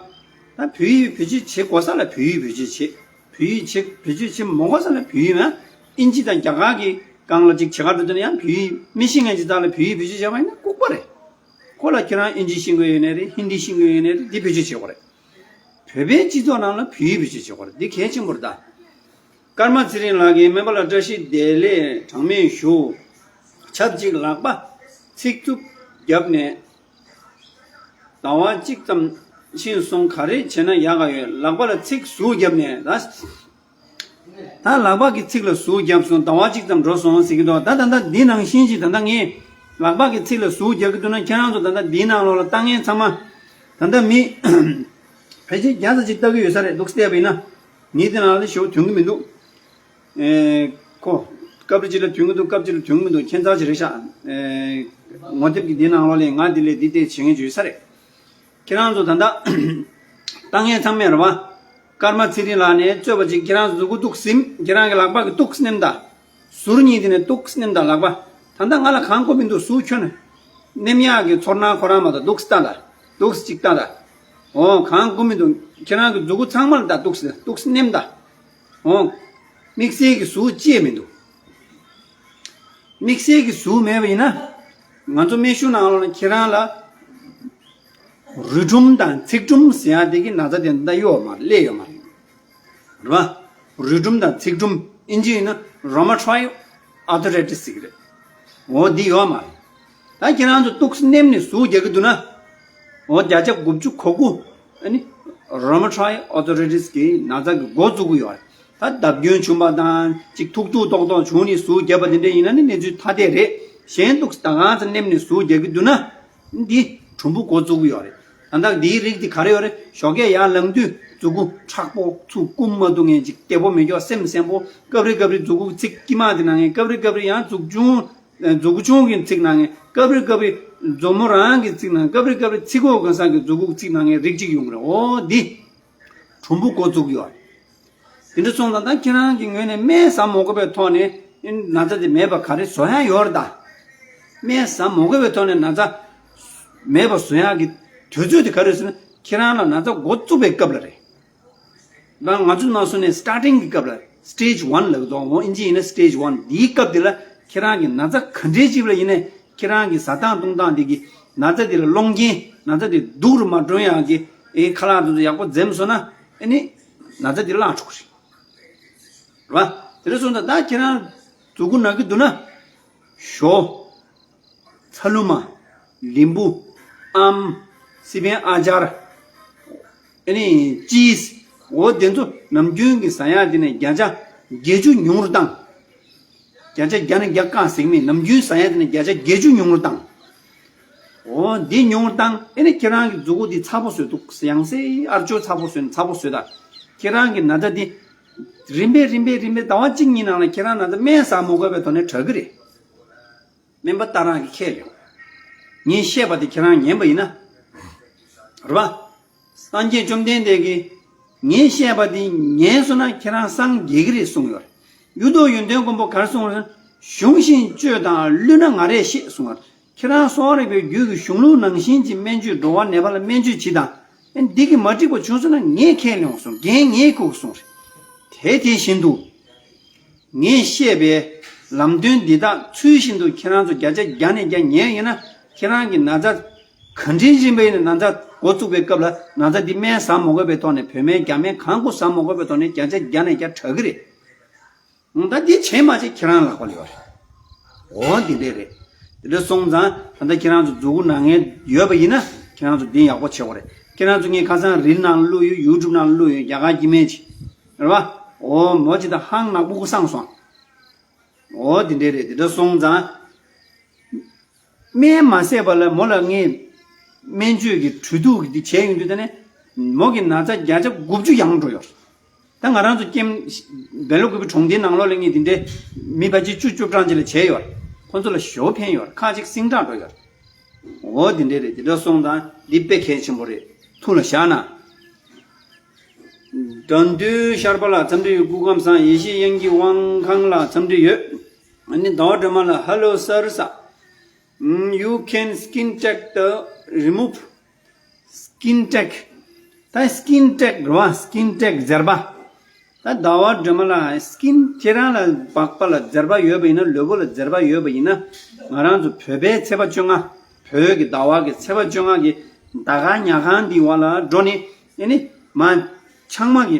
ད་བོད་ཡིག་བེད་སྤྱོད་བྱེད་དགོས་ས་ལ་བོད་ཡིག་བེད་སྤྱོད་བྱེད། བོད་ཡིག་བྱེད་བེད་སྤྱོད་བྱེད་མ་དགོས་ས་ལ་བོད་ཡིག་ན། ཨིན་ཇི་དང་རྒྱ་གར་གྱི་སྒང་ལ་ཅིག་བྱེད་ག་འགྲོ་དུས་ན་ཡང་བོད་ཡིག་མི་ཤེས་མཁན་ཅིག་དག་ལ་བོད་ཡིག་བེད་སྤྱོད་བྱས་པ་ཡིན་ན་ལྐུགས་པ་རེད། ཁོ་ལ་ཁྱེད་རང་ཨིན་ཇི་ཤེས་ཀྱི་ཡོད་ནའི་རེད། ཧིན་དི་ཤེས་ཀྱི་ཡོད་ནའི་རེད། འདི་བེད་སྤྱོད་བྱེད་དགོས་རེད། བོད་པའི་སྤྱི་ཚོགས་ནང་ལ་བོད་ཡིག་བེད་སྤྱོད་བྱེད་དགོས་རེད། འདི་གལ་ཆེན་པོ་རེད་ད། ཀརྨ་ཚེ་རིང་ལགས་ཀྱིས་སྨན་པ་ལགས་བཀྲ་ཤིས་བདེ་ལེགས་གྲངས་མེད་ཞུ། ཆབས་ཅིག་ལག་པ་ཚིགས་རྩུབ་བརྒྱབ་ནས་ཟླ་བ་གཅིག་ཙམ་ཕྱིན་སོང་། ག་རེ་བྱས་ན་ཡག་ག་ཡོད། ལག་པ་ལ་ཚིགས་ཟུག་བརྒྱབ་ནས་ད། ད་ལག་པ་གི་ཚིགས་ལ་ཟུག་བརྒྱབ་སོང་། ཟླ་བ་གཅིག་ཙམ་འགྲོ་སོང་ཟེར་གྱི་འདུག་ད་ད་ལྟ་འདི་ནང་བཞིན་ཅིག་ད་ལྟ་ངས་ལག་པ་གི་ཚིགས་ལ་ཟུག་རྒྱག་གི་འདུག་ན། ཁྱེད་རང་ཚོ་ད་ལྟ་འདིའི་ནང་ལོགས་ལ་ལྟ་མཁན་ཚང་མ་ད་ལྟ་མི་ཕལ་ཆེར་བརྒྱ་ཙམ་ཅིག་ལྟ་གི་ཡོད་ས་རེད་འདུག་བལྟས་པ་ཡིན་ན། ངས་དེ་ནང་ལ་ཞེ་པོ་དོན་གྱི་མི་འདུག་ཨེ། ཁོ། སྐབས་རེ་གཅིག་ལ་དོན་གྱི་འདུག་སྐབས་གཅིག་ལ་དོན་གྱི་མི་འདུག་ཁྱད་མཚར་ཅིག་རེད་ཤག་ཨེ། ངོ་དེབ་ཀྱི་འདི་ནང་ལོགས་ལ་ང་འདི་ལས་འདི་བལྟས་བྱེད་མཁན་ཅིག་ཡོད་ས་རེད། ཁྱེད་རང་ཚོ་ད་ལྟ་ལྟ་མཁན་ཚང་མས་རེད་བ། ཀརྨ་ཚེ་རིང་ལགས་ནས་གཙོས་པ་ཅིག་ཁྱེད་རང་ཚོ་གཟུགས་པོ་ཏོག་ཙམ་ཟིམ། ཁྱེད་རང་གི་ལག་པ་གི་ཏོག་ཙམ་མནན་ད། ཟུར་གཉིས་དེ་ནས་ཏོག་ཙམ་མནན་ད་ལག་པ། ད་ལྟ་ང་ལ་གང་དགོས་མི་འདུག་ཟུར་ཁྱོན་ནས། མནན་ཡག་གི་ཚོར་སྣང་ཁོ་རང་མ་གཏོགས་ཏོག་ཙམ་ལྟ་ད། ཏོག་ཙམ་ཅིག་ལྟ་ད། འོ་གང་དགོས་མི་འདུག་ཁྱེད་རང་གི་གཟུགས་པོ་ཚང་མ་ལ་ད་ཏོག་ཙམ་ཏོག་ཙམ་མནན་ད། འོ། དམིགས་བསལ་གྱི་ཟུར་ཅི་ཡང་མི་འདུག་དམིགས་བསལ་གྱི་ཟུར་མེད་པ་ཡིན་ན། ང་ཚོ་སྨན་གཞུང་ནང་ལོགས་ལ་ཁྱེད་རང་ལ། རུས་སྒྲོམ་དང་ཚིགས་སྒྲོམ་ཟེར་ཡག་དེ་གི་ན་ཚ་དེ་འདྲ་ཡོད་མ་རེད། སླེབས་ཡོད་མ་རེད། རེད་བ། རུས་སྒྲོམ་དང་ཚིགས་སྒྲོམ་ཨིན་ཇི་ཡིན་ན་rheumatoid arthritis ཟེར་གི་རེད། འོ་འདི་ཡོད་མ་རེད། ད་ཁྱེད་རང་ཚོ་ཏོག་ཙམ་མནན་ནས་ཟུག་རྒྱག་གི་འདུག་ན། འོ་བརྒྱ་ཆ་དགུ་བཅུ་གོ་དགུ། ཨ་ནི། rheumatoid arthritis གི་ན་ཚ་གི་འགོ་བཙུགས་ཀྱི་ཡོད་རེད། ད་བརྡབ་སྐྱོན་བྱུང་བ་དང་ཅིག་ཐུག་ཐུག་ཏོག་ཏོག་བྱུང་ནས་ཟུག་བརྒྱབ་པ་དེ་འདྲ་ཡིན་ན་ནི་གནས་ཚུལ་ཐ་དད་རེད། གཞན་ཏོག་ཙམ་ད་གང་ཚ་མནན་ནས་ཟུག་རྒྱག་གི་འདུག་ན། འདི་གྲུམ་བུ་འགོ་བཙུགས་ཀྱི་ཡོད་རེད། ད་ལྟ་འདིའི་རིགས་འདི་ག་རེ་ཡོད་རེད། ཞོགས་ཀས་ཡར་ལངས་དུས་མཛུབ་གུ་མཁྲེགས་པོ་ཚུར་བསྐུམ་མ་ཐུབ་མཁན་ཅིག་བདེ་པོ་མེད་ཀྱོག་སེམས་སེམས་པོ། སྐབས་རེ་སྐབས་རེ་མཛུབ་གུ་ཚིགས་དཀྱིལ་མ་དེ་ནང་ངས། སྐབས་རེ་སྐབས་རེ་ཡང་མཛུབ་ཆུང་། མཛུབ་གུ་ཆུང་གི་ཚིགས་ནང་ངས། སྐབས་རེ་སྐབས་རེ་མཛུབ་མོ་རང་གི་ཚིགས་ནང་། སྐབས་རེ་སྐབས་རེ་ཚིགས་ཁོག་གང་ས་གི་མཛུབ་གུ་ཚིགས་ནང་ངས་རིགས་གཅིག་ཡོང་གི་རེད། འོ་འདི་གྲུམ་བུ་འགོ་བཙུགས་ཀྱི་ཡོད་རེད། དེ་འདྲ་སོང་ཙང་ད་ཁྱེད་རང་གི་ངོས་ནས་སྨན་ཟ་མ་དགོས་པའི་ཐོག་ནས་ན་ཚ་དེ་མེད་པ་ག་རེ་བཟོ་ཡ་ཡོད་རེད་ད། སྨན་ཟ་མ་དགོས་པའི་ཐོག་ནས་ན་ཚ་མེད་པ་བཟོ་ཡ་གི་དུས་ཚོད་དེ་ག་རེ་ཟེར་ན། ཁྱེད་རང་ལ་ན་ཚ་འགོ་བཙུགས་པའི་སྐབས་ལ་རེད། ད་ང་ཚོ་ནང་སོ་ནས་starting གི་སྐབས་ལ་stage one ལབ་ཀྱི་འདུག་འོ་ཨིན་ཇི་ཡིན་ན་stage one འདིའི་སྐབས་དེ་ལ་ཁྱེད་རང་གི་ན་ཚ་ག་འདྲའི་ཅིག་ལ་ཡིན་ནའི་ཁྱེད་རང་གི་ཟ་སྟངས་བཏུང་སྟངས་དེ་གི་ན་ཚ་དེ་ལ་སློང་རྐྱེན། ན་ཚ་དེ་སྡུག་རུ་མ་འགྲོ་ཡག་གི་ཨེ་ཁ་ལག་དེ་ཚོ་ཡག་པོ་འཛེམ་སོང་ན་ཨ་ནི་ན་ཚ་དེ་བརླག་འགྲོ་གི་རེད། རེད་བ། དེ་འདྲ་སོང་ཙང་ད་ཁྱེད་རང་མཛུབ་གུ་ན་གི་འདུག་ན། ཞོ། ཚ་ལུ་མ། ལིམ་བུ། ཨམ། སི་པན་ཨ་ཅར། ཨ་ནི་ཅིས། འོ་དེ་ཚོ་ནམ་རྒྱུན་གྱི་ཟ་ཡག་དེ་ནས་བརྒྱ་ཆ་བརྒྱད་ཅུ་ཉུང་རུ་བཏང་། བརྒྱ་ཆ་བརྒྱ་ནས་བརྒྱ་བཀག་ཟེར་གྱི་མེད། ནམ་རྒྱུན་ཟ་ཡག་དེ་ནས་བརྒྱ་ཆ་བརྒྱད་ཅུ་ཉུང་རུ་བཏང་། འོ་འདི་ཉུང་རུ་བཏང་། ཨ་ནི་ཁྱེད་རང་གི་མཛུ་གུ་འདི་ཚ་པོ་བཟོས་འདུག། ཡང་སེ་ཨར་ཅོ་ཚ་པོ་བཟོས་ནས་ཚ་པོ་བཟོས་དང་། ཁྱེད་རང་གི་ན་ཚ་འདི་རིམ་པས་རིམ་པས་རིམ་པས་ཟླ་བ་གཅིག་གཉིས་ནང་ལ་ཁྱེད་རང་ན་ཚ་སྨན་ཟ་མ་དགོས་པའི་ཐོག་ནས་དྲག་གི་རེད། སྨན་པ་ཏཱ་ར་གིས་ཁས་ལེན། ངས་བཤད་པ་དེ་ཁྱེད་རང་ཉན་པ་ཡིན་ན། རེད་པ། སངས་རྒྱས་བཅོམ་ལྡན་འདས་ཀྱིས་ངས་བཤད་པ་དེ་ཉན་སོང་ན་ཁྱེད་རང་སངས་རྒྱས་ཀྱི་རེད་གསུངས་ཡོད། གཡུ་ཐོག་ཡོན་ཏན་མགོན་པོ་ག་རེ་གསུངས་རེད། གཞུང་བཞིན་སྤྱོད་དང་བསླུས་ན་ང་རས་བཤད་གསུངས་ཡོད། ཁྱེད་རང་གསོ་བ་རིག་པའི་རྒྱུད་ཀྱི་གཞུང་ལུགས་ནང་བཞིན་གྱི་སྨན་བཅོས་འགྲོ་བ་ནད་པ་ལ་སྨན་བཅོས་བྱེད་དང་། ཨེ་འདི་གིས་མ་འགྲིག་པ་བྱུང་སོང་ན་ངས་ཁས་ལེན་གསུངས། འགན་ངས་འཁུར་གསུངས་རེད། དེ་དེ་བཞིན་དུ། ངས་བཤད་པའི་ལམ་སྟོན་འདི་དག་ཚུལ་བཞིན་དུ་ཁྱེད་རང་ཚོ་བརྒྱ་ཆ་བརྒྱ་ནས་བརྒྱ་ཉན་ཡིན་ན། ཁྱེད་རང་གི་ན་ཚ་ག་འདྲའི་རིམ་པ་ཡིན་ན། ན་ཚ་འགོ་བཙུགས་པའི་སྐབས་ལ་ན་ཚ་འདི་སྨན་ཟ་མ་དགོས་པའི་ཐོག་ནས། བོད་སྨན་རྒྱ་སྨན་གང་དགོས་ཟ་མ་དགོས་པའི་ཐོག་ནས་བརྒྱ་ཆ་བརྒྱ་ནས་བརྒྱ་དྲག་གི་རེད། ད་འདི་བྱས་མ་བྱས་ཁྱེད་རང་ལག་པ་ལ་ཡོད་རེད། འོ་འདི་འདྲས་རེད། དེ་འདྲ་སོང་ཙང་ད་ལྟ་ཁྱེད་རང་ཚོ་མཛུ་གུ་ན་མཁན་ཡོད་པ་ཡིན་ན། ཁྱེད་རང་ཚོ་འདི་ཡག་པོ་བྱེད་དགོས་རེད། ཁྱེད་རང་ཚོ་ངས་ཁ་སང་རིལ་ནང་བླུགས་ཡོད། ཡུ་ཊུབ་ནང་བླུགས་ཡོད། རྒྱ་གར་སྐྱེ་དམན་ཅིག་རེད་པ། འོ་མོ་ཅིག་ད་ཧང་ནག་པོ་གུ་སངས་སོང་། འོ་འདི་འདྲས་རེད། དེ་འདྲ་སོང་ཙང་། སྨན་མ་བཟས་པ་ལ་མོ་ལ་ངས་སྨན་བཅོས་ཀྱི་གྲོས་བསྡུར་གྱི་འདི་བྱས་ཡོང་དུས། ད་ནི་མོ་གི་ན་ཚ་བརྒྱ་ཆ་དགུ་བཅུ་ཡང་འགྲོ་ཡོད། ད་ང་རང་ཚོ་ཀེམ་སྦེལ་ཀོབ་གྲོང་སྡེའི་ནང་ལོགས་ལ་ངས་འདི་འདྲའི་མི་ཕལ་ཆེར་བཅུ་བཅུ་གྲངས་ཅིག་ལ་བྱས་ཡོད། ཁོ་ཚོ་ལ་ཞེ་པོ་ཕན་ཡོད། ཁག་ཅིག་སིང་དྲག་འགྲོ་ཡོད། འོ་འདི་འདྲས་རེད། འདི་འདྲ་སོང་ཙང་འདི་དཔེ་གལ་ཆེན་པོ་རེད། ཐུགས་ལ་བཞག་ན། དགྲ་འདུལ་ཤར་པ་ལགས་འཚམས་འདྲི་ཡོད། སྐུ་ཁམས་བཟང་། ཡེ་ཤེས་དབྱངས་སྐྱིད་དབང་ཁང་ལགས་འཚམས་འདྲི་ཡོད། ཨ་ནི་ཟླ་བ་སྒྲོལ་མ་ལགས། Hello sir, sir. Mm, you can skin take the remove. Skin take. ད་skin take རེད་པ། skin take ཟེར་བ། ད་ཟླ་བ་སྒྲོལ་མ་ལགས། སི་ཀིན་ཁྱེད་རང་ལ་པགས་པ་ལ་འཛེར་བ་ཡོད་པ་ཡིན་ན། ལུས་པོ་ལ་འཛེར་བ་ཡོད་པ་ཡིན་ན། ང་རང་ཚོ་བོད་པའི་ཚེས་པ་བཅོ་ལྔ། བོད་ཀྱི་ཟླ་བ་གི་ཚེས་པ་བཅོ་ལྔ་གི་ཟླ་སྐར་ཉ་གང་འདིའི་འོག་ལ་འགྲོ་ནས། ཨ་ནི་མ་ཆང་མ་གི་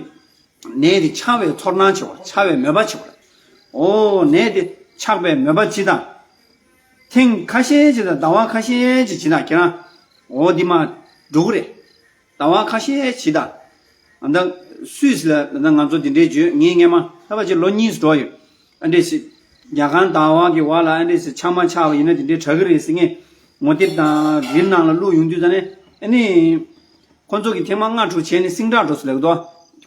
ནད་དེ་ཆགས་པའི་ཚོར་སྣང་བྱེད་པ། ཆགས་པའི་མོས་པ་བྱེད་པ། ཨོ་ནད་དེ་ཆགས་པའི་མོས་པ་བྱེད་དང་། ཐེངས་ཁ་ཤས་ཅིག་དང་ཟླ་བ་ཁ་ཤས་ཅིག་བྱེད་དང་། ཁྱེད་རང་ཨོ་འདི་མ་འགྲོ་གི་རེད། ཟླ་བ་ཁ་ཤས་བྱེད་དང་། ཨ་ད་སུད་སི་ལ་ད་ང་ཚོ་འདི་འདྲའི་བརྗོད། ངས་སྔས་མ་ད་ཕལ་ཆེར་ལོ་གཉིས་འགྲོ་ཡོད། ཨ་འདྲས་སེ་རྒྱ་གར་ཟླ་བ་གི་འོག་ལ་ཨ་འདྲས་སེ་ཆང་མ་ཆགས་པ་ཡིན་ན་འདི་འདྲའི་དྲག་གི་རེད་ཟེར། ངས་ངོ་དེབ་དང་རིལ་ནང་ལ་བླུགས་ཡོང་དུས་ད་ནས། ཨ་ནི་ཁོ་ཚོ་གིས་ཐེངས་མ་ལྔ་དྲུག་བྱས་ནས་སིང་དྲག་འགྲོ་སོང་ལབ་འདུག།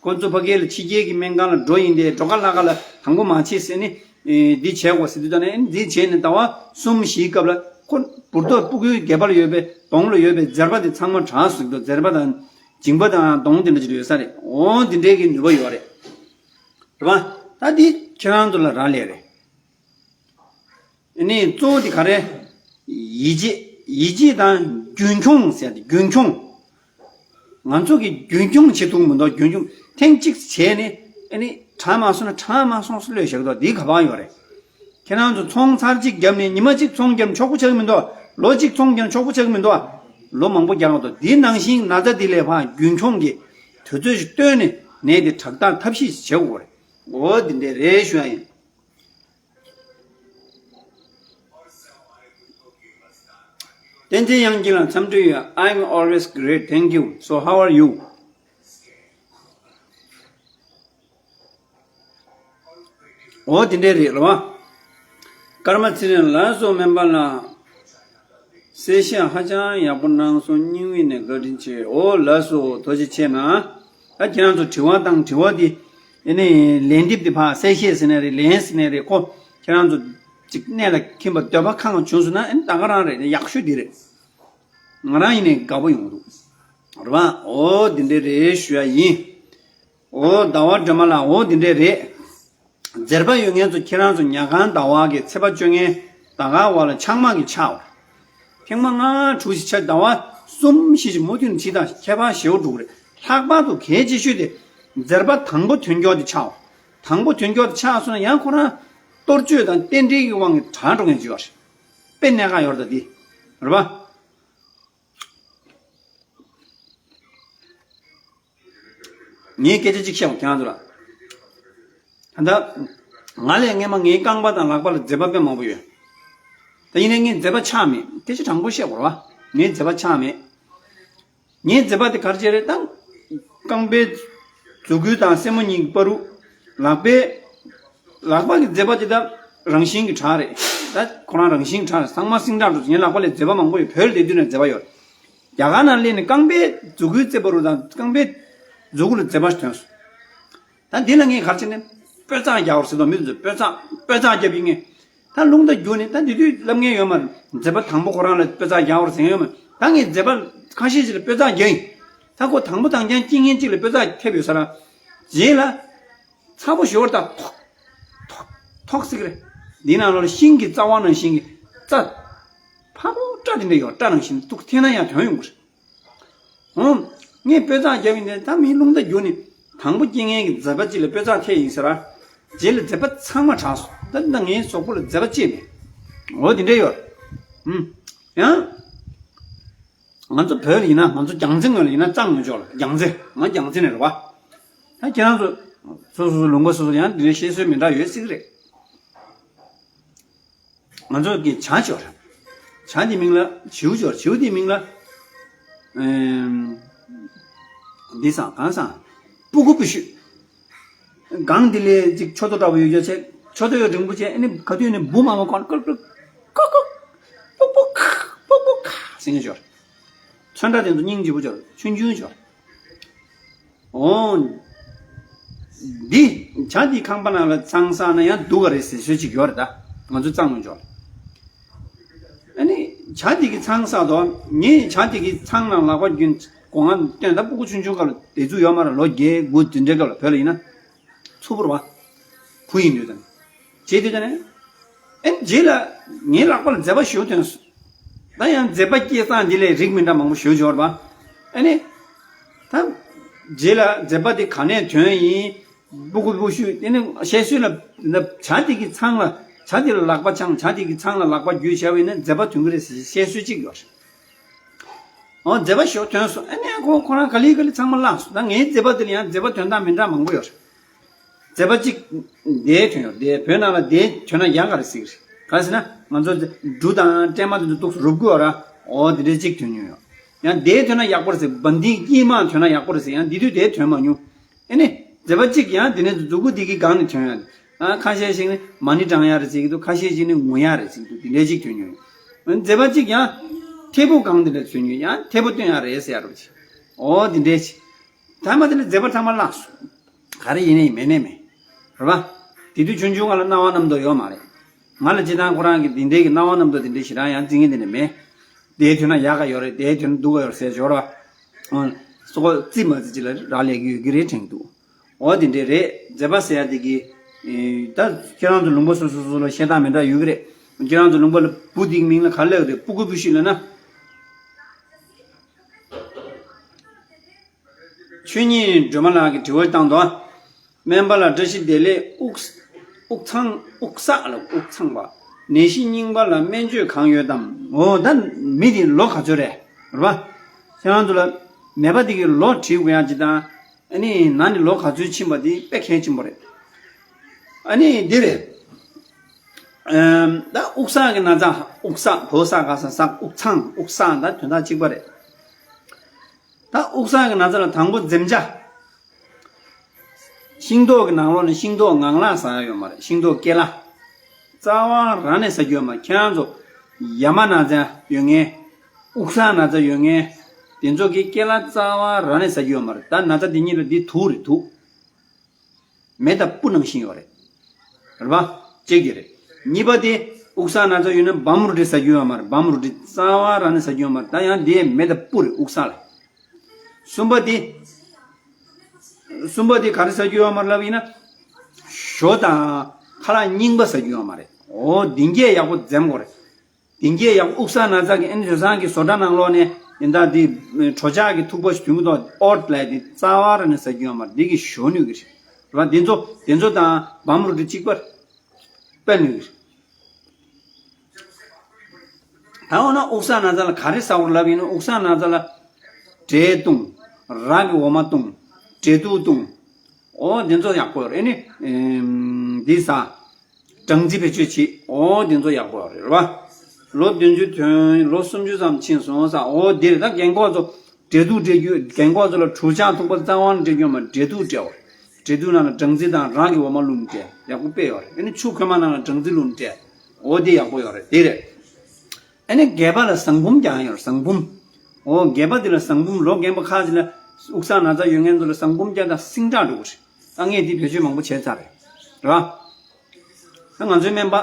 ཁོ་ཚོ་ཕ་གི་ལ་ཕྱི་རྒྱལ་གྱི་སྨན་ཁང་ལ་འགྲོ་ཡིན་ཏེ། འགྲོ་ཁ་ལ་ཁ་ལ་དང་པོ་མ་བྱེད་ཟེར་ནས། ཨེ་འདི་བྱས་དགོས་ཟེར་དུས་ད་ནས། ཨ་ནི་འདི་བྱས་ནས་ཟླ་བ་གསུམ་བཞིའི་སྐབས་ལ་ཁོ་འབུར་ཏོག་སྤུ་གུའི་སྒལ་པ་ལ་ཡོད་པའི་གདོང་ལ་ཡོད་པའི་འཛེར་པ་དེ་ཚང་མ་དྲག་སོང་འདུག། འཛེར་པ་དང་མཇིང་པ་དང་གདོང་དེ་འདྲ་ཅིག་ཡོད་ས་རེད། འོ་འདི་འདྲའི་གི་ནུས་པ་ཡོད་རེད། རེད་པ། ད་འདི་ཁྱེད་རང་ཚོ་ལ་རག་ལས་རེད། ཨ་ནི་གཙོ་བོ་དེ་ག་རེ། ཡིད་ཆེས། ཡིད་ཆེས་དང་རྒྱུན་འཁྱོངས་ཟེར་ཏེ། རྒྱུན་འཁྱོངས། ང་ཚོ་གིས་རྒྱུན་འཁྱོངས་བྱེད་ཐུབ་མི་འདུག། རྒྱུན་འཁྱོངས་ཐེངས་གཅིག་བྱས་ནས། ཨ་ནི་དྲག་མ་སོང་ན་དྲག་མ་སོང་ཟེར་ལབ་བཞག་འདུག། འདི་ག་པར་ཡོད་རེད། ཁྱེད་རང་ཚོ་ཚོང་ཚར་གཅིག་བརྒྱབ་ནས་ཉི་མ་གཅིག་ཚོང་བརྒྱབ་ན་ཆོག་པོ་ཆགས་ཀྱི་མི་འདུག། ལོ་གཅིག་ཚོང་བརྒྱབ་ན་ཆོག་པོ་ཆགས་ཀྱི་མི་འདུག། ལོ་མང་པོ་རྒྱག་དགོས་འདུག། འདི་ནང་བཞིན་ན་ཚ་འདི་ལ་ཕར་རྒྱུན་འཁྱོངས་ཀྱི་དུས་ཚོད་ཅིག་བཏོན་ནས་ནད་འདི་དྲག་ཐབས་ཐབས་ཤེས་ཤིག་བྱེད་དགོས་རེད། འོ་འདི་འདྲས་རེད་ཞུ་ཡ་ཡིན། བསྟན་འཛིན་དབྱངས་སྐྱིད་ལགས་འཚམས་འདྲི་ཡོད། I'm always great, thank you. So how are you? འོ་དེ་འདྲས་རེད་ལ་བ། ཀརྨ་ཚེ་རིང་ལགས་སོ། སྨན་པ་ལགས། གསལ་བཤད་ཧ་ཅང་ཡག་པོ་གནང་སོང་། སྙིང་དབུས་ནས་བཀའ་དྲིན་ཆེ། འོ་ལགས་སོ། ཐུགས་རྗེ་ཆེ་གནང་། ད་ཁྱེད་རང་ཚོ་དྲི་བ་དང་དྲི་བ་དེ། ཨེ་ནི་ལན་འདེབས་དེ་ཕར་གསལ་བཤད་ཟེར་ནའི་རེད། ལན་ཟེར་ནའི་རེད། ཁོ་ཁྱེད་རང་ཚོ་ཅིག་གནད་ལ་འཁེལ་བ་འདོད་པ་ཁེངས་བྱུང་སོང་ན། ཨེ་ནི་ད་ག་རང་རེད། ཡག་ཤོས་འདི་རེད། ང་རང་ཡིན་ནའི་དགའ་པོ་ཡོང་འདུག། རེད་པ། འོ་འདི་འདྲས་རེད་ཞུ་ཡ་ཡིན། འོ་ཟླ་བ་སྒྲོལ་མ་ལགས། འོ་འདི་འདྲས་རེད། འཛེར་པ་ཡོད་མཁན་ཚོ་ཁྱེད་རང་ཚོ་ཉ་གང་ཟླ་བ་གི་ཚེས་པ་བཅོ་ལྔའི་ཟླ་སྐར་འོག་ལ་ཆགས་མ་གི་ཆགས་པ། ཐེངས་མ་ལྔ་དྲུག་ཞིག་ཆགས། ཟླ་བ་གསུམ་བཞི་ཞིག་མུ་མཐུད་ནས་བྱེད་དང་། ཁྱད་པར་ཞེ་པོ་འགྲོ་གི་རེད། ལྷག་པར་དུ་གལ་ཆེ་ཤོས་དེ་འཛེར་པ་དང་པོ་ཐོན་མཁན་དེ་ཆགས་པ། དང་པོ་ཐོན་མཁན་དེ་ཆགས་སོང་ན་ཡང་ཁོ་རང་གཏོར་བཅོས་དང་རྟེན་འབྲེལ་གྱི་དབང་གིས་དྲག་འགྲོ་མཁན་ཅིག་ཡོད་རེད། དཔེ་གནད་འགག་ཡོད་རེད། ད་འདི་རེད་པ། ངས་སྐད་ཆ་གཅིག་བཤད་པ་ཁྱེད་རང་ཚོ་ལ། ད་ལྟ་ང་ལས་སྔས་མ་ངའི་རྐང་པ་དང་ལག་པ་ལ་འཛེར་པ་དཔེ་མང་པོ་ཡོད། ཡིན་ནའི་ངའི་མཛད་པ་ཆག་མེད། དེ་ཆ་དྲང་པོ་བཤད་དགོས་རེད་བ། ངའི་མཛད་པ་ཆག་མེད། ངའི་མཛད་པ་དེ་ག་རེ་བྱས་རེད་ད། རྐང་པའི་མཛུ་གུ་དང་སེན་མོ་གཉིས་ཀྱི་བར་དུ། ལག་པའི། ལག་པ་གི་མཛད་པ་དེ་ད་རང་བཞིན་གྱི་གྲས་རེད། ད་ཁོ་རང་རང་བཞིན་གྱི་གྲས་རེད། ཚང་མ་སིང་ཏྲག་འགྲོ། ངའི་ལག་པ་ལ་མཛད་པ་མང་པོ་ཡོད། བོད་ལ་བསྡད་དུས་ནས་མཛད་པ་ཡོད། རྒྱ་གར་ནང་སླེབས་ནས་རྐང་པའི་མཛུ་གུའི་རྩེ་བར་དུ་དང་རྐང་པའི་མཛུ་གུ་ལ་མཛད་པ་ཞིག་ཐོན་སོང་། ད་འདི་ལ་ངས་ག་རེ་བྱས་ནས་སྤོས་གཙང་རྒྱག་པར་ཟེར་དོ། མི་ཚོས་སྤོས་གཙང་སྤོས་གཙང་རྒྱབ་ཡིན་ངས། ད་རླུང་རྟ་བརྒྱུགས་ནས་ད་འདི་དུས་ལབ་མཁན་ཡོད་མ་རེད། མཛད་པ་དང་པོ་ཁོ་རང་ལ་སྤོས་གཙང་རྒྱག་པར་ཟེར་མཁན་ཡོད་མ་རེད། ད་ངས་མཛད་པ་ཁ་ཤས་ཤིག་ལ་སྤོས་གཙང་རྒྱག་ཡིན། ད་ཁོ་དང་པོ་དང་རྐྱང་སྐྱེ་མཁན་གཅིག་ལ་སྤོས་གཙང་ཐེབས་ཡོད་ས་ར། རྗེས་ལ། ཚ་པོ་ཞོར་དང་ཐོག་ཐོག་ཐོག་ཟེར་གི་རེད། འདི་ནང་ལོགས་ལ་ཤིང་གི་རྩ་བ་ནང་བཞིན་གྱི་རྩ། ཕ་བོ་སྐྲ་དེ་འདྲ་ཡོད། སྐྲ་ནང་བཞིན་ཐུག་འཐེན་ན་ཡང་དོན་ཡོང་གི་རེད། ཨོ། ངས་སྤོས་གཙང་རྒྱབ་ཡིན་ནས་ད་མིའི་རླུང་རྟ་བརྒྱུགས་ནས་དང་པོ་སྐྱེ་མཁན་གྱི་མཛད་པ་གཅིག་ལ་སྤོས་གཙང་ཐེབས་ཡིན་ཟེར་ར། རྗེས་ལ་མཛད་པ་ཚང་མ་དྲག་སོང་། ད་ད་ངའི་གཟུགས་པོ་ལ་མཛད་པ་གཅིག་མེད། འོ་དེ་འདྲ་ཡོད། ཨུམ། ཡང་། ང་ཚོ་བོད་ལ་ཡིན་ན་ང་ཚོ་རྒྱལ་རྩེ་ངོས་ལ་ཡིན་ན་གཙང་ངོས་ཕྱོགས་ལ་རྒྱལ་རྩེ། ང་རྒྱལ་རྩེ་ནས་རེད་བ། ད་ཁྱེད་རང་ཚོ་སོ་སོ་སོ་ལུང་པ་སོ་སོ་ཡང་འདི་འདྲའི་བཤད་སྲོལ་མི་འདྲ་ཡོད་སྲིད་གི་རེད། ང་ཚོ་གི་བྱ་ཅོར། བྱ་འདི་མིང་ལ་བྱིའུ་ཅོར། བྱིའུ་འདི་མིང་ལ་ཨེམ། འདི་སང་གང་སང་། སྤུ་གུ་སྤུ་ཤུད། སྒང་འདི་ལས་ཅིག་མཆུ་ཏོ་འདྲ་བོ་ཡོད་རྒྱུ་བྱས། མཆུ་ཏོ་ཡོད་འབྲིང་པོ་བྱས། ཨ་ནི་ག་དུས་ནས་འབུ་མང་པོ་གོན་ཀུར་ཀུར་ཀོ་ཀོ་པོ་པོ་ཁ་པོ་པོ་ཁ་ཟེར་མཁན་ཅོར། ཚོན་ཁྲ་དེ་ཚོ་སྙིང་རྗེ་པོ་ཅོར། ཆུང་ཆུང་ཅོར། ཨོ། འདི་བྱ་འདི་ཁང་པ་ནང་ལ་ཚང་བསགས་ན་ཡང་སྡུག་ག་རེད་ཟེར་སྲོལ་ཅིག་ཡོད་རེད་ད། ང་ཚོ་གཙང་མ་ཅོར། ཨ་ནི་བྱ་འདི་གི་ཚང་བསགས་དོ། ངས་བྱ་འདི་གི་ཚང་ལ་ལག་པ་བརྒྱུས། སྒོ་ང་སྟོན་ད་སྤུ་གུ་ཆུང་ཆུང་སྐབས་ལ་དེ་ཚོ་ཡོད་མ་རེད། ལོ་བརྒྱད་དགུ་དེ་འདྲའི་སྐབས་ལ་བོད་ལ་ཡིན་ན། ཚུ་བུར་བ། བུ་ཡིན་དུས་དང་། བྱེད་དུས་དང་ནས། ཨེ་རྗེས་ལ་ངའི་ལག་པ་ལ་མཛད་པ་ཞུ་ཐོན་སོང་། ད་ཡང་མཛད་པ་སྐྱེས་སྟངས་འདི་ལས་རིགས་མི་འདྲ་མང་པོ་ཞུ་འབྱོར་བ། ཨ་ནི། ད། རྗེས་ལ་མཛད་པ་འདི་ག་ནས་ཐོན་ཡིན། སྤུ་གུ་སྤུ་ཤུད་དེ་ནི་བཤད་སྲོལ་ལ་ན་བྱ་དེ་གི་ཚང་ལ་བྱ་དེ་ལ་ལག་པ་འཆང་། བྱ་དེ་གི་ཚང་ལ་ལག་པ་བརྒྱུས་བྱ་བས་ན་མཛད་པ་ཐོན་གི་རེད་ཟེར་བཤད་སྲོལ་གཅིག་ཡོད་རེད། ཨོ་མཛད་པ་ཞུ་ཐོན་སོང་། ཨ་ནི་ཁོ་ཁོ་རང་ག་ལེ་ག་ལེ་ཚང་མ་བརླག་སོང་། ད་ངའི་མཛད་པ་དེ་ལ་ཡང་མཛད་པ་ཐོན་སྟངས་མི་འདྲ་མང་པོ་ཡོད་རེད། མཛད་པ་གཅིག་དེ་ཐོན་ཡོད་དེ། བོད་ནང་ལ་དེ་ཐོན་ན་ཡག་ག་རེ་ཟེར་གི་རེད། ག་རེ་ཟེར་ན་ང་ཚོ་འབྲུ་དང་སྲན་མ་དེ་ཚོ་འདུག་རུབ་དགོས་ར། ཨོ་དེ་འདྲའི་གཅིག་ཐོན་མྱོང་ཡོད། ཡང་དེ་ཐོན་ན་ཡག་པོ་རེད་ཟེར། བན་དེ་དཀྱིལ་མ་ཐོན་ན་ཡག་པོ་རེད་ཟེར། ཡང་དེ་དུས་དེ་ཐོན་མ་མྱོང་། ཨེ་ནི། མཛད་པ་གཅིག་ཡང་དེ་ནས་མཛུ་གུ་དེ་གི་སྒང་ནས་ཐོན་ཡ། ཨ་ཁ་ཤས་ཤིག་ནི་མ་ཎི་བགྲང་ཡ་རེད་ཟེར་གི་འདུག་ཁ་ཤས་ཤིག་ནི་ངུ་ཡ་རེད་ཟེར་གི་འདུག་དེ་འདྲའི་གཅིག་ཐོན་མྱོང་། མཛད་པ་གཅིག་ཡང་། མཐེ་བོ་སྒང་དེ་ལ་ཐོན་མྱོང་། ཡང་མཐེ་བོ་སྟོན་ཡ་རེད་ཟེར་ཡ་རོ་ཅིག་ཨོ་དེ་འདྲའི་ཅིག་ཐ་མ་དེ་ལ་མཛད་པ་ཐ་མ་བརླག་སོང་། ག་རེ་ཡིན་ནའི་མེད་ནའི་མེད། རེད་པ། དེ་དུས་ཆུང་ཆུང་ང་ལ་སྣང་བ་རྣམ་རྟོག་ཡོད་མ་རེད། ང་ལ་སྤྱིར་བཏང་ཁོ་རང་གི་དེ་འདྲའི་གི་སྣང་བ་རྣམ་རྟོག་དེ་འདྲའི་ཞེ་དྲག་ཡང་རྩི་མཁན་དེ་འདྲ་མེད། དེའི་དོན་ན་ཡག་ག་ཡོད་རེད། དེའི་དོན་ན་སྡུག་ག་ཡོད་རེད་ཟེར་སྦྱོར་བ། སོ་ཁོ་རྩིས་མ་རྩིས་ཅིག་ལ་རག་ལས་ཀྱི་ཡོད་ཀྱི་རེད་དྲན་གྱི་འདུག་འོ་དེ་འདྲའི་རེད། མཛད་པ་ཟེར་ཡ་དེ་གི་ད་ཁྱེད་རང་ཚོ་ལུང་པ་སོ་སོ་སོ་ལ་བཤད་སྟངས་མི་འདྲ་ཡོད་ཀྱི་རེད། ཁྱེད་རང་ཚོ་ལུང་པ་ལ་འབུ་དེ་གི་མིང་ལ་ག་རེ་ལབ་ཀྱི་རེད། སྤུ་གུ་སྤུ་ཤུད་ལབ་ན། ཆོས་ཉིད་སྒྲོལ་མ་ལགས་ཀྱིས་དྲི་བ་བཏང་འདུག་སྨན་པ་ལགས་བཀྲ་ཤིས་བདེ་ལེགས། དབུགས་དབུགས་གཙང་དབུགས་གཙང་ལ་དབུགས་གཙང་བ། ནད་གཞི་རྙིང་པ་ལ་སྨན་བཅོས་གང་ཡོད་དམ། འོ་ད་མི་དེ་ལོ་ག་ཚོད་རེད། རེད་པ། ཁྱེད་རང་ཚོ་ལ་ནད་པ་དེ་གི་ལོ་དྲི་དགོས་ཡ་ཅིག་དང་། ཨ་ནི་ན་ནི་ལོ་ག་ཚོད་ཕྱིན་པ་དེ་དཔེ་གལ་ཆེན་པོ་རེད། ཨ་ནི་འདི་རེད། ཨམ། ད་དབུགས་གཙང་གི་ན་ཚ། དབུགས་གཙང་བོད་ས་ག་ས་ས་དབུགས་གཙང་དབུགས་གཙང་ད་དོན་དག་གཅིག་པ་རེད། ད་དབུགས་གཙང་གི་ན་ཚ་ལ་དང་པོ་འཛེམ་བྱ། ཤིང་ཏོག་གི་ནང་ལོགས་ནས་ཤིང་ཏོག་ངང་ལག་ཟ་ཡ་ཡོད་མ་རེད། ཤིང་ཏོག་ཀེ་ལ། རྩ་བ་རང་ནས་ཟ་རྒྱུ་ཡོད་མ་རེད། ཁྱེད་རང་ཚོ་ཡ་མ་ན་ཚ་ཡོད་མཁན། དབུགས་གཙང་ན་ཚ་ཡོད་མཁན། དེ་ཚོ་གིས་ཀེ་ལ་རྩ་བ་རང་ནས་ཟ་རྒྱུ་ཡོད་མ་རེད། ད་ན་ཚ་འདི་གཉིས་ལ་འདི་དུག་རེད་དུག་མེ་དང་སྤུ་ནང་བཞིན་ཡོད་རེད། རེད་པ། གཅིག་དེ་རེད། གཉིས་པ་དེ་དབུགས་གཙང་ན་ཚ་ཡོད་ན་བམ་རོ་ཏི་ཟ་རྒྱུ་ཡོད་མ་རེད། བམ་རོ་ཏི་རྩ་བ་རང་ནས་ཟ་རྒྱུ་ཡོད་མ་རེད། ད་ཡང་དེ་མེ་དང་སྤུ་རེད་དབུགས་གཙང་ལ། གསུམ་པ་དེ། གསུམ་པ་དེ་ག་རེ་ཟ་རྒྱུ་ཡོད་མ་རེད་ལབ་ཡིན་ན། ཞོ་དང་ཁ་ལག་རྙིང་པ་ཟ་རྒྱུ་ཡོད་མ་རེད། འོ་འདི་གས་ཡག་པོ་འཛེམ་དགོས་རེད། དེང་གི་ཡང་དབུགས་གཙང་ན་ཚ་གི་ཨེ་ནི་དེང་སང་གི་བཟོ་གྲྭ་ནང་ལོགས་ནས་ཡིན་ད་དེ་གྲོ་ཆག་གི་ཐུག་པ་ཞིག་ཐོན་གི་འདུག་ཨོཊ་ལབ་དེ་རྩ་བ་རང་ནས་ཟ་རྒྱུ་ཡོད་མ་རེད། འདི་གི་ཞོ་ནུས་གི་རེད་བ། དེ་ཚོ་དེ་ཚོ་དང་བམ་རོ་ཏི་གཅིག་པ་རེད། དཔེ་ནུས་གི་རེད། ད་འོ་ན་དབུགས་གཙང་ན་ཚ་ལ་ག་རེ་ཟ་དགོས་ལབ་ཡིན་ན། དབུགས་གཙང་ན་ཚ་ལ་འབྲས་བཏུང་། ར་གི་འོ་མ་བཏུང་། འབྲས་ཐུག་བཏུང་། འོ་དེ་ཚོ་ཡག་པོ་ཡོད་རེད། ཨེ་ནི་འདི་ཟ། སྦྲང་རྩི་བེད་སྤྱོད་བྱེད། འོ་དེ་ཚོ་ཡག་པོ་རེད་བ། ལོ་བདུན་ཅུ་ཐོན། ལོ་སུམ་ཅུ་ཙམ་ཕྱིན་སོང་ས། འོ་འདིར་ད་རྒན་གོག་ཚོ་འབྲེལ་གཏུག་སྤྲད་རྒྱུ། རྒན་གོག་ཚོ་ལ་དྲུག་ཆ་ཐུག་པ་རྩ་བ་ནས་སྤྲད་རྒྱུ་མ། འབྲེལ་གཏུག་སྤྲད་པ་རེད། འབྲེལ་གཏུག་ནང་ལ་སྦྲང་རྩི་དང་རང་གི་འོ་མ་བླུགས་ནས་སྤྲད། ཡག་པོ་དཔེ་ཡོད་རེད། ཨ་ནི་ཆུ་ཁོལ་མ་ནང་ལ་སྦྲང་རྩི་བླུགས་ནས་སྤྲད། འོ་འདི་ཡག་པོ་ཡོད་རེད། འདི་རེད། ཨ་ནི་སྒལ་པ་ལ་ཟངས་བུམ་རྒྱག་ཡོད་རེད། ཟངས་བུམ། འོ་སྒལ་པ་འདི་ལ་ཟངས་བུམ། ལོ་རྒན་པ་ཁག་ཅིག་ལ་དབུགས་བསགས་ན་ཚ་ཡོད་མཁན་ཚོ་ལ་ཟངས་བུམ་རྒྱག་དང་སིང་དྲག་འགྲོ་གི་རེད། ད་ངས་འདི་བེད་སྤྱོད་མང་པོ་བྱས་ཚར་རེད། རེད་བ། ད་ང་ཚོའི་སྨན་པ།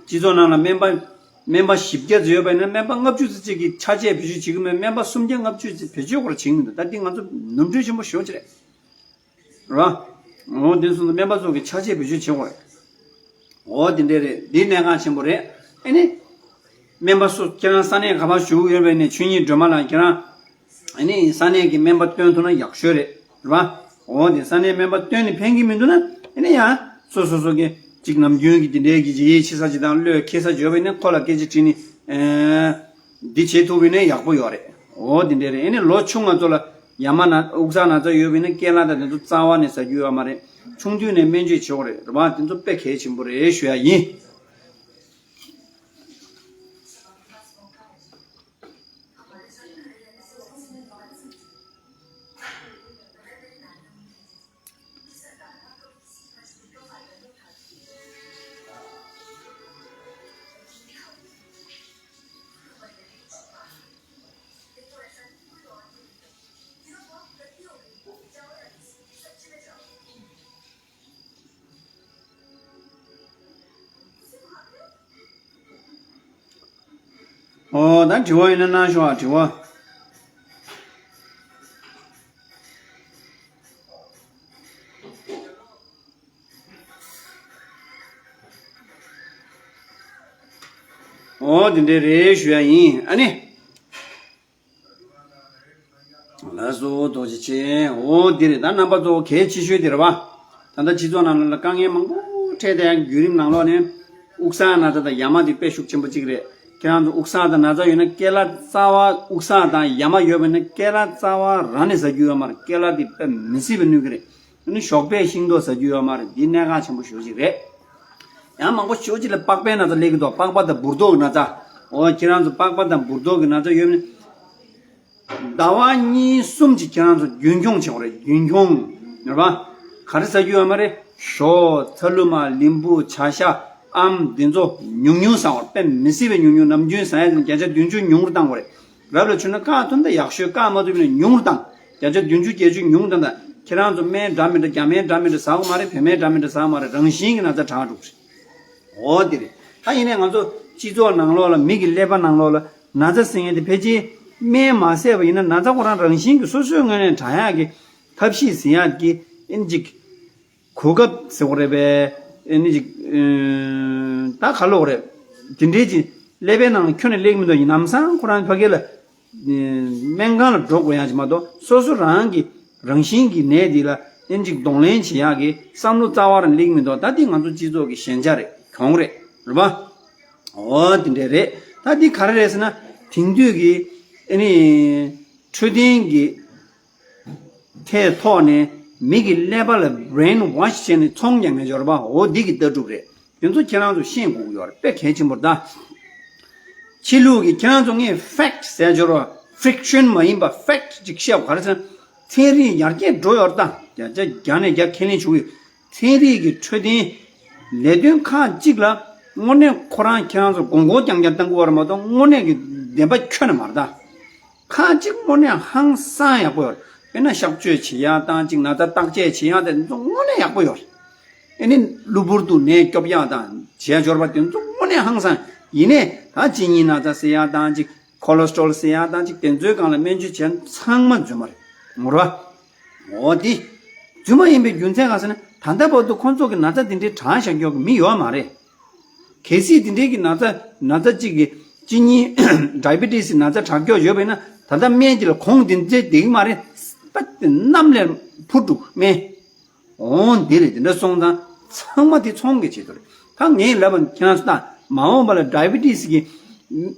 སྤྱི་ཚོགས་ནང་ལ་སྨན་པ། སྨན་པ་བཞི་བརྒྱ་ཙམ་ཡོད་པ་ཡིན་ན། སྨན་པ་ལྔ་བཅུ་ཙམ་གཅིག་གིས་ཆ་ཆས་བེད་སྤྱོད་བྱེད་ཀྱི་མེད། སྨན་པ་སུམ་བརྒྱ་ལྔ་བཅུ་ཙམ་བེད་སྤྱོད་སྐོར་བྱེད་ཀྱི་མི་འདུག་ད་འདི་ང་ཚོ་ནོར་འཁྲུལ་ཆེན་པོ་ཞེ་པོ་ཅིག་རེད། རེད་བ། འོ་དེ་སོང་ཙང་སྨན་པ་ཚོ་གིས་ཆ་ཆས་བེད་སྤྱོད་བྱེད་དགོས་རེད། འོ་དེ་འདྲས་རེད། འདི་གནད་འགག་ཆེན་པོ་རེད། ཨ་ནི། སྨན་པ་སུ། ཁྱེད་རང་ས་གནས་ག་པར་བཞུགས་ཡོད་པ་ཡིན་ནའི་ཆོས་ཉིད་སྒྲོལ་མ་ལགས་ཁྱེད་རང་། ཨ་ནི་ས་གནས་ཀྱི་སྨན་པ་བསྟེན་ཐུབ་ན་ཡག་ཤོས་རེད། རེད་བ། འོ་དེ་ས་གནས་སྨན་པ་བསྟེན་ནས་ཕན་གྱི་མི་འདུག་ན། ཨ་ནི་ཡང་སོ་སོ་སོ་གི་ཅིག་ནམ་རྒྱུན་གྱི་དེ་འདྲའི་གི་ཡིད་ཆེས་ས་ཅིག་དང་བློས་འཁེལ་ས་ཅིག་ཡོད་པ་ཡིན་ན་ཁོ་ལ་སྐད་ཆ་དྲིས་ནས། ཨེ། འདི་བྱེད་ཐུབ་པ་ཡིན་ན་ཡག་པོ་ཡོད་རེད། འོ་དེ་འདྲས་རེད། ཨ་ནི་ལོ་ཆུང་ང་ཚོ་ལ་ཡ་མ་ན་དབུགས་བསགས་ན་ཚ་ཡོད་པ་ཡིན་ན་ཀེ་ལ་དང་དེ་ཚོ་རྩ་བ་ནས་ཟ་རྒྱུ་ཡོད་མ་རེད། ཆུང་དུས་ནས་སྨན་བཅོས་བྱེད་དགོས་རེད། རེད་བ། དེ་ཚོ་དཔེ་གལ་ཆེན་པོ་རེད་ཞུ་ཡ་ཡིན། ཨོ། ད་དྲི་བ་ཡོད་ན་གནང་ཤོག་ཨ། དྲི་བ། ཨོ་དེ་འདྲས་རེད་ཞུ་ཡ་ཡིན། ཨ་ནི། ལགས་སོ། ཐུགས་རྗེ་ཆེ། འོ་འདི་རེད། ད་རྣམ་པ་ཚོ་གལ་ཆེ་ཤོས་དེ་རེད་བ། ད་ལྟ་སྤྱི་ཚོགས་ནང་ལ་དཀའ་ངལ་མང་པོ་འཕྲད་བསྡད་ཡ་བརྒྱུད་རིམ་ནང་ལོགས་ནས། དབུགས་བསགས་ན་ཚ་དང་ཡ་མ་དེ་དཔེ་ཤུགས་ཆེན་པོ་གཅིག་རེད། ཁྱེད་རང་ཚོ་དབུགས་བསགས་དང་ན་ཚ་ཡོད་ན་ཀེ་ལ་རྩ་བ། དབུགས་བསགས་དང་ཡ་མ་ཡོད་པ་ཡིན་ན་ཀེ་ལ་རྩ་བ་རང་ནས་ཟ་རྒྱུ་ཡོད་མ་རེད། ཀེ་ལ་དེ་དཔེ་མི་སྲིད་པའི་གནོད་ཀྱི་རེད། ཨ་ནི་ཞོགས་པའི་ཤིང་ཏོག་ཟ་རྒྱུ་ཡོད་མ་རེད། འདི་གནད་འགག་ཆེན་པོ་ཞེ་པོ་ཅིག་རེད། ཡང་མང་པོ་ཞེ་པོ་ཅིག་ལ་པགས་པའི་ན་ཚ་སླེབས་ཀྱི་འདུག་པགས་པ་དང་འབུར་ཏོག་གི་ན་ཚ། འོ་ཁྱེད་རང་ཚོ་པགས་པ་དང་འབུར་ཏོག་གི་ན་ཚ་ཡོད་ན། ཟླ་བ་གཉིས་གསུམ་ཅིག་ཁྱེད་རང་ཚོ་རྒྱུན་འཁྱོངས་བྱེད་དགོས་རེད། རྒྱུན་འཁྱོངས། རེད་པ། ག་རེ་ཟ་རྒྱུ་ཡོད་མ་རེད། ཞོ། ཚ་ལུ་མ། ལིམ་བུ། བྱ་ཤ། ཨམ། འདི་ཚོ་ཉུང་ཉུང་ཟ་དགོས་རེད། དཔེ་མི་སྲིད་པའི་ཉུང་ཉུང་། ནམ་རྒྱུན་ཟ་ཡ་དེ་བརྒྱ་ཆ་བདུན་ཅུ་ཉུང་རུ་བཏང་དགོས་རེད། རབ་ལ་བྱུང་ན་བཀག་ཐུབ་ན་ཡག་ཤོས། བཀག་མ་ཐུབ་ན་ཉུང་རུ་བཏང་། བརྒྱ་ཆ་བདུན་ཅུ་བརྒྱད་ཅུ་ཉུང་བཏང་། ད་ཁྱེད་རང་ཚོ་སྨན་འདྲ་མི་འདྲ། རྒྱ་སྨན་འདྲ་མི་འདྲ་ཟ་དགོས་མ་རེད། བོད་སྨན་འདྲ་མི་འདྲ་ཟ་དགོས་མ་རེད། རང་བཞིན་གྱི་ན་ཚ་དྲག་འགྲོ་གི་རེད། འོ་དེ་རེད། ད་ཡིན་ནའི་ང་ཚོ་སྤྱི་ཚོགས་ནང་ལོགས་ལ། མི་གི་ཀླད་པ་ནང་ལོགས་ལ་ན་ཚ་ཟེར་མཁན་དེ་ཕལ་ཆེར་སྨན་མ་བཟས་པ་ཡིན་ན་ན་ཚ་ཁོ་རང་རང་བཞིན་གྱིས་སོ་སོའི་ངོས་ནས་དྲག་ཡག་གི་ཐབས་ཤེས་ཟེར་ཡག་གི་ཨེ་ནི་ཅིག་གོ་སྐབས་ཟེར་དགོས་རེད་པས། ཨེ་ནི་ཅིག་ཨེ། ད་ག་ལབ་དགོས་རེད། དེ་འདྲའི་ཅིག་ཀླད་པའི་ནང་ལ་ཁྱོན་ནས་སླེབས་མི་འདུག་ཡིན་ནའང་ཁོ་རང་ཕ་གི་ལ། སྨན་ཁང་ལ་འགྲོ་དགོས་ཡ་ཅིག་མ་གཏོགས། སོ་སོ་རང་གི་རང་བཞིན་གྱི་ནད་འདི་ལ་ཨེ་ནི་ཅིག་གདོང་ལེན་བྱེད་ཡག་གི་བསམ་བློ་རྩ་བ་རང་སླེབས་མི་འདུག་ད་འདི་ང་ཚོ་སྤྱི་ཚོགས་ཀྱི་ཞན་ཆ་རེད། གྱོང་རེད། རེད་པ། འོ་དེ་འདྲས་རེད། ད་འདི་ག་རེ་རེད་ཟེར་ན། དེང་དུས་ཀྱི་ཨེ་ནི་འཕྲོད་བསྟེན་གྱི་ཐད་ཐོག་ནས་མི་གི་ཀླད་པ་ལ་brainwash་བྱས་ནས་ཚོང་རྒྱག་མཁན་ཅིག་ཡོད་རེད་པ། འོ་འདི་གི་ལྟ་གྲུབ་རེད། དེ་ཚོ་ཁྱེད་རང་ཚོ་ཤེས་དགོས་ཀྱི་ཡོད་རེད། དཔེ་གལ་ཆེན་པོ་རེད་ད། ཕྱི་ལུགས་ཀྱི་ཁྱེད་རང་ཚོ་ངས་fact་ཟེར་ཡ་ཅིག་ཡོད་རེད་པ། fiction་མ་ཡིན་པ་fact་ཅིག་བཤད་པ་ག་རེ་ཟེར་ན། ཚན་རིག་ཡར་རྒྱས་འགྲོ་ཡོད་རེད་ད། བརྒྱ་ཆ་བརྒྱ་ནས་བརྒྱ་ཁས་ལེན་ཞུ་གི་ཡོད། ཚན་རིག་གི་འཕྲོད་བསྟེན་ལས་དོན་ཁག་ཅིག་ལ་དངོས་གནས་ཁོ་རང་ཁྱེད་རང་ཚོ་མགོ་སྐོར་རྐྱང་རྐྱང་གཏང་གི་ཡོད་རེད་མ་གཏོགས་དངོས་གནས་ཀྱི་བདེན་པ་ཁྱོན་ནས་མ་རེད་ད། ཁག་ཅིག་དངོས་གནས་ཧང་སང་ཡག་པོ་ཡོད་རེད། དཔེར་ན་གཤག་བཅོས་བྱེད་ཡག་དང་ཅིག་ན་ཚ་བརྟག་དཔྱད་བྱེད་ཡག་དེ་ཚོ་དངོས་གནས་ཡག་པོ་ཡོད་རེད། ཨེ་ནི་གློ་བུར་དུ་ནད་སྐྱོབ་ཡག་དང་བྱེད་ཡག་འབྱོར་པ་དེ་ཚོ་དངོས་གནས་ཧང་སང་། ཡིན་ནའི་ད་གཅིན་སྙི་ན་ཚ་ཟེར་ཡག་དང་ཅིག cholesterol་ཟེར་ཡག་དང་ཅིག་དེ་ཚོའི་སྒང་ལ་སྨན་བཅོས་བྱས་ན་ཚང་མ་རྫུན་མ་རེད། ངོ་ར། འོ་དེ། རྫུན་མ་ཡིན་པའི་རྒྱུ་མཚན་གང་ཟེར་ན། ད་ལྟ་བར་དུ་ཁོང་ཚོ་གི་ན་ཚ་དེ་འདྲའི་དྲག་བཞག་མཁན་གྱི་མི་ཡོད་མ་རེད། གལ་སྲིད་དེ་འདྲའི་གི་ན་ཚ་ན་ཚ་གཅིག་གི་གཅིན་སྙི་diabetes་ན་ཚ་དྲག་མཁན་ཡོད་པ་ཡིན་ན། ད་ལྟ་སྨན་གཅིག་ལ་གོང་དེ་འདྲའི་བསྡད་ཀྱི་མ་རེད། པ་དེ་གནམ་ལས་འཕུར་འགྲོ་སྨན། འོང་འདི་རེད། དེ་འདྲ་སོང་ཙང་ཚང་མ་དེ་ཚོང་གི་ཆེད་དུ་རེད། ད་ངས་ལབ་པ་ཁྱེད་རང་ཚོ་ད་མ་འོངས་པ་ལ་diabetes་གི་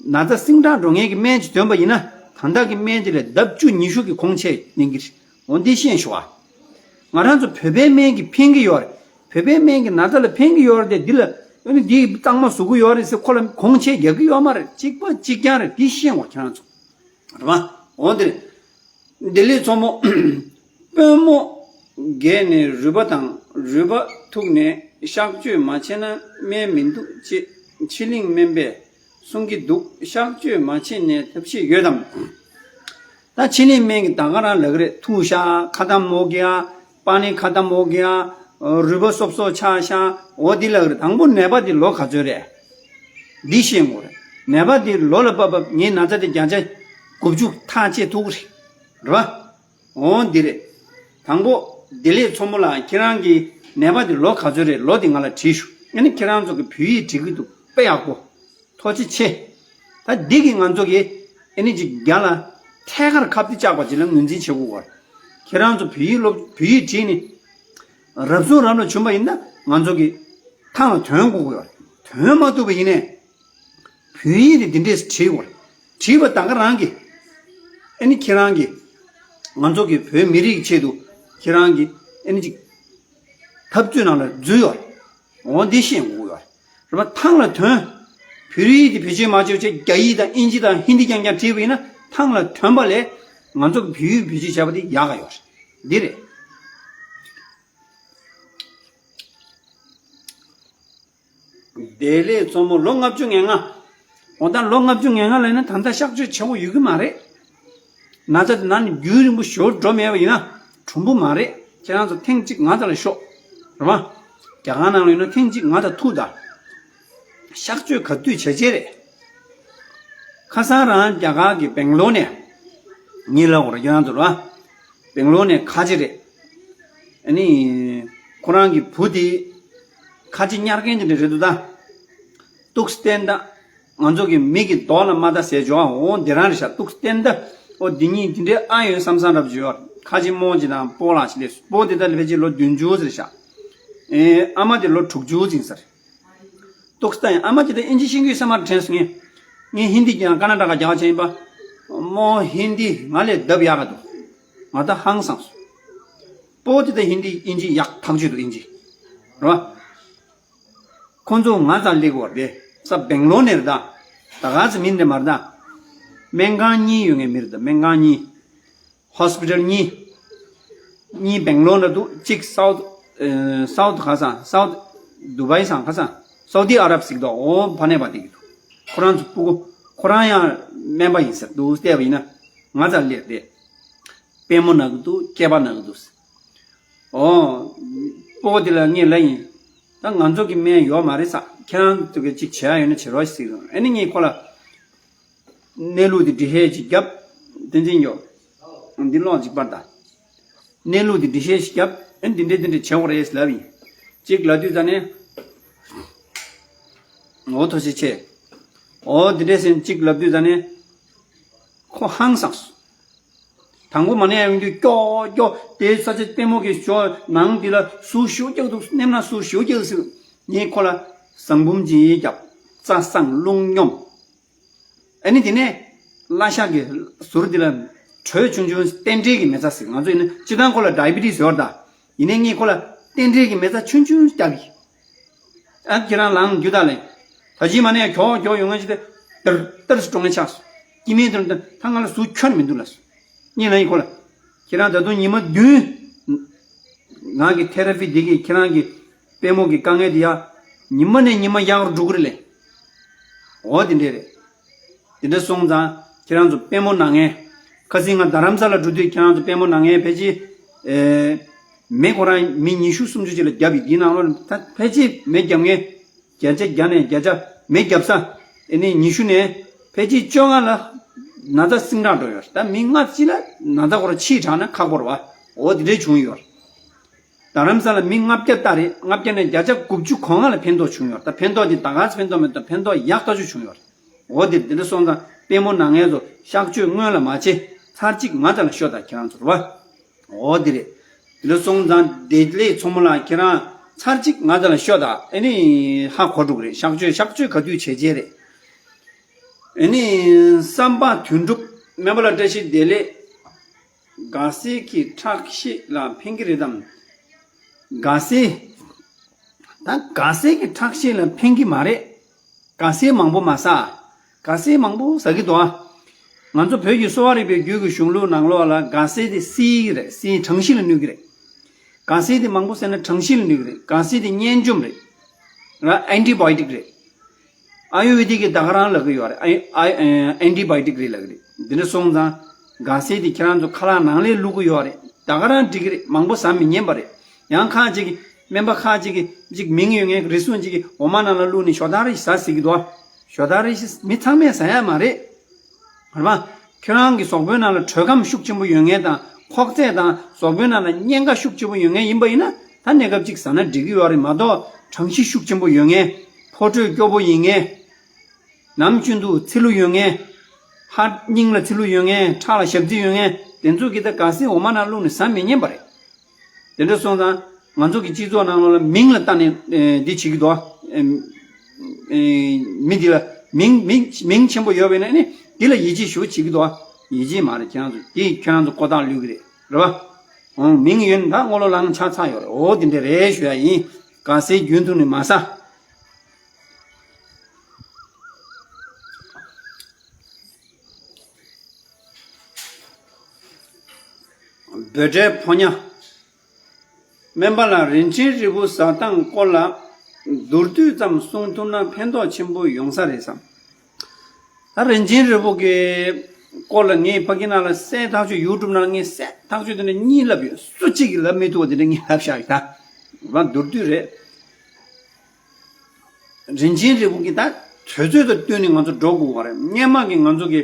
ན་ཚ་སིང་དྲག་འགྲོ་མཁན་གྱི་སྨན་ཅིག་འདོན་པ་ཡིན་ན། ད་ལྟ་གི་སྨན་དེ་ལས་ལྡབ་བཅུ་ཉི་ཤུ་གི་གོང་ཆེ་ཡིན་གྱི་རེད། འོ་འདི་ཤེས་ཤོག་ཨ། ང་རང་ཚོ་བོད་པའི་སྨན་གྱིས་ཕན་གྱི་ཡོད་རེད། བོད་པའི་སྨན་གྱིས་ན་ཚ་ལ་ཕན་གྱི་ཡོད་རེད་དེ། འདི་ལ་ ཨ་ནི་འདི་གཙང་མ་བཟོ་གི་ཡོད་རེད་ཟེར་ཁོ་ལ་གོང་ཆེ་རྒྱག་གི་ཡོད་མ་རེད། གཅིག་པ་གཅིག་རྐྱང་རེད། འདི་ཤེས་དགོས་ཁྱེད་རང་ཚོ། རེད་པ། འོ་འདི་རེད། བདེ་ལེགས་མཚོ་མོ། དཔོན་མོ། བརྒྱད་ནས་རུས་པ་དང་རུས་པ་ཐུག་ནས་གཤག་བཅོས་མ་བྱས་ན་སྨན་མི་འདུག་ཅེས་ཕྱི་གླིང་སྨན་པས་གསུང་གི་འདུག་གཤག་བཅོས་མ་བྱས་ནས་ཐབས་ཤེས་ཡོད་དམ། ད་ཕྱི་གླིང་སྨན་གྱི་ད་ག་རང་ལབ་ཀྱི་རེད། འཐུ་བཞག་ཁ་ཏ་མོ་གི་ཡ། པ་ནི་ཁ་ཏ་མོ་གི་ཡ། རུས་པ་སོབ་སོབ་ཆག་བཞག་འོ་འདི་ལབ་ཀྱི་རེད། དང་པོ་ནད་པ་འདི་ལོ་ག་ཚོད་རེད། འདི་ཤེས་དགོས་རེད། ནད་པ་འདི་ལོ་ལ་བབ་བབ་ངའི་ན་ཚ་འདི་བརྒྱ་ཆ་དགུ་བཅུ་ཐག་བཅད་ཐུབ་ཀྱི་རེད། རེད་པ། འོ་འདི་རེད། དང་པོ་བདེ་ལེགས་མཚོ་མོ་ལགས། ཁྱེད་རང་གི་ནད་པ་འདི་ལོ་ག་ཚོད་རེད། ལོ་འདི་ང་ལ་བྲིས་ཤོག་ཨ་ནི་ཁྱེད་རང་ཚོ་གི་བོད་ཡིག་འབྲི་གི་འདུག་དཔེ་ཡག་པོ། ཐུགས་རྗེ་ཆེ། ད་འདི་གི་ང་ཚོ་གི་ཨ་ནི་ཅིག་རྒྱ་ལ་ཐད་ཀར་ཁ་གཏད་བཅག་པ་ཅིག་ལ་ངོས་འཛིན་བྱེད་དགོས་པ། ཁྱེད་རང་ཚོ་བོད་ཡིག་སློབ་བོད་ཡིག་བྲིས་ནས་རབ་བྱུང་རབ་ལ་བྱུང་པ་ཡིན་ན་ང་ཚོ་གི་ཐང་ལ་དོན་དགོས་ཀྱི་ཡོད་རེད། དོན་མ་ཐུབ་པ་ཡིན་ནའི་བོད་ཡིག་དེ་འདི་འདྲས་བྲིས་དགོས་རེད། བྲིས་པ་ད་ག་རང་གི་ཨ་ནི་ཁྱེད་རང་གི་ང་ཚོ་གི་བོད་མི་རིགས་ཆེད་དུ་ཁྱེད་རང་གི་ཨ་ནི་ཅིག་འཐབ་རྩོད་ནང་ལ་འཛུལ་ཡོད་རེད། འོ་འདི་ཤེས་དགོས་ཡོད་རེད། རེད་པ། ཐང་ལ་དོན། བོད་ཡིག་དེ་བེད་སྤྱོད་མ་བྱས་བྱས་རྒྱ་ཡིག་དང་དབྱིན་ཇི་དང་ཧིན་དི་རྐྱང་རྐྱང་བྲིས་པ་ཡིན་ན་ཐང་ལ་དོན་པ་ལས་ང་ཚོ་གི་བོད་ཡིག་བེད་སྤྱོད་བྱས་པ་དེ་ཡག་ག་ཡོད་རེད། འདི་རེད། བདེ་ལེགས་མཚོ་མོ་ལོ་ལྔ་བཅུ་ང་ལྔ། འོ་ད་ལོ་ལྔ་བཅུ་ང་ལྔ་ལ་ཡིན་ན་ད་ལྟ་གཤག་བཅོས་བྱེད་དགོས་ཡོད་ཀྱི་མ་རེད། ན་ཚ་དེ་ན་ནི་རྒྱུན་རིང་པོ་ཞོར་འགྲོ་མེད་པ་ཡིན་ན་གྲུང་པོ་མ་རེད། ཁྱེད་རང་ཚོ་ཐེངས་གཅིག་ང་ཚོ་ལ་ཤོག་རེད་པ། རྒྱ་གར་ནང་ལ་ཡིན་ན་ཐེངས་གཅིག་ང་ཚོ་ཐུག་ད། གཤག་བཅོས་ག་དུས་བྱས་བྱས་རེད། ཁ་སང་རང་རྒྱ་གར་གྱི་སྦེང་ལོར་ནས་ངའི་ལབ་དགོས་རེད། ཁྱེད་རང་ཚོ་རེད་པ། སྦེང་ལོར་ནས་ཁ་ཆེ་རེད། ཨ་ནི་ཁོ་རང་གི་བུ་དེ་ཁ་ཆེ་ཉར་མཁན་དེ་འདྲ་རེད་འདུག་ད། ཏུག་སྟན་ད། ང་ཚོ་གི་མི་གི་མདོག་ལ་མ་ལྟ་ཟེར་འཇོག་འོ་འདི་རང་རེད་ཤག་ཏུག་སྟན་ད། འོ་འདི་གཉིས་འདི་འདྲའི་ཨ་ཡོད་བསམ་བསམ་རབ་བྱོས། ཁ་ཆེ་རྨོ་ཆེ་དང་སྤོ་ལགས་ཆེ་ལས་སྤོ་དེ་ད་ལ་ཕལ་ཆེར་ལོ་བདུན་ཅུ་ཟེར་ཤག་ཨེ་ཨ་མ་དེ་ལོ་དྲུག་ཅུ་ཟིན་ཟེར། ཏོག་ཙམ་ཡང་ཨ་མ་ཅིག་དང་ཨིན་ཇི་ཤེས་ཀྱི་ཡོད་ས་མ་རེད་དྲན་སོང་ངས། ངས་ཧིན་དི་ཀྱང་ཀ་ན་ཊ་ཀ་རྒྱག་བྱས་ཡིན་པ། རྨོ་ཧིན་དི་ང་ལས་ལྡབ་ཡག་ག་འདུག་ང་ད་ཧང་སངས་སོང་། སྤོ་དེ་དང་ཧིན་དི་ཨིན་ཇི་ཡག་ཐག་ཆོད་འདུག་ཨིན་ཇི། རེད་པ། ཁོ་ཚོ་ང་ཚང་སླེབས་པ་རེད། ས་སྦེང་ལོར་ནས་རེད་ད། ད་ག་ཚོད་མིན་རེད་མ་རེད་ད། སྨན་ཁང་གཉིས་ཡོད་ངེས་མི་རེད་ད། སྨན་ཁང་གཉིས། ཧོ་སི་པི་ཊལ་གཉིས། གཉིས་སྦེང་ལོར་ན་འདུག་གཅིག་སའུ་ཐི། ཨེ། སའུ་ཐི་ག་ས། སའུ་ཐི་དུ་བའི་སང་ག་ས། སའུ་དི་ཨ་རབ་ཟིག་འདུག་འོ་ཕ་ནས་པ་དེ་གི་འདུག་ཁོ་རང་ཚོ་སྤུ་གུ། ཁོ་རང་ཡང་སྨན་པ་ཡིན་ཟེར་འདུག་བལྟས་པ་ཡིན་ན་ང་ཚང་སླེབས་རེད། པུས་མོ་ན་གི་འདུག་སྐེད་པ་ན་གི་འདུག་འོ། སྤོ་དེ་ལ་ངས་ལབ་ཡིན། ད་ང་ཚོ་གི་སྨན་ཡོད་མ་རེད་ས། ཁྱེད་རང་ཚོ་གི་གཅིག་བྱས་ཡོད་ན་བྱེད་རོགས་ཞིག་ཟེར། ཨ་ནི་ངས་ཁོ་ལ། གནས་ལུགས་དེ་འགྲེལ་བཤད་ཅིག་རྒྱབ། བསྟན་འཛིན་ཡོད། འདི་ཀློག་ཅིག་པར་ད། གནས་ལུགས་དེ་འགྲེལ་བཤད་ཅིག་རྒྱབ། ཨེ་འདི་འདྲས་འདི་འདྲས་བྱེད་དགོས་རེད་ལབ་ཡིན། གཅིག་ལབ་དུས་ཙ་ནས། འོ་ཐུགས་རྗེ་ཆེ། འོ་འདི་འདྲས་ཟེར་གཅིག་ལབ་དུས་ཙ་ནས། ཁོ་ཧང་སངས་སོང་། དང་པོ་མ་ནས་ཡོང་དུས་ཀྱོག་ཀྱོག་དེའི་ས་ཆ་ལྟད་མོ་གི་ཞོ་ནང་འདི་ལ་ཟུག་ཞོ་རྒྱག་འདུག་སྣེམ་ན་ཟུག་ཞོ་རྒྱག་ཟེར། ངས་ཁོ་ལ་ཟངས་བུམ་ཅིག་བརྒྱབ། རྩྭ་བསྲང་རླུང་སྙོམས། ཨ་ནི་དེ་ནས་བླ་ཤག་གི་ཟུར་འདི་ལ་དྲོད་ཆུང་ཆུང་རྟེན་འབྲེལ་གྱི་མེ་བཙའ་ཟེར། ང་ཚོ་ཡིན་ན་སྤྱིར་བཏང་ཁོ་ལ་ཌའི་བི་ཊི་སི་ཡོད་ད། ཡིན་ནའི་ངས་ཁོ་ལ་རྟེན་འབྲེལ་གྱི་མེ་བཙའ་ཆུང་ཆུང་བརྒྱབ་ཡིན། ཨ་ཁྱེད་རང་ལངས་རྒྱུ་ད་ལེ། ད་ཅི་མ་ནས་གྱོག་གྱོག་ཡོང་ངེས་ཅི་སྟེ། ཏར་ཏར་སུ་གྲོང་ངེས་ཆགས་སོང་། སྐྱེ་དམན་དུ་ད་ང་ལ་ཟུག་ཁྱོན་མི་འདུག་ལ་སོ། ངས་ལ་ཡིན་ཁོ་ལ། ཁྱེད་རང་ད་དུང་ཉི་མ་བདུན། ང་གི་ཐེ་ར་པི་འདི་གིས་ཁྱེད་རང་གི་པུས་མོ་གི་དཀའ་ངལ་འདི་ཡ། ཉི་མ་ནས་ཉི་མ་ཡག་རུ་འགྲོ་གི་རེད་ལེ། འོ་དེ་འདྲས་རེད། དེ་འདྲ་སོང་ཙང་ཁྱེད་རང་ཚོ་པུས་མོ་ན་མཁན། ཁ་སང་ང་རྡ་རམ་ས་ལ་འགྲོ་དུས་ཁྱེད་རང་ཚོ་པུས་མོ་ན་མཁན་ཕལ་ཆེར། ཨེ། མེ་ཁོ་རང་མི་ཉི་ཤུ་སུམ་ཅུ་ཅིག་ལ་བརྒྱབ་ཡོད། དེའི་ནང་ལོགས་ནས་ད་ཕལ་ཆེར་མེ་བརྒྱབ་མཁན། བརྒྱ་ཆ་བརྒྱ་ནས་བརྒྱ་ཆ་མེ་བརྒྱབ་ས། ཨེ་ནི་ཉི་ཤུ་ནས་ཕལ་ཆེར་བཅོ་ལྔ་ལ་ན་ཚ་སིང་དྲག་འགྲོ་ཡོད་རེད། ད་མི་ལྔ་གཅིག་ལ་ན་ཚ་ཁོ་རང་ཕྱིས་དྲགས་ན་ཁག་པོ་རེད་པ། འོ་དེ་འདྲས་བྱུང་ཡོད་རེད། རྡ་རམ་ས་ལ་མི་ལྔ་བརྒྱ་ལྟ་རེད། ལྔ་བརྒྱ་ནས་བརྒྱ་ཆ་དགུ་བཅུ་གོ་ལྔ་ལ་ཕན་ཐོགས་བྱུང་ཡོད་རེད། ད་ཕན་ཐོགས་དེ་ད་ག་ཚོད་ཕན་ཐོགས་མེད་དང་ཕན་ཐོགས་ཡག་ཐག་ཆོད་བྱུང་ཡོད་རེད། འོ་དེ་དེ་འདྲ་སོང་ཙང་པུས་མོ་ན་མཁན་ཚོ་གཤག་བཅོས་སྔོན་ལ་མ་བྱེད། ཚར་གཅིག་ང་ཚོ་ལ་ཤོད་དང་ཁྱེད་རང་ཚོ་རེད་པ། འོ་དེ་རེད། དེ་འདྲ་སོང་ཙང་བདེ་ལེགས་མཚོ་མོ་ལགས་ཁྱེད་རང་ཚར་གཅིག་ང་ཚོ་ལ་ཤོད་དང་། ཨེ་ནི་ཧ་གོ་འགྲོ་གི་རེད། གཤག་བཅོས་གཤག་བཅོས་ག་དུས་བྱེད་བྱེད་རེད། ཨེ་ནི་བསམ་པ་དོན་འགྲུབ། སྨན་པ་ལགས་བཀྲ་ཤིས་བདེ་ལེགས། དགའ་སེལ་གྱི་ཁྲག་ཤེད་ལ་ཕན་གྱི་རེད་དམ། དགའ་སེལ། ད་ག་ཟེ་གི་ཁྲག་ཤེད་ལ་ཕན་གྱི་མ་རེད། ག་ཟེ་མང་པོ་མ་ཟ། ག་ཟེ་མང་པོ་ཟ་གི་འདུག་ཨ། ང་ཚོ་བོད་ཀྱི་གསོ་བ་རིག་པའི་རྒྱུད་ཀྱི་གཞུང་ལུགས་ནང་ལོགས་ལ་ག་ཟེ་དེ་བསིལ་གི་རེད། བསིལ། གྲང་ཤིང་ལ་གནོད་གི་རེད། ག་ཟེ་དེ་མང་པོ་ཟ་ན་གྲང་ཤིང་ལ་གནོད་གི་རེད། ག་ཟེ་དེ་གཉན་འཇོམས་རེད། ར་ཨན་ཊི་བའི་ཡོ་ཊིག་རེད། ཨ་ཡུར་ཝེ་དིག་གི་ད་ག་རང་ལབ་གི་ཡོད་རེད། ཨ་ཨ་ཨན་ཊི་བའི་ཡོ་ཊིག་རེད་ལབ་གི་རེད། འདི་འདྲ་སོང་ཙང་ག་ཟེ་དེ་ཁྱེད་རང་ཚོ་ཁ་ལག་ནང་ལ་བླུག་གི་ཡོད་རེད། ད་ག་རང་འགྲིག་གི་རེད། མང་པོ་ཟ་མི་ཉན་པ་རེད། ཡང་ཁ་ཅིག་གིས་སྨན་པ་ཁ་ཅིག་གིས་ཅིག་མིང་ཡོད་མཁན་གྱི་རི་སུང་ཅིག་གིས་འོ་མ་ནང་ལ་བླུགས་ནས་ཞོ་དར་རེ་ཟ་ཟེར་གི་འདུག་ཨ། ཞོ་དར་རེ་མི་ཚང་མས་ཟ་ཡ་མ་རེད། ཧར་མ། ཁྱོད་རང་གི་གཟུགས་པོའི་ནང་ལ་དྲོད་ཁམས་ཤུགས་ཆེན་པོ་ཡོད་མཁན་དང་ཁོག་རྩེད་དང་གཟུགས་པོའི་ནང་ལ་གཉན་ཁ་ཤུགས་ཆེན་པོ་ཡོད་མཁན་ཡིན་པ་ཡིན་ན། ད་གནས་སྐབས་གཅིག་ཟ་ན་འགྲིག་གི་ཡོད་རེད་མ་གཏོགས། གྲང་ཤིང་ཤུགས་ཆེན་པོ་ཡོད་མཁན། ཕོ་དྲོད་སྐྱོ་པོ་ཡིན་མཁན། ནམ་རྒྱུན་དུ་ཚི་ལུ་ཡོད་མཁན། ཧ། སྙིང་ལ་ཚི་ལུ་ཡོད་མཁན། ཁྲག་ལ་ཞབས་རྩི་ཡོད་མཁན་དེ་ཚོ་གིས་ད་ག་ཟེ་འོ་མ་ནང་བླུགས་ནས་ཟ་མི་ཉན་པ་རེད། དེ་འདྲ་སོང་ཙང་ང་ཚོ་གི་སྤྱི་ཚོགས་ནང་ལོགས་ལ་མིང་ལ་བལྟས་ནས་ཨེ་འདི་བྱེད་ཀྱི་འདུག་ཨ། ཨེ་ཨེ་མི་འདི་ལ་མིང་མིང་མིང་ཆེན་པོ་ཡོད་པས་ན་ནི་འདི་ལ་ཡིད་ཆེས་ཞུ་བྱེད་ཀྱི་འདུག་ཨ། ཡིད་ཆེས་མ་རེད། ཁྱེད་རང་ཚོ་འདི་ཁྱེད་རང་ཚོ་ཀོ་ཐག་ལུས་ཀྱི་རེད། རེད་པ། འོང་། མིང་ཡོད་ན་ད་སྔོ་ལོ་ལང་ཆགས་ཚར་ཡོད་རེད། འོ་དེ་འདྲ་རེད་ཞུ་ཡ་ཡིན། ག་ཟེ་རྒྱུན་དུ་ནི་མ་ཟ། འབོད་སྒྲའི་ཕོ་ཉ། སྨན་པ་ལགས། རིན་ཆེན་རིལ་བུ་ཟ་སྟངས་སྐོར་ལ་མདོར་བསྡུས་ཙམ་གསུང་ཐུབ་ན་ཕན་ཐོགས་ཆེན་པོ་ཡོང་ས་རེད་བསམ། ད་རིན་ཆེན་རིལ་བུ་གི་སྐོར་ལ་ངས་ཕ་གི་ནང་ལ་གསལ་ཐག་ཆོད། ཡུ་ཊུབ་ནང་ལ་ངས་གསལ་ཐག་ཆོད་དེ་འདྲ་གཉིས་ལབ་ཡོད། སུ་གཅིག་གིས་ལབ་མི་ཐུབ་པ་དེ་འདྲ་གཉིས་ལབ་བཞག་ཡོད། ད་མདོར་བསྡུས་རེད། རིན་ཆེན་རིལ་བུ་གི་ད་དུས་ཚོད་དང་བསྟུན་ནས་ང་ཚོ་འགྲོ་དགོས་པ་རེད། སྔན་མ་གི་ང་ཚོ་གི་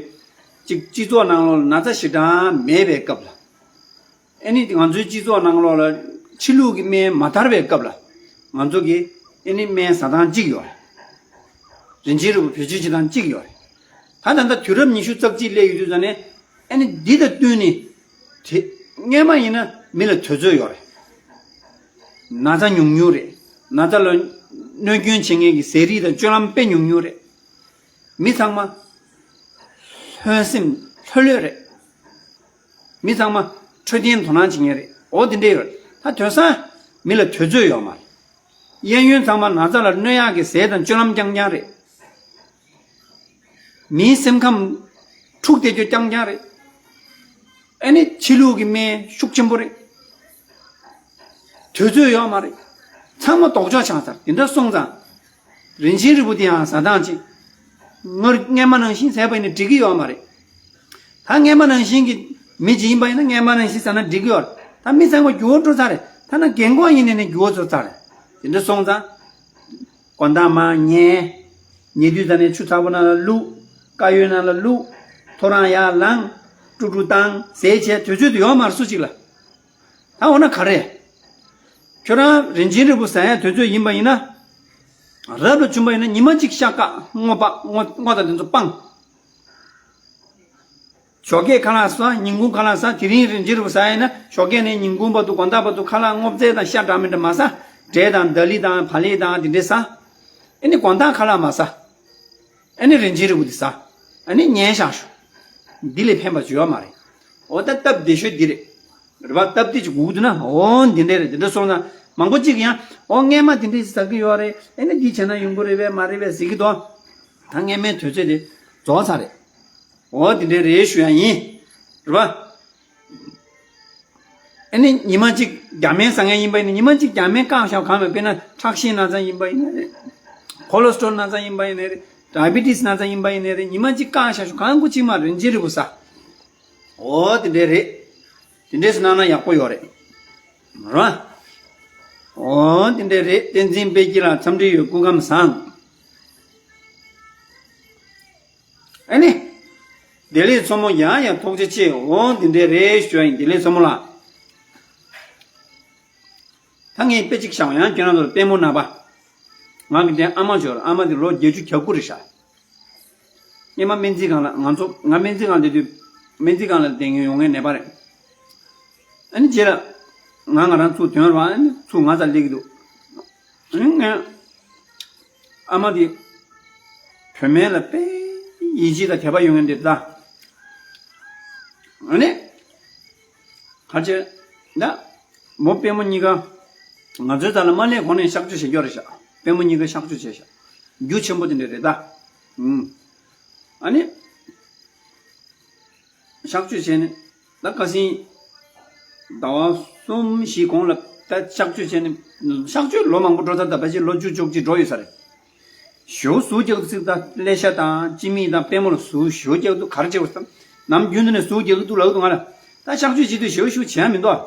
ཅིག་སྤྱི་ཚོགས་ནང་ལོགས་ལ་ན་ཚ་ཞེ་དྲག་མེད་པའི་སྐབས་ལ། ཨ་ནི་ང་ཚོའི་སྤྱི་ཚོགས་ནང་ལོགས་ལ་ཕྱི་ལུགས་ཀྱི་སྨན་མ་དར་བའི་སྐབས་ལ། ང་ཚོ་གི་ཨ་ནི་སྨན་ཟ་སྟངས་གཅིག་ཡོད་རེད། རིན་ཆེན་རིལ་བུ་བེད་སྤྱོད་བྱེད་སྟངས་གཅིག་ཡོད་རེད། ད་ད་ལྟ་དུས་རབས་ཉི་ཤུ་རྩ་གཅིག་སླེབས་ཡོད་དུས་ཙང་ནས། ཨ་ནི་འདི་དང་བསྟུན་ནས་དེ་སྔན་མ་ཡིན་ན་མི་ལ་དུས་ཚོད་ཡོད་རེད། ན་ཚ་ཉུང་ཉུང་རེད། ན་ཚ་ལ་གནོད་སྐྱོན་བྱེད་མཁན་གྱི་ཟས་རིགས་དང་སྤྱོད་ལམ་དཔེ་ཉུང་ཉུང་རེད། མི་ཚང་མ་ལྷོད་སེམས་ལྷོད་ལྷོད་རེད། མི་ཚང་མ་འཕྲོད་བསྟེན་དོ་སྣང་བྱེད་མཁན་རེད། འོ་དེ་འདྲ་ཡོད་རེད། ད་དེང་སང་མི་ལ་དུས་ཚོད་ཡོད་མ་རེད། གཡས་གཡོན་ཚང་མ་ན་ཚ་ལ་གནོད་ཡག་གི་ཟས་དང་སྤྱོད་ལམ་རྐྱང་རྐྱང་རེད། མིའི་སེམས་ཁམས་འཁྲུག་བསྡད་རྒྱུ་རྐྱང་རྐྱང་རེད། ཨ་ནི་ཕྱི་ལུགས་ཀྱི་སྨན་ཤུགས་ཆེན་པོ་རེད། དུས་ཚོད་ཡོད་མ་རེད། ཚང་མ་ལྡོག་ཕྱོགས་ཆགས་ཚར། དེ་འདྲ་སོང་ཙང་། རིན་ཆེན་རིལ་བུ་དེ་ཡང་ཟ་སྟངས་ཅིག་སྔར་སྔན་མ་ནང་བཞིན་ཟས་པ་ཡིན་ན་འགྲིག་གི་ཡོད་མ་རེད། ད་སྔན་མ་ནང་བཞིན་གྱི་མི་ཅིག་ཡིན་པ་ཡིན་ན་སྔན་མ་ནང་བཞིན་ཟ་ན་འགྲིག་གི་ཡོད་རེད། ད་མི་ཚང་མ་འགྱུར་བ་འགྲོ་ཚར་རེད། ཐ་ན་རྒན་གོག་ཡིན་ནའི་ནི་འགྱུར་བ་འགྲོ་ཚར་རེད། དེ་འདྲ་སོང་ཙང་། དགོང་དག་མར་ཉལ། ཉལ་དུས་ད་ནས་ཆུ་ཚ་པོ་ནང་ལ་བླུགས། དཀར་ཡོལ་ནང་ལ་བླུགས། ཐོ་རངས་ཡར་ལངས། དཀྲུག་དཀྲུག་བཏང་། ཟས་བྱས། དུས་ཚོད་དུ་ཡོད་མ་རེད་སུ་གཅིག་ལ། ད་འོ་ན་ག་རེ། ཁྱོད་རང་རིན་ཆེན་རིལ་བུ་ཟ་ཡ་དུས་ཚོད་ཡིན་པ་ཡིན་ན། རབ་ལ་བྱུང་པ་ཡིན་ན་ཉི་མ་གཅིག་ཤ་བཀག་སྔོ་བ་སྔོ་སྔོ་དང་དེ་ཚོ་སྤང་། ཞོགས་ཀས་ཁ་ལག་ཟ། ཉིན་གུང་ཁ་ལག་ཟ། དེ་རིང་རིན་ཆེན་རིལ་བུ་ཟ་ཡ་ཡིན་ན་ཞོགས་ཀས་ནས་ཉིན་གུང་བར་དུ་དགོང་དག་བར་དུ་ཁ་ལག་སྔོ་ཚལ་དང་ཤ་འདྲ་མི་འདྲ་མ་ཟ། འབྲས་དང་ལྡ་ལི་དང་བག་ལེབ་དང་དེ་འདྲས་ཟ། ཨ་ནི་དགོང་དག་ཁ་ལག་མ་ཟ། ཨ་ནི་རིན་ཆེན་རིལ་བུ་འདི་ཟ། ཨ་ནི་ཉལ་བཞག་ཤོག་འདི་ལས་ཕན་པ་ཅི་ཡོད་མ་རེད། འོ་ད་སྟབས་བདེ་ཤོས་འདི་རེད། རེད་པ། སྟབས་བདེ་ཅིག་སྒུག་འདུག་ན། འོ་འདི་འདྲས་རེད། འདི་འདྲ་སོང་ཙང་མང་པོ་ཅིག་ཡང་འོ་སྔན་མ་འདི་འདྲས་ཟ་གི་ཡོད་རེད། ཨ་ནི་འདི་བྱས་ན་ཡོང་གི་རེད་པས་མ་རེད་པས་ཟེར་གི་འདུག་ད་སྔན་མའི་དུས་ཚོད་དེ་རྫོགས་ཚར་རེད། འོ་འདི་འདྲས་རེད་ཞུ་ཡ་ཡིན། རེད་པ། ཨ་ནི་ཉི་མ་གཅིག་རྒྱ་སྨན་ཟ་མཁན་ཡིན་པ་ཡིན་ན་ཉི་མ་གཅིག་རྒྱ་སྨན་བཀག་བཞག་གང་མེད། དཔེར་ན་ཁྲག་ཤེད་ན་ཚ་ཡིན་པ་ཡིན་ན་རེད། ཁོ་ལེ་སི་ཊོལ་ན་ཚ་ཡིན་པ་ཡིན་ན་རེད། ཌའི་བི་ཊི་སི་ན་ཚ་ཡིན་པ་ཡིན་ན་རེད། ཉི་མ་གཅིག་བཀག་བཞག་ཤོག་གང་དགོས་གཅིག་མ་རིན་ཆེན་རིལ་བུ་ཟ། འོ་དེ་འདྲས་རེད། དེ་འདྲས་སུ་གནང་ན་ཡག་པོ་ཡོད་རེད། རེད་པ། འོ་དེ་འདྲས་རེད། བསྟན་འཛིན་དཔལ་སྐྱིད་ལགས་འཚམས་འདྲི་ཡོད། སྐུ་ཁམས་བཟང་། ཨ་ནི། བདེ་ལེགས་མཚོ་མོ་ཡང་ཡང་ཐུགས་རྗེ་ཆེ། འོ་འདི་འདྲས་རེད་ཞུ་ཡ་ཡིན། བདེ་ལེགས་མཚོ་མོ་ལགས། ད་ངས་དཔེ་གཅིག་བཞག་ཡང་ཁྱོད་རང་ཚོར་དཔལ་མོ་ནག་པ། ང་གི་དེ་ཨ་མ་འབྱོར། ཨ་མ་དེ་ལོ་བརྒྱད་ཅུ་གྱ་དགུ་རེད་ཤག་སྔོན་མ་སྨན་རྩིས་ཁང་ལ་ང་ཚོ་ང་སྨན་རྩིས་ཁང་ལ་བསྡད་དུས་སྨན་རྩིས་ཁང་ལ་བསྡད་མཁན་ཡོང་མཁན་ནད་པ་རེད། ཨ་ནི་རྗེས་ལ་ང་ང་རང་ཚུར་ཐོན་ར། ཨ་ནི་ཚུར་ང་ཚ་སླེབས་ཀྱི་འདུག་ཨ་ནི་ངས་ཨ་མ་དེ་བུད་མེད་ལ་དཔེ་ཡིད་ཆེས་དང་དད་པ་ཡོད་མཁན་དེ་ད། ཨ་ནི་ག་ཅེ་ད་མོ་དཔལ་མོ་གཉིས་ཀ་ ང་ཚོའི་རྩ་ལ་མ་སླེབས་གོང་ནས་གཤག་བཅོས་བྱེད་རྒྱུ་རེད་ཤག་པུས་མོ་གཉིས་ཀ་གཤག་བཅོས་བྱས་ཤག་རྒྱུ་ཆེན་པོ་དེ་འདྲ་རེད་ད། ཨུམ། ཨ་ནི། གཤག་བཅོས་བྱས་ནས་ད་ཁ་སང་ཟླ་བ་གསུམ་བཞི་གོང་ལ་ད་གཤག་བཅོས་བྱས་ནས་གཤག་བཅོས་ལོ་མང་པོ་འགྲོ་ཚར། ད་ཕལ་ཆེར་ལོ་བཅུ་བཅུ་གཅིག་འགྲོ་ཡོད་ས་རེད། ཞོ་ཟུག་རྒྱག་ཚིག་ད་ཀླད་ཤ་དང་ལྕི་མིག་དང་པུས་མོ་ལ་ཟུག་ཞོ་རྒྱག་འདུག་ག་རེ་བྱེད་དགོས་སམ། ནམ་རྒྱུན་དུ་ནས་ཟུག་རྒྱག་འདུག་ལབ་འདུག་ང་ལ་ད་གཤག་བཅོས་བྱེད་དུས་ཞོ་ཞུ་བྱས་མི་འདུག་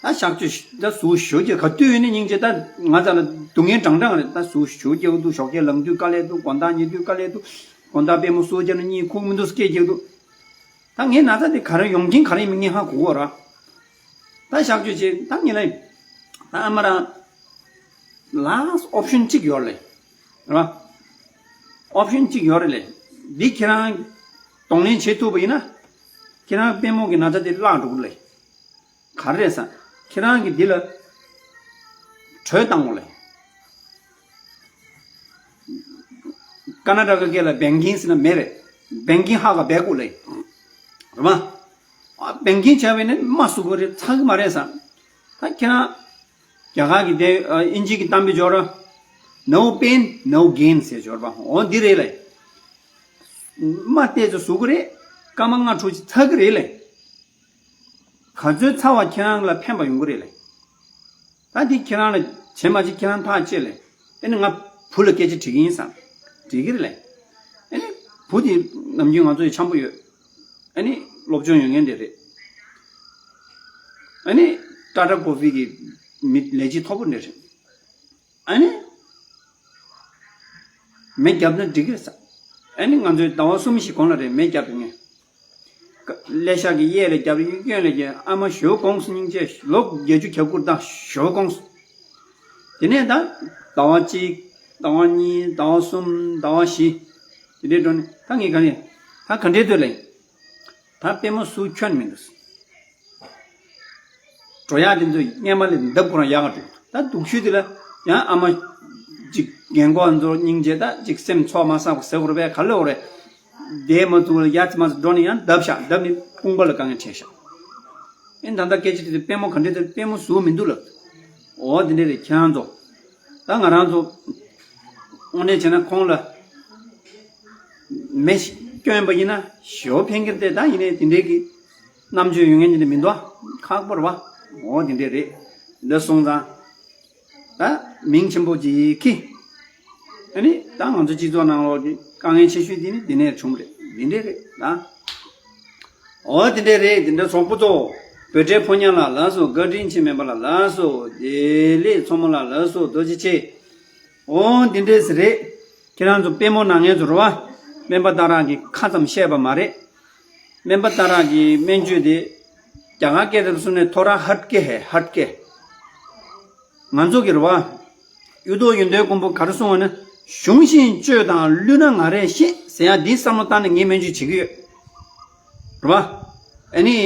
ད་གཤག་བཅོས་ད་ཟུག་ཞོ་རྒྱག་ག་དུས་ཡོད་ནི་སྙིང་རྗེ་ད་ང་ཚ་ལ་སྡུག་བསྔལ་གྲང་གྲང་རེད། ད་ཟུག་ཞོ་རྒྱག་འདུག་ཞོགས་ཀས་ལངས་དུས་དཀའ་ལས་འདུག་དགོང་དག་ཉལ་དུས་དཀའ་ལས་འདུག་དགོང་དག་པུས་མོ་ཟུག་རྒྱག་ན་གཉིད་ཁུག་མི་འདུག་སྐད་རྒྱག་འདུག་ད་ངའི་ན་ཚ་དེ་ག་རེ་ཡོང་གིན་ག་རེ་ཡིན་མིན་ངས་ཧ་གོ་གི་ར། ད་གཤག་བཅོས་བྱེད་ད་ངས་ལ་ད་ཨ་མ་རང་last option གཅིག་ཡོད་ལེ། ར། option གཅིག་ཡོད་རེད་ལེ། འདི་ཁྱེད་རང་གདོང་ལེན་བྱེད་ཐུབ་པ་ཡིན་ན་ཁྱེད་རང་པུས་མོ་གི་ན་ཚ་དེ་བརླག་འགྲོ་གི་རེད་ལེ། ག་རེ་རེད་ཟེར་ན་ཁྱེད་རང་གིས་འདི་ལ་གྲོས་བཏང་དགོས་ལེ། ཀ་ན་ཊ་ཀ་སྐད་ལ་བེང་ཀིང་ཟེར་ན་མེད་རེད། བེང་ཀིང་ཧ་ག་བེ་ཀུ་ལེ། རེད་མ། བེང་ཀིང་བྱས་པས་ནི་མ་སུ་གུ་རེད་ཚ་གི་མ་རེད་ཟེར། ད་ཁྱེད་རང་རྒྱ་གར་གྱི་དེ་ཨ་ཨིན་ཇི་གི་གཏམ་དཔེ་འཇོག་ར། No pain, no gain ཟེར་འཇོག་པ་འོ་འདི་རེད་ལེ། མ་བལྟས་ཚོ་ཟུག་གི་རེད། སྐར་མ་ལྔ་དྲུག་ཅིག་ཚ་གི་རེད་ལེ། ག་ཚོད་ཚ་བ་ཁྱེད་རང་ལ་ཕན་པ་ཡོང་གི་རེད་ལེ། ད་འདི་ཁྱེད་རང་ལ་བྱེད་མ་བྱེད་ཁྱེད་རང་ཐག་བཅད་ལེ། ཨེ་ནི་ང་བུ་ལ་སྐད་ཆ་དྲི་གི་ཡིན་བསམ། དྲི་གི་རེད་ལེ། ཨེ་ནི་བུ་དེ་ནམ་རྒྱུན་ང་ཚོ་ཡི་འཆམ་པོ་ཡོད། ཨེ་ནི་སློབ་སྦྱོང་ཡོད་མཁན་དེ་རེད། ཨེ་ནི་ཊ་ཊ་ཀོ་ཕི་གི་མི་ལས་བྱེད་མཐོ་པོ་འདྲ་རེད། ཨ་ནི། མེ་བརྒྱབ་ན་འགྲིག་གི་རེད་ཟེར། ཨ་ནི་ང་ཚོས་ཟླ་བ་གསུམ་བཞི་གོང་ལ་རེད་མེ་བརྒྱབ་པའི་ངས། ཀ་ཀླད་ཤག་གི་གཡས་ལ་བརྒྱབ་གཡོན་ལ་བརྒྱབ་ཨ་མ་ཞོ་དགོངས་སུ་སྙིང་རྗེ་ལོ་བརྒྱད་ཅུ་གྱ་དགུ་ད་ཞོ་དགོངས་སུ། དེ་ནས་ད་ཟླ་བ་གཅིག་ཟླ་བ་གཉིས་ཟླ་བ་གསུམ་ཟླ་བ་བཞི། དེ་འདྲའི་འགྲོ་ནས་ད་ངས་ག་ནས་ད་ག་འདྲའི་འདོད་ལེ། ད་པུས་མོ་ཟུག་ཁྱོན་མི་འདུག་འགྲོ་ཡག་དེ་ཚོ་སྔས་མ་ལས་འདབ་ཁོ་རང་ཡག་ག་འགྲོ། ད་སྡུག་ཤོས་དེ་ལ་ཡང་ཨ་མ་ཅིག་རྒན་གོག་ཚོ་སྙིང་རྗེ་ད་ཅིག་སེམས་ཚོགས་མ་བསགས་པ་ཟེར་དགོས་རེད་པས་ག་ལེ་འོ་རེད། བསྡད་མ་ཐུབ་ལ་ཡ་ཙི་མ་ཙི་འགྲོ་ནས་ཡང་འདབ་ཤག་འདབ་ནས་དཔུང་པ་ལ་དཀའ་ངལ་འཕྲད་ཤག་ཨེ་ད་ལྟ་སྐད་ཆ་དེ་དུས་པུས་མོ་ག་འདྲས་དེ་པུས་མོ་ཟུག་མི་འདུག་ལབ། འོ་དེ་འདྲས་རེད་ཁྱེད་རང་ཚོ། ད་ང་རང་ཚོ་དངོས་གནས་བྱས་ན་ཁོང་ལ་མེ་ཞིག་སྐྱོན་པ་ཡིན་ན་ཞོ་ཕན་གྱི་རེད་ད་ཡིན་ནའི་དེ་འདྲའི་གི་རྣམ་དཔྱོད་ཡོད་མཁན་དེ་འདྲ་མི་འདུག་ཨ། ཁག་པོ་རེད་བ། འོ་དེ་འདྲས་རེད། འདི་སོང་ཙང་ད་མིང་ཆེན་པོ་ཅིག་གི་ཨ་ནི་ད་ང་ཚོ་སྤྱི་ཚོགས་ནང་ལོགས་ཀྱི་དཀའ་ངལ་ཆེ་ཤོས་དེ་ནི་འདི་ནས་བྱུང་རེད་འདི་འདྲས་རེད་ད། འོ་དེ་འདྲས་རེད། དེ་འདྲ་གྲོགས་པོ་ཚོ། བོད་འདྲའི་ཕོ་ཉ་ལ་ལགས་སོ། བཀའ་དྲིན་ཆེ་མེད་པ་ལ་ལགས་སོ། བདེ་ལེགས་མཚོ་མོ་ལ་ལགས་སོ། རྡོ་རྗེ་ཆེ། འོ་འདི་འདྲས་རེད། ཁྱེད་རང་ཚོ་པུས་མོ་ན་མཁན་ཚོ་རེད་བ། སྨན་པ་སྟག་རག་གིས་ཁ་ཙམ་བཤད་པ་མ་རེད། སྨན་པ་སྟག་རག་གི་སྨན་བཅོས་དེ་རྒྱ་གར་སྐད་དུ་གསུངས་ནས་ཐོ་ར་ཧད་ཀེ་ཧེ་ཧད་ཀེ། ང་ཚོ་གི་རེད་བ། གཡུ་ཐོག་ཡོན་ཏན་མགོན་པོ་ག་རེ་གསུངས་པ་ན། གཞུང་བཞིན་བཅོས་དང་བླུད་ན་ང་རས་ཤེས་ཟེར་ཡ་འདི་བསམ་བློ་བཏང་ནས་ངས་སྨན་བཅོས་བྱེད་ཀྱི་ཡོད། རེད་བ། ཨ་ནི།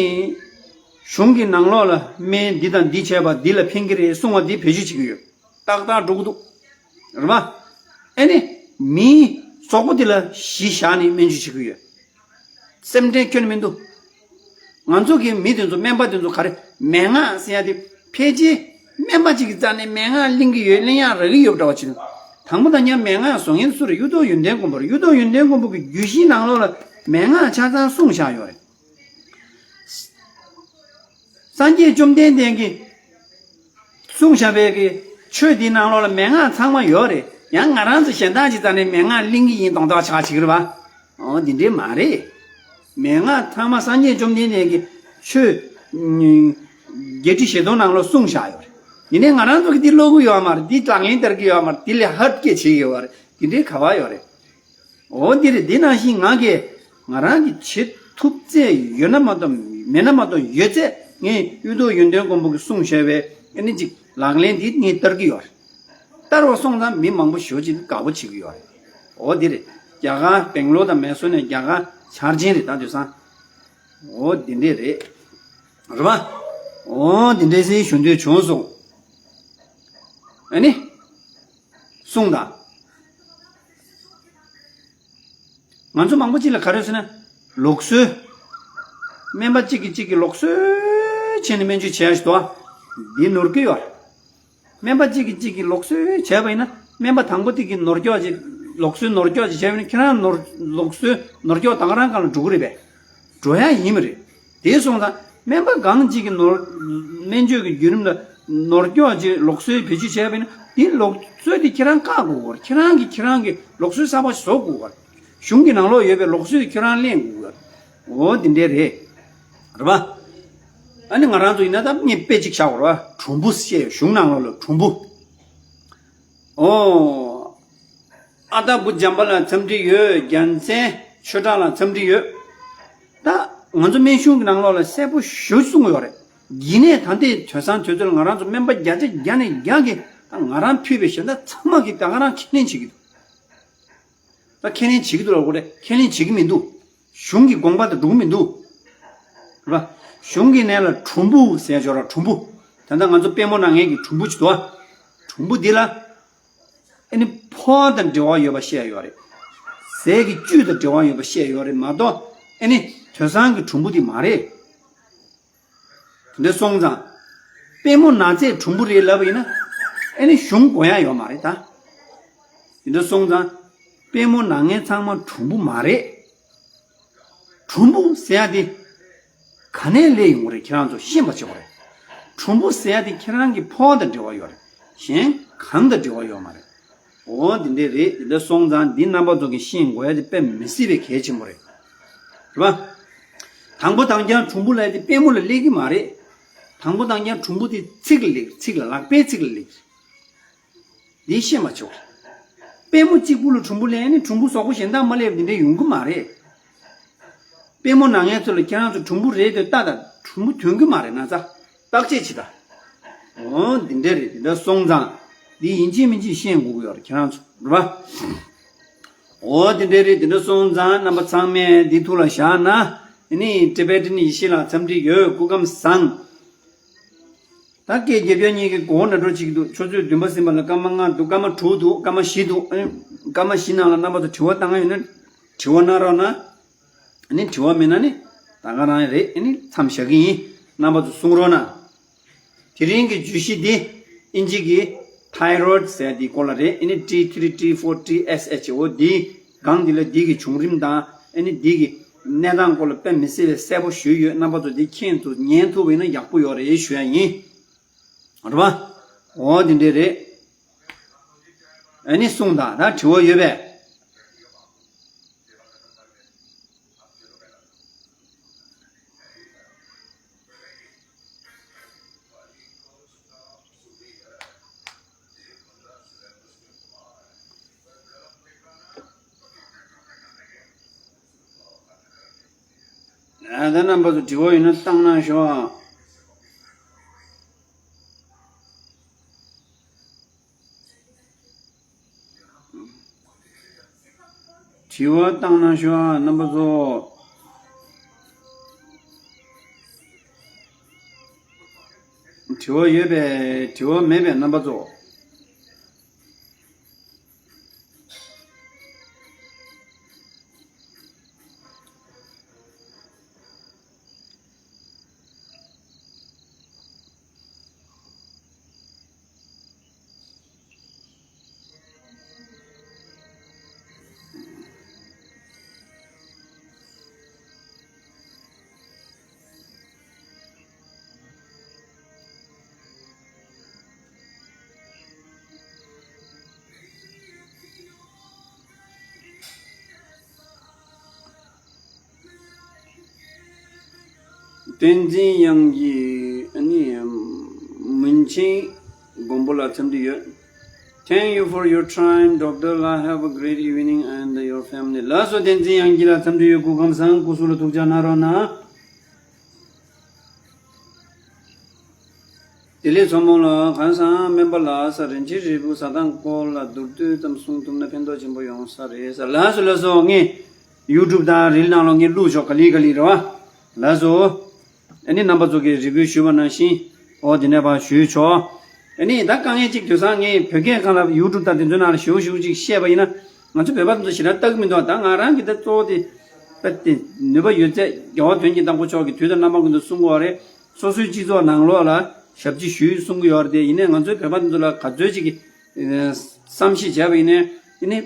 གཞུང་གི་ནང་ལོགས་ལ་སྨན་འདི་དང་འདི་བྱས་པ་འདི་ལ་ཕན་གྱི་རེད་གསུངས་པ་འདི་བེད་སྤྱོད་བྱེད་ཀྱི་ཡོད། ཏག་ཏག་འགྲོ་གི་འདུག་རེད་བ། ཨ་ནི། མིའི་གཟུགས་པོ་འདི་ལ་གཞི་བཞག་ནས་སྨན་བཅོས་བྱེད་ཀྱི་ཡོད། སེམས་ཁྲལ་ཁྱོན་མི་འདུག་ང་ཚོ་གི་མི་དེ་ཚོ་སྨན་པ་དེ་ཚོ་ག་རེ་མན་ངག་ཟེར་ཡ་དེ་ཕལ་ཆེར་སྨན་པ་གཅིག་གི་རྩ་ནས་མན་ངག་ལེན་གི་ཡོད་ལེན་ཡག་རག་གི་ཡོད་འདྲ་བ་ཅིག་འདུག་དང་པོ་དང་མཉམ་མན་ངག་བཟོ་མཁན་སུ་རེད། གཡུ་ཐོག་ཡོན་ཏན་མགོན་པོ་རེད། གཡུ་ཐོག་ཡོན་ཏན་མགོན་པོ་གི་བརྗོད་གཞིའི་ནང་ལོགས་ལ་མན་ངག་ཆ་ཚང་གསུངས་བཞག་ཡོད་རེད། སངས་རྒྱས་བཅོམ་ལྡན་འདས་ཀྱིས་གསུངས་བཞག་པའི་གི་ཆོས་འདིའི་ནང་ལོགས་ལ་མན་ངག་ཚང་མ་ཡོད་རེད། ཡང་ང་རང་ཚོ་གཞན་དག་ཅིག་རྩ་ནས་མན་ངག་ལེན་གི་ཡིན་གདོང་ཐག་ཆགས་བྱེད་ཀྱི་རེད་བ། འོ་འདི་འདྲས་མ་རེད། མན་ངག་ཚང་མ་སངས་རྒྱས་བཅོམ་ལྡན་འདས་ཀྱི་ཆོས་བརྒྱད་ཁྲི་བཞི་སྟོང་ནང་ལོགས་གསུངས་བཞག་ཡོད་རེད། ཡིན་ནའི་ང་རང་ཚོ་གི་འདི་ཀློག་གི་ཡོད་མ་རེད། འདི་ལག་ལེན་བསྟར་གི་ཡོད་མ་རེད། འདི་ལས་ཧད་སྐད་བྱེད་ཀྱི་ཡོད་རེད། འདི་འདྲའི་ག་བ་ཡོད་རེད། འོ་འདི་རེད། འདི་ནང་བཞིན་ང་གིས་ང་རང་གིས་བྱེད་ཐུབ་ཚད་ཡོད་ན་མ་གཏོགས་མེད་ན་མ་གཏོགས་ཡོད་ཚད་ངས་གཡུ་ཐོག་ཡོན་ཏན་མགོན་པོ་གིས་གསུངས་བཞག་པའི་ཨ་ནི་ཅིག་ལག་ལེན་འདི་ངས་བསྟར་གྱི་ཡོད་རེད། བསྟར་བ་སོང་ཙང་མི་མང་པོ་ཞེ་པོ་ཅིག་དགའ་པོ་བྱེད་ཀྱི་ཡོད་རེད། འོ་འདི་རེད། རྒྱ་གར་སྦེང་ལོར་དང་མེ་སོར་ནས་རྒྱ་གར་འཆར་ཅན་རེད་ད་དུས་སང་། འོ་འདི་འདྲས་རེད། རེད་པ། འོ་འདི་འདྲས་སེ་ཞུ་འདོད་བྱུང་སོང་། ཨ་ནི། གསུངས་དང་། ང་ཚོ་མང་པོ་ཅིག་ལ་ག་རེ་ཟེར་ན། ལུགས་སྲོལ། སྨན་པ་གཅིག་གིས་གཅིག་གི་ལུགས་སྲོལ་བྱས་ནས་སྨན་བཅོས་བྱེད་ཡ་ཞིག་འདུག་ཨ། འདི་ནོར་གི་ཡོད། སྨན་པ་གཅིག་གིས་གཅིག་གི་ལུགས་སྲོལ་བྱས་པ་ཡིན་ན། སྨན་པ་དང་པོ་དེ་གིས་ནོར་སྐྱོག་ཅིག་ལུགས་སྲོལ་ནོར་སྐྱོག་ཅིག་བྱས་པ་ཡིན་ན། ཁྱེད་རང་ནོར་ལུགས་སྲོལ་ནོར་སྐྱོག་ད་ག་རང་སྒང་ལ་འགྲོ་གི་རེད་པས། འགྲོ་ཡ་ཡིན་པ་རེད། དེ་སོང་ཙང་སྨན་པ་གང་གཅིག་གིས་ནོར་སྨན་བཅོས་ཀྱི་བརྒྱུད་རིམ་ལ་ནོར་སྐྱོག་ཅིག་ལུགས་སྲོལ་བེད་སྤྱོད་བྱས་པ་ཡིན་ན། དེ་ལུགས་སྲོལ་དེ་ཁྱེད་རང་བཀག་དགོས་ཀྱི་རེད། ཁྱེད་རང་གིས་ཁྱེད་རང་གི་ལུགས་སྲོལ་གསར་པ་ཞིག་བཟོ་དགོས་ཀྱི་རེད། གཞུང་གི་ནང་ལོགས་ཡོད་པའི་ལུགས་སྲོལ་ཁྱེད་རང་ལེན་དགོས་ཀྱི་རེད། འོ་དེ་འདྲ་རེད། རེད་པ། ཨ་ནི་ང་རང་ཚོ་ཡིན་ན་ད་ངས་དཔེ་གཅིག་བཞག་པ་རེད་པ། གྲུམ་བུ་བཤད་གཞུང་ནང་ལོགས་ལ་གྲུམ་བུ། ཨོ། ཨ་ད་བུ་འཇམ་པ་ལ་འཚམས་འདྲི་ཡོད། རྒྱལ་མཚན་ཆོས་གྲགས་ལ་འཚམས་འདྲི་ཡོད། ད་ང་ཚོ་སྨན་གཞུང་གི་ནང་ལོགས་ལ་གསལ་པོ་ཞེ་པོ་གསུངས་ཡོད་རེད། ཡིན་ནའི་ད་ལྟའི་དུས་སང་དུས་ཚོད་ལ་ང་རང་ཚོ་སྨན་པ་བརྒྱ་ཆ་བརྒྱ་ནས་བརྒྱ་གིས་ད་ང་རང་ཕུད་པའི་གཞན་དག་ཚང་མ་གིས་ད་ག་རང་ཁས་ལེན་བྱེད་ཀྱི་འདུག་ད་ཁས་ལེན་བྱེད་ཀྱི་འདུག་ལབ་དགོས་རེད། ཁས་ལེན་བྱེད་ཀྱི་མི་འདུག་གཞུང་གི་དགོངས་པ་དང་འགྲོ་གི་མི་འདུག་རེད་པ། གཞུང་གི་ནང་ལ་གྲུམ་བུ་ཟེར་ཡ་ཅིག་ཡོད་རེད། གྲུམ་བུ། ད་ལྟ་ང་ཚོ་དཔལ་མོ་ནག་ངན་གྱི་གྲུམ་བུ་ཅིག་འདུག་པ། གྲུམ་བུ་འདི་ལ་ཨ་ནི་ཕོ་བ་དང་འབྲེལ་བ་ཡོད་པ་བཤད་ཡོད་རེད། ཟས་ཀྱི་བཅུད་དང་འབྲེལ་བ་ཡོད་པ་བཤད་ཡོད་རེད་མ་གཏོགས། ཨ་ནི་དུས་སང་གི་གྲུམ་བུ་འདི་མ་རེད། དེ་འདྲ་སོང་ཙང་། དཔལ་མོ་ནག་ཚལ་གྲུམ་བུ་རེད་ལབ་པ་ཡིན་ན། ཨ་ནི་གཞུང་དགོས་ཡ་ཡོད་མ་རེད་ད། དེ་འདྲ་སོང་ཙང་། དཔལ་མོ་ནག་ངན་ཚང་མ་གྲུམ་བུ་མ་རེད། གྲུམ་བུ་ཟེར་ཡ་དེ་ག་ནས་སླེབས་ཡོང་གི་རེད། ཁྱེད་རང་ཚོ་ཤེས་པ་བྱེད་དགོས་རེད། གྲུམ་བུ་ཟེར་ཡ་དེ་ཁྱེད་རང་གི་ཕོ་བ་དང་འབྲེལ་བ་ཡོད་རེད། གཞན་གང་དང་འབྲེལ་བ་ཡོད་མ་རེད། འོ་འདི་འདྲས་རེད། འདི་འདྲ་སོང་ཙང་འདི་རྣམ་པ་ཚོ་གིས་ཤེས་དགོས་ཡ་དེ་དཔེ་མི་སྲིད་པའི་གལ་ཆེན་པོ་རེད། རེད་པ། དང་པོ་དང་རྐྱང་གྲུམ་བུ་ལབ་ཡ་དེ་དཔལ་མོ་ལ་སླེབས་ཀྱི་མ་རེད། དང་པོ་དང་རྐྱང་གྲུམ་བུ་དེ་ཚིག་ལ་སླེབས། ཚིག་ལ་ལག་པའི་ཚིག་ལ་སླེབས། འདི་ཤེས་མ་བྱུང་། དཔལ་མོ་གཅིག་པུ་ལ་གྲུམ་བུ་ལེན་ནི་གྲུམ་བུ་ཟོག་པོ་གཞན་དག་མ་སླེབས་འདི་འདྲ་ཡོང་གི་མ་རེད། དཔལ་མོ་ནག་ངན་ཚོ་ལ་ཁྱེད་རང་ཚོ་གྲུམ་བུ་རེད་དེ་ལྟ་དང་། གྲུམ་བུ་ཐོན་གི་མ་རེད་ན་ཚ། བརྟག་དཔྱད་བྱེད་དང་། འོ་འདི་འདྲ་རེད། འདི་འདྲ་སོང་ཙང་འདི་ཡིན་གཅིག་མིན་གཅིག་ཤེས་དགོས་ཀྱི་ཡོད་རེད་ཁྱེད་རང་ཚོ། རེད་པ། འོ་འདི་འདྲ་རེད། འདི་འདྲ་སོང་ཙང་རྣམ་པ་ཚང་མས་འདི་ཐུགས་ལ་བཞག་ན། ཨ་ནི་ཊི་བེ་ཊན་ཡེ་ཤེས་ལགས་འཚམས་འདྲི་ཡོད། སྐུ་ཁམས་བཟང་། ད་སྐད་རྒྱབ་ཡ་གཉིས་ཀྱི་མགོ་བོ་ན་འགྲོ་བྱེད་ཀྱི་འདུག་ཆུ་ཚོད་བདུན་པ་ཟིན་པ་ལ་སྐར་མ་ལྔ་འདུག་སྐར་མ་དྲུག་འདུག་སྐར་མ་བཞི་འདུག་ཨ་ནི་སྐར་མ་བཞི་ནང་ལ་རྣམ་པ་ཚོ་དྲི་བ་བཏང་ཡ་ཡོད་ན་དྲི་བ་གནང་རོགས་གནང་། ཨ་ནི་དྲི་བ་མེད་ན་ནི་ད་ག་རང་རེད། ཨ་ནི་མཚམས་བཞག་གི་ཡིན། རྣམ་པ་ཚོ་གསུང་རོགས་གནང་། དེ་རིང་གི་བརྗོད་གཞི་འདི་ཨིན་ཇི་གི་ཐའི་རོཌ་ཟེར་འདིའི་སྐོར་ལ་རེད། ཨ་ནི་ཊི་ཐི་རི་ཊི་ཕོར་ཊི་ཨེས་ཨེཆ་འོ་འདི་སྒང་འདི་ལ་འདི་གི་བྱུང་རིམ་དང་། ཨ་ནི་འདི་གི་གནས་སྟངས་སྐོར་ལ་དཔེ་མི་སྲིད་པའི་གསལ་པོ་ཞུས་ཡོད། རྣམ་པ་ཚོ་འདི་མཁྱེན་ཐུབ་ཐུབ་ཡིན་ན་ཡག་པོ་ཡོད་རེད་ཞུ་ཡ་ཡིན། རེད་པ། འོ་འདི་འདྲས་རེད། ཨ་ནི་གསུངས་དང་། ད་དྲི་བ་ཡོད་པས། ཨ་ད་རྣམ་པ་ཚོ་དྲི་བ་ཡོད་ན་བཏང་གནང་ཤོག་དྲི་བ་བཏང་གནང་ཤོག་རྣམ་པ་ཚོ། དྲི་བ་ཡོད་པས། དྲི་བ་མེད་པས་རྣམ་པ་ཚོ། བསྟན་འཛིན་དབྱངས་སྐྱིད། ཨ་ནི་མུན་ཆེན་མགོན་པོ་ལགས་འཚམས་འདྲི་ཡོད། Thank you for your time, Doctor La. Have a great evening and your family. ལགས་སོ། བསྟན་འཛིན་དབྱངས་སྐྱིད་ལགས་འཚམས་འདྲི་ཡོད། སྐུ་ཁམས་བཟང་། སྐུ་གཟུགས་ལ་ཐུགས་ཅག་གནང་རོགས་གནང་། བདེ་ལེགས་མཚོ་མོ་ལགས། ཁམས་བཟང་སྨན་པ་ལགས། རིན་ཆེན་རིལ་བུ་ཟ་སྟངས་སྐོར་ལ་མདོར་བསྡུས་ཙམ་གསུང་ཐུབ་ན་ཕན་ཐོགས་ཆེན་པོ་ཡོང་ས་རེད་ཟེར། ལགས་སོ་ལགས་སོ། ངས་ཡུ་ཊུབ་དང་རིལ་ནང་ལོགས་ངས་བླུགས་ཆོག་ག་ལེར་ག་ལེར་རེད་པ། ལགས་སོ། ཨ་ནི་རྣམ་པ་ཚོ་གིས་རེ་སྐུལ་ཞུས་པ་ནང་བཞིན། འོ་དེ་ནས་ཕར་ཞུས་ཆོག་ཨ་ནི་ད་དཀའ་ངལ་གཅིག་དུས་སང་ངས་བོད་སྐད་སྒང་ལ་ཡུ་ཊུབ་དང་དེ་ཚོའི་ནང་ལ་ཞེ་པོ་ཞེ་པོ་ཅིག་བཤད་པ་ཡིན་ན། ང་ཚོ་བོད་པ་དེ་ཚོ་ཞེ་དྲག་ལྟ་གི་མི་འདུག་ད་ང་རང་གིས་ད་གཙོ་བོ་དེ། ད་དེ་ནུས་པ་ཡོད་ཚད་རྒྱལ་བ་དོན་གྱི་བདག་པོ་མཆོག་གིས་དུས་དང་རྣམ་པ་ཀུན་ཏུ་གསུང་གི་ཡོད་རེད། སོ་སོའི་སྤྱི་ཚོགས་ནང་ལོགས་ལ་ ཞབས་ཕྱི་ཞུས་གསུང་གི་ཡོད་རེད་དེ། ཡིན་ནའི་ང་ཚོའི་བོད་པ་འདི་ཚོ་ལ་ག་ཚོད་ཅིག་གི་བསམ་ཤེས་བྱས་པ་ཡིན་ནའི་ཨ་ནི་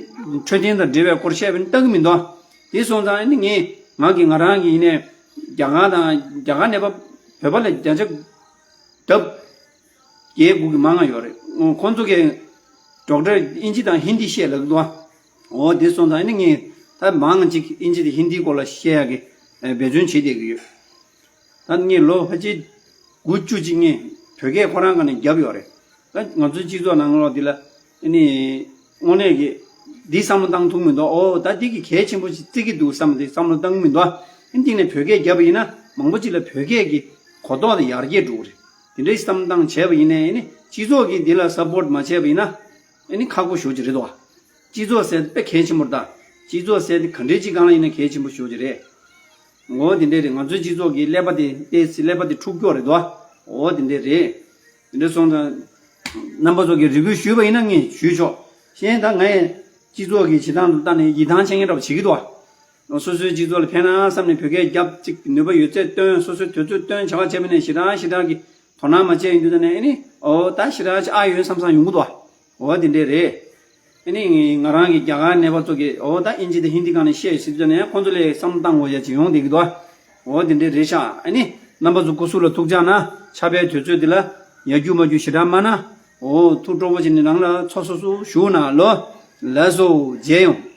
འཕྲོད་བསྟེན་དང་འབྲེལ་བའི་སྐོར་བཤད་པ་ནི་ལྟ་གི་མི་འདུག་དེ་སོང་ཙང་ཨ་ནི་ངས་ང་གི་ང་རང་གི་ཡིན་ནའི་རྒྱ་གར་དང་རྒྱ་གར་ནད་པ་བོད་པ་ལ་བརྒྱ་ཆ་ལྡབ་བརྒྱད་དགུ་གི་མང་ང་ཡོད་རེད། ཁོང་ཚོ་གི་ཌོག་ཊར་ཨིན་ཇི་དང་ཧིན་དི་བཤད་ལབ་འདུག་འོ་དེ་སོང་ཙང་ཨ་ནི་ངས་ད་མང་ང་ཅིག་ཨིན་ཇི་དང་ཧིན་དིའི་སྐོར་ལ་བཤད་ཡག་གི་འབད་བརྩོན་བྱེད་བསྡད་ཀྱི་ཡོད། ད་ངས་ལོ་ཕལ་ཆེར་དགུ་བཅུ་ཅིག་ངས་བོད་སྐད་ཁོ་རང་སྒང་ནས་བརྒྱབ་ཡོད་རེད། ད་ང་ཚོའི་སྤྱི་ཚོགས་ནང་ལོགས་འདི་ལ་ཨ་ནི་དངོས་གནས་ཀྱི་འདི་བསམ་བློ་བཏང་ཐུབ་མི་འདུག་འོ་ད་འདི་གི་གལ་ཆེན་པོ་ཞིག་བརྩི་གི་འདུག་བསམ་སྟེ་བསམ་བློ་བཏང་མི་འདུག་ཨ་ནི་འདི་ནས་བོད་སྐད་བརྒྱབ་པ་ཡིན་ན་མང་པོ་ཅིག་ལ་བོད་སྐད་ཀྱི་གོ་རྟོགས་དེ་ཡར་རྒྱས་འགྲོ་གི་རེད། དེ་འདྲའི་བསམ་བློ་བཏང་བྱས་པ་ཡིན་ནའི་ཨ་ནི་སྤྱི་ཚོགས་ཀྱིས་འདི་ལ་སབ་པོར་མ་བྱས་པ་ཡིན་ན་ཨ་ནི་ཁག་པོ་ཞེ་པོ་ཅིག་རེད་དོ། སྤྱི་ཚོགས་ཟེར་དཔེ་གལ་ཆེན་པོ་རེད་ད། སྤྱི་ཚོགས་ཟེར་དེ་ག་འདྲའི་ཅིག་སྒང་ལ་ཡིན་ན་གལ་ཆེན་པོ་ཞེ་པོ་ཅིག་རེད། འོ་དེ་འདྲས་རེད། ང་ཚོའི་སྤྱི་ཚོགས་ཀྱི་ཀླད་པ་དེ་ཏོག་ཙམ་ཀླད་པ་དེ་འཁྲུག་སྐྱོ་རེད་དོ། འོ་དེ་འདྲས་རེད། དེ་འདྲས་སོང་ཙང་རྣམ་པ་ཚོ་གིས་རེ་སྐུལ་ཞུས་པ་ཡིན་ན་ངས་ཞུས་ཆོག་གཞན་ད་ངས་སྤྱི་ཚོགས་ཀྱི་བྱེད་སྟངས་དང་བལྟས་ནས་ཡིད་ཐང་ཆད་མཁན་འདྲ་པོ་བྱེད་ཀྱི་འདུག་སོ་སོའི་སྤྱི་ཚོགས་ལ་ཕན་ན་བསམ་ནས་བོད་སྐད་རྒྱབ་ཅིག་ནུས་པ་ཡོད་ཚད་བཏོན། སོ་སོའི་དུས་ཚོད་བཏོན་བྱ་བ་བྱས་པ་ནས་ཞེ་དྲག་ཞེ་དྲག་གི་དོ་སྣང་མ་བྱས་ཡོང་དུས་ད་ནས་ཨ་ནི་འོ་ད་ཞེ་དྲག་ཅིག་ཨ་ཡོད་བསམ་བསམ་ཡོང་གི་འདུག་འོ་དེ་འདྲས་རེད། ཨ་ནི་ང་རང་གི་རྒྱ་གར་ནད་པ་ཚོ་གིས་འོ་ད་ཨིན་ཇི་དང་ཧིན་དི་སྒང་ནས་བཤད་ཟེར་དུས་ནས་ཁོང་ཚོ་ལ་བསམ་བློ་བཏང་དགོས་ཡ་ཅིག་ཡོང་བསྡད་ཀྱི་འདུག་འོ་དེ་འདྲས་རེད་ཤག་ཨ་ནི་རྣམ་པ་ཚོ་སྐུ་གཟུགས་ལ་ཐུགས་ཅག་གནང་། ཆར་པའི་དུས་ཚོད་འདི་ལ་ཡར་རྒྱུག་མར་རྒྱུག་ཞེ་དྲག་མ་གནང་། འོ་ཐུགས་སྤྲོ་པོ་བྱས་ནས་རང་ལ་ཚོ་སོ་སོ་བཞུགས་གནང་ལོ། ལགས་སོ། མཇལ་ཡོང་།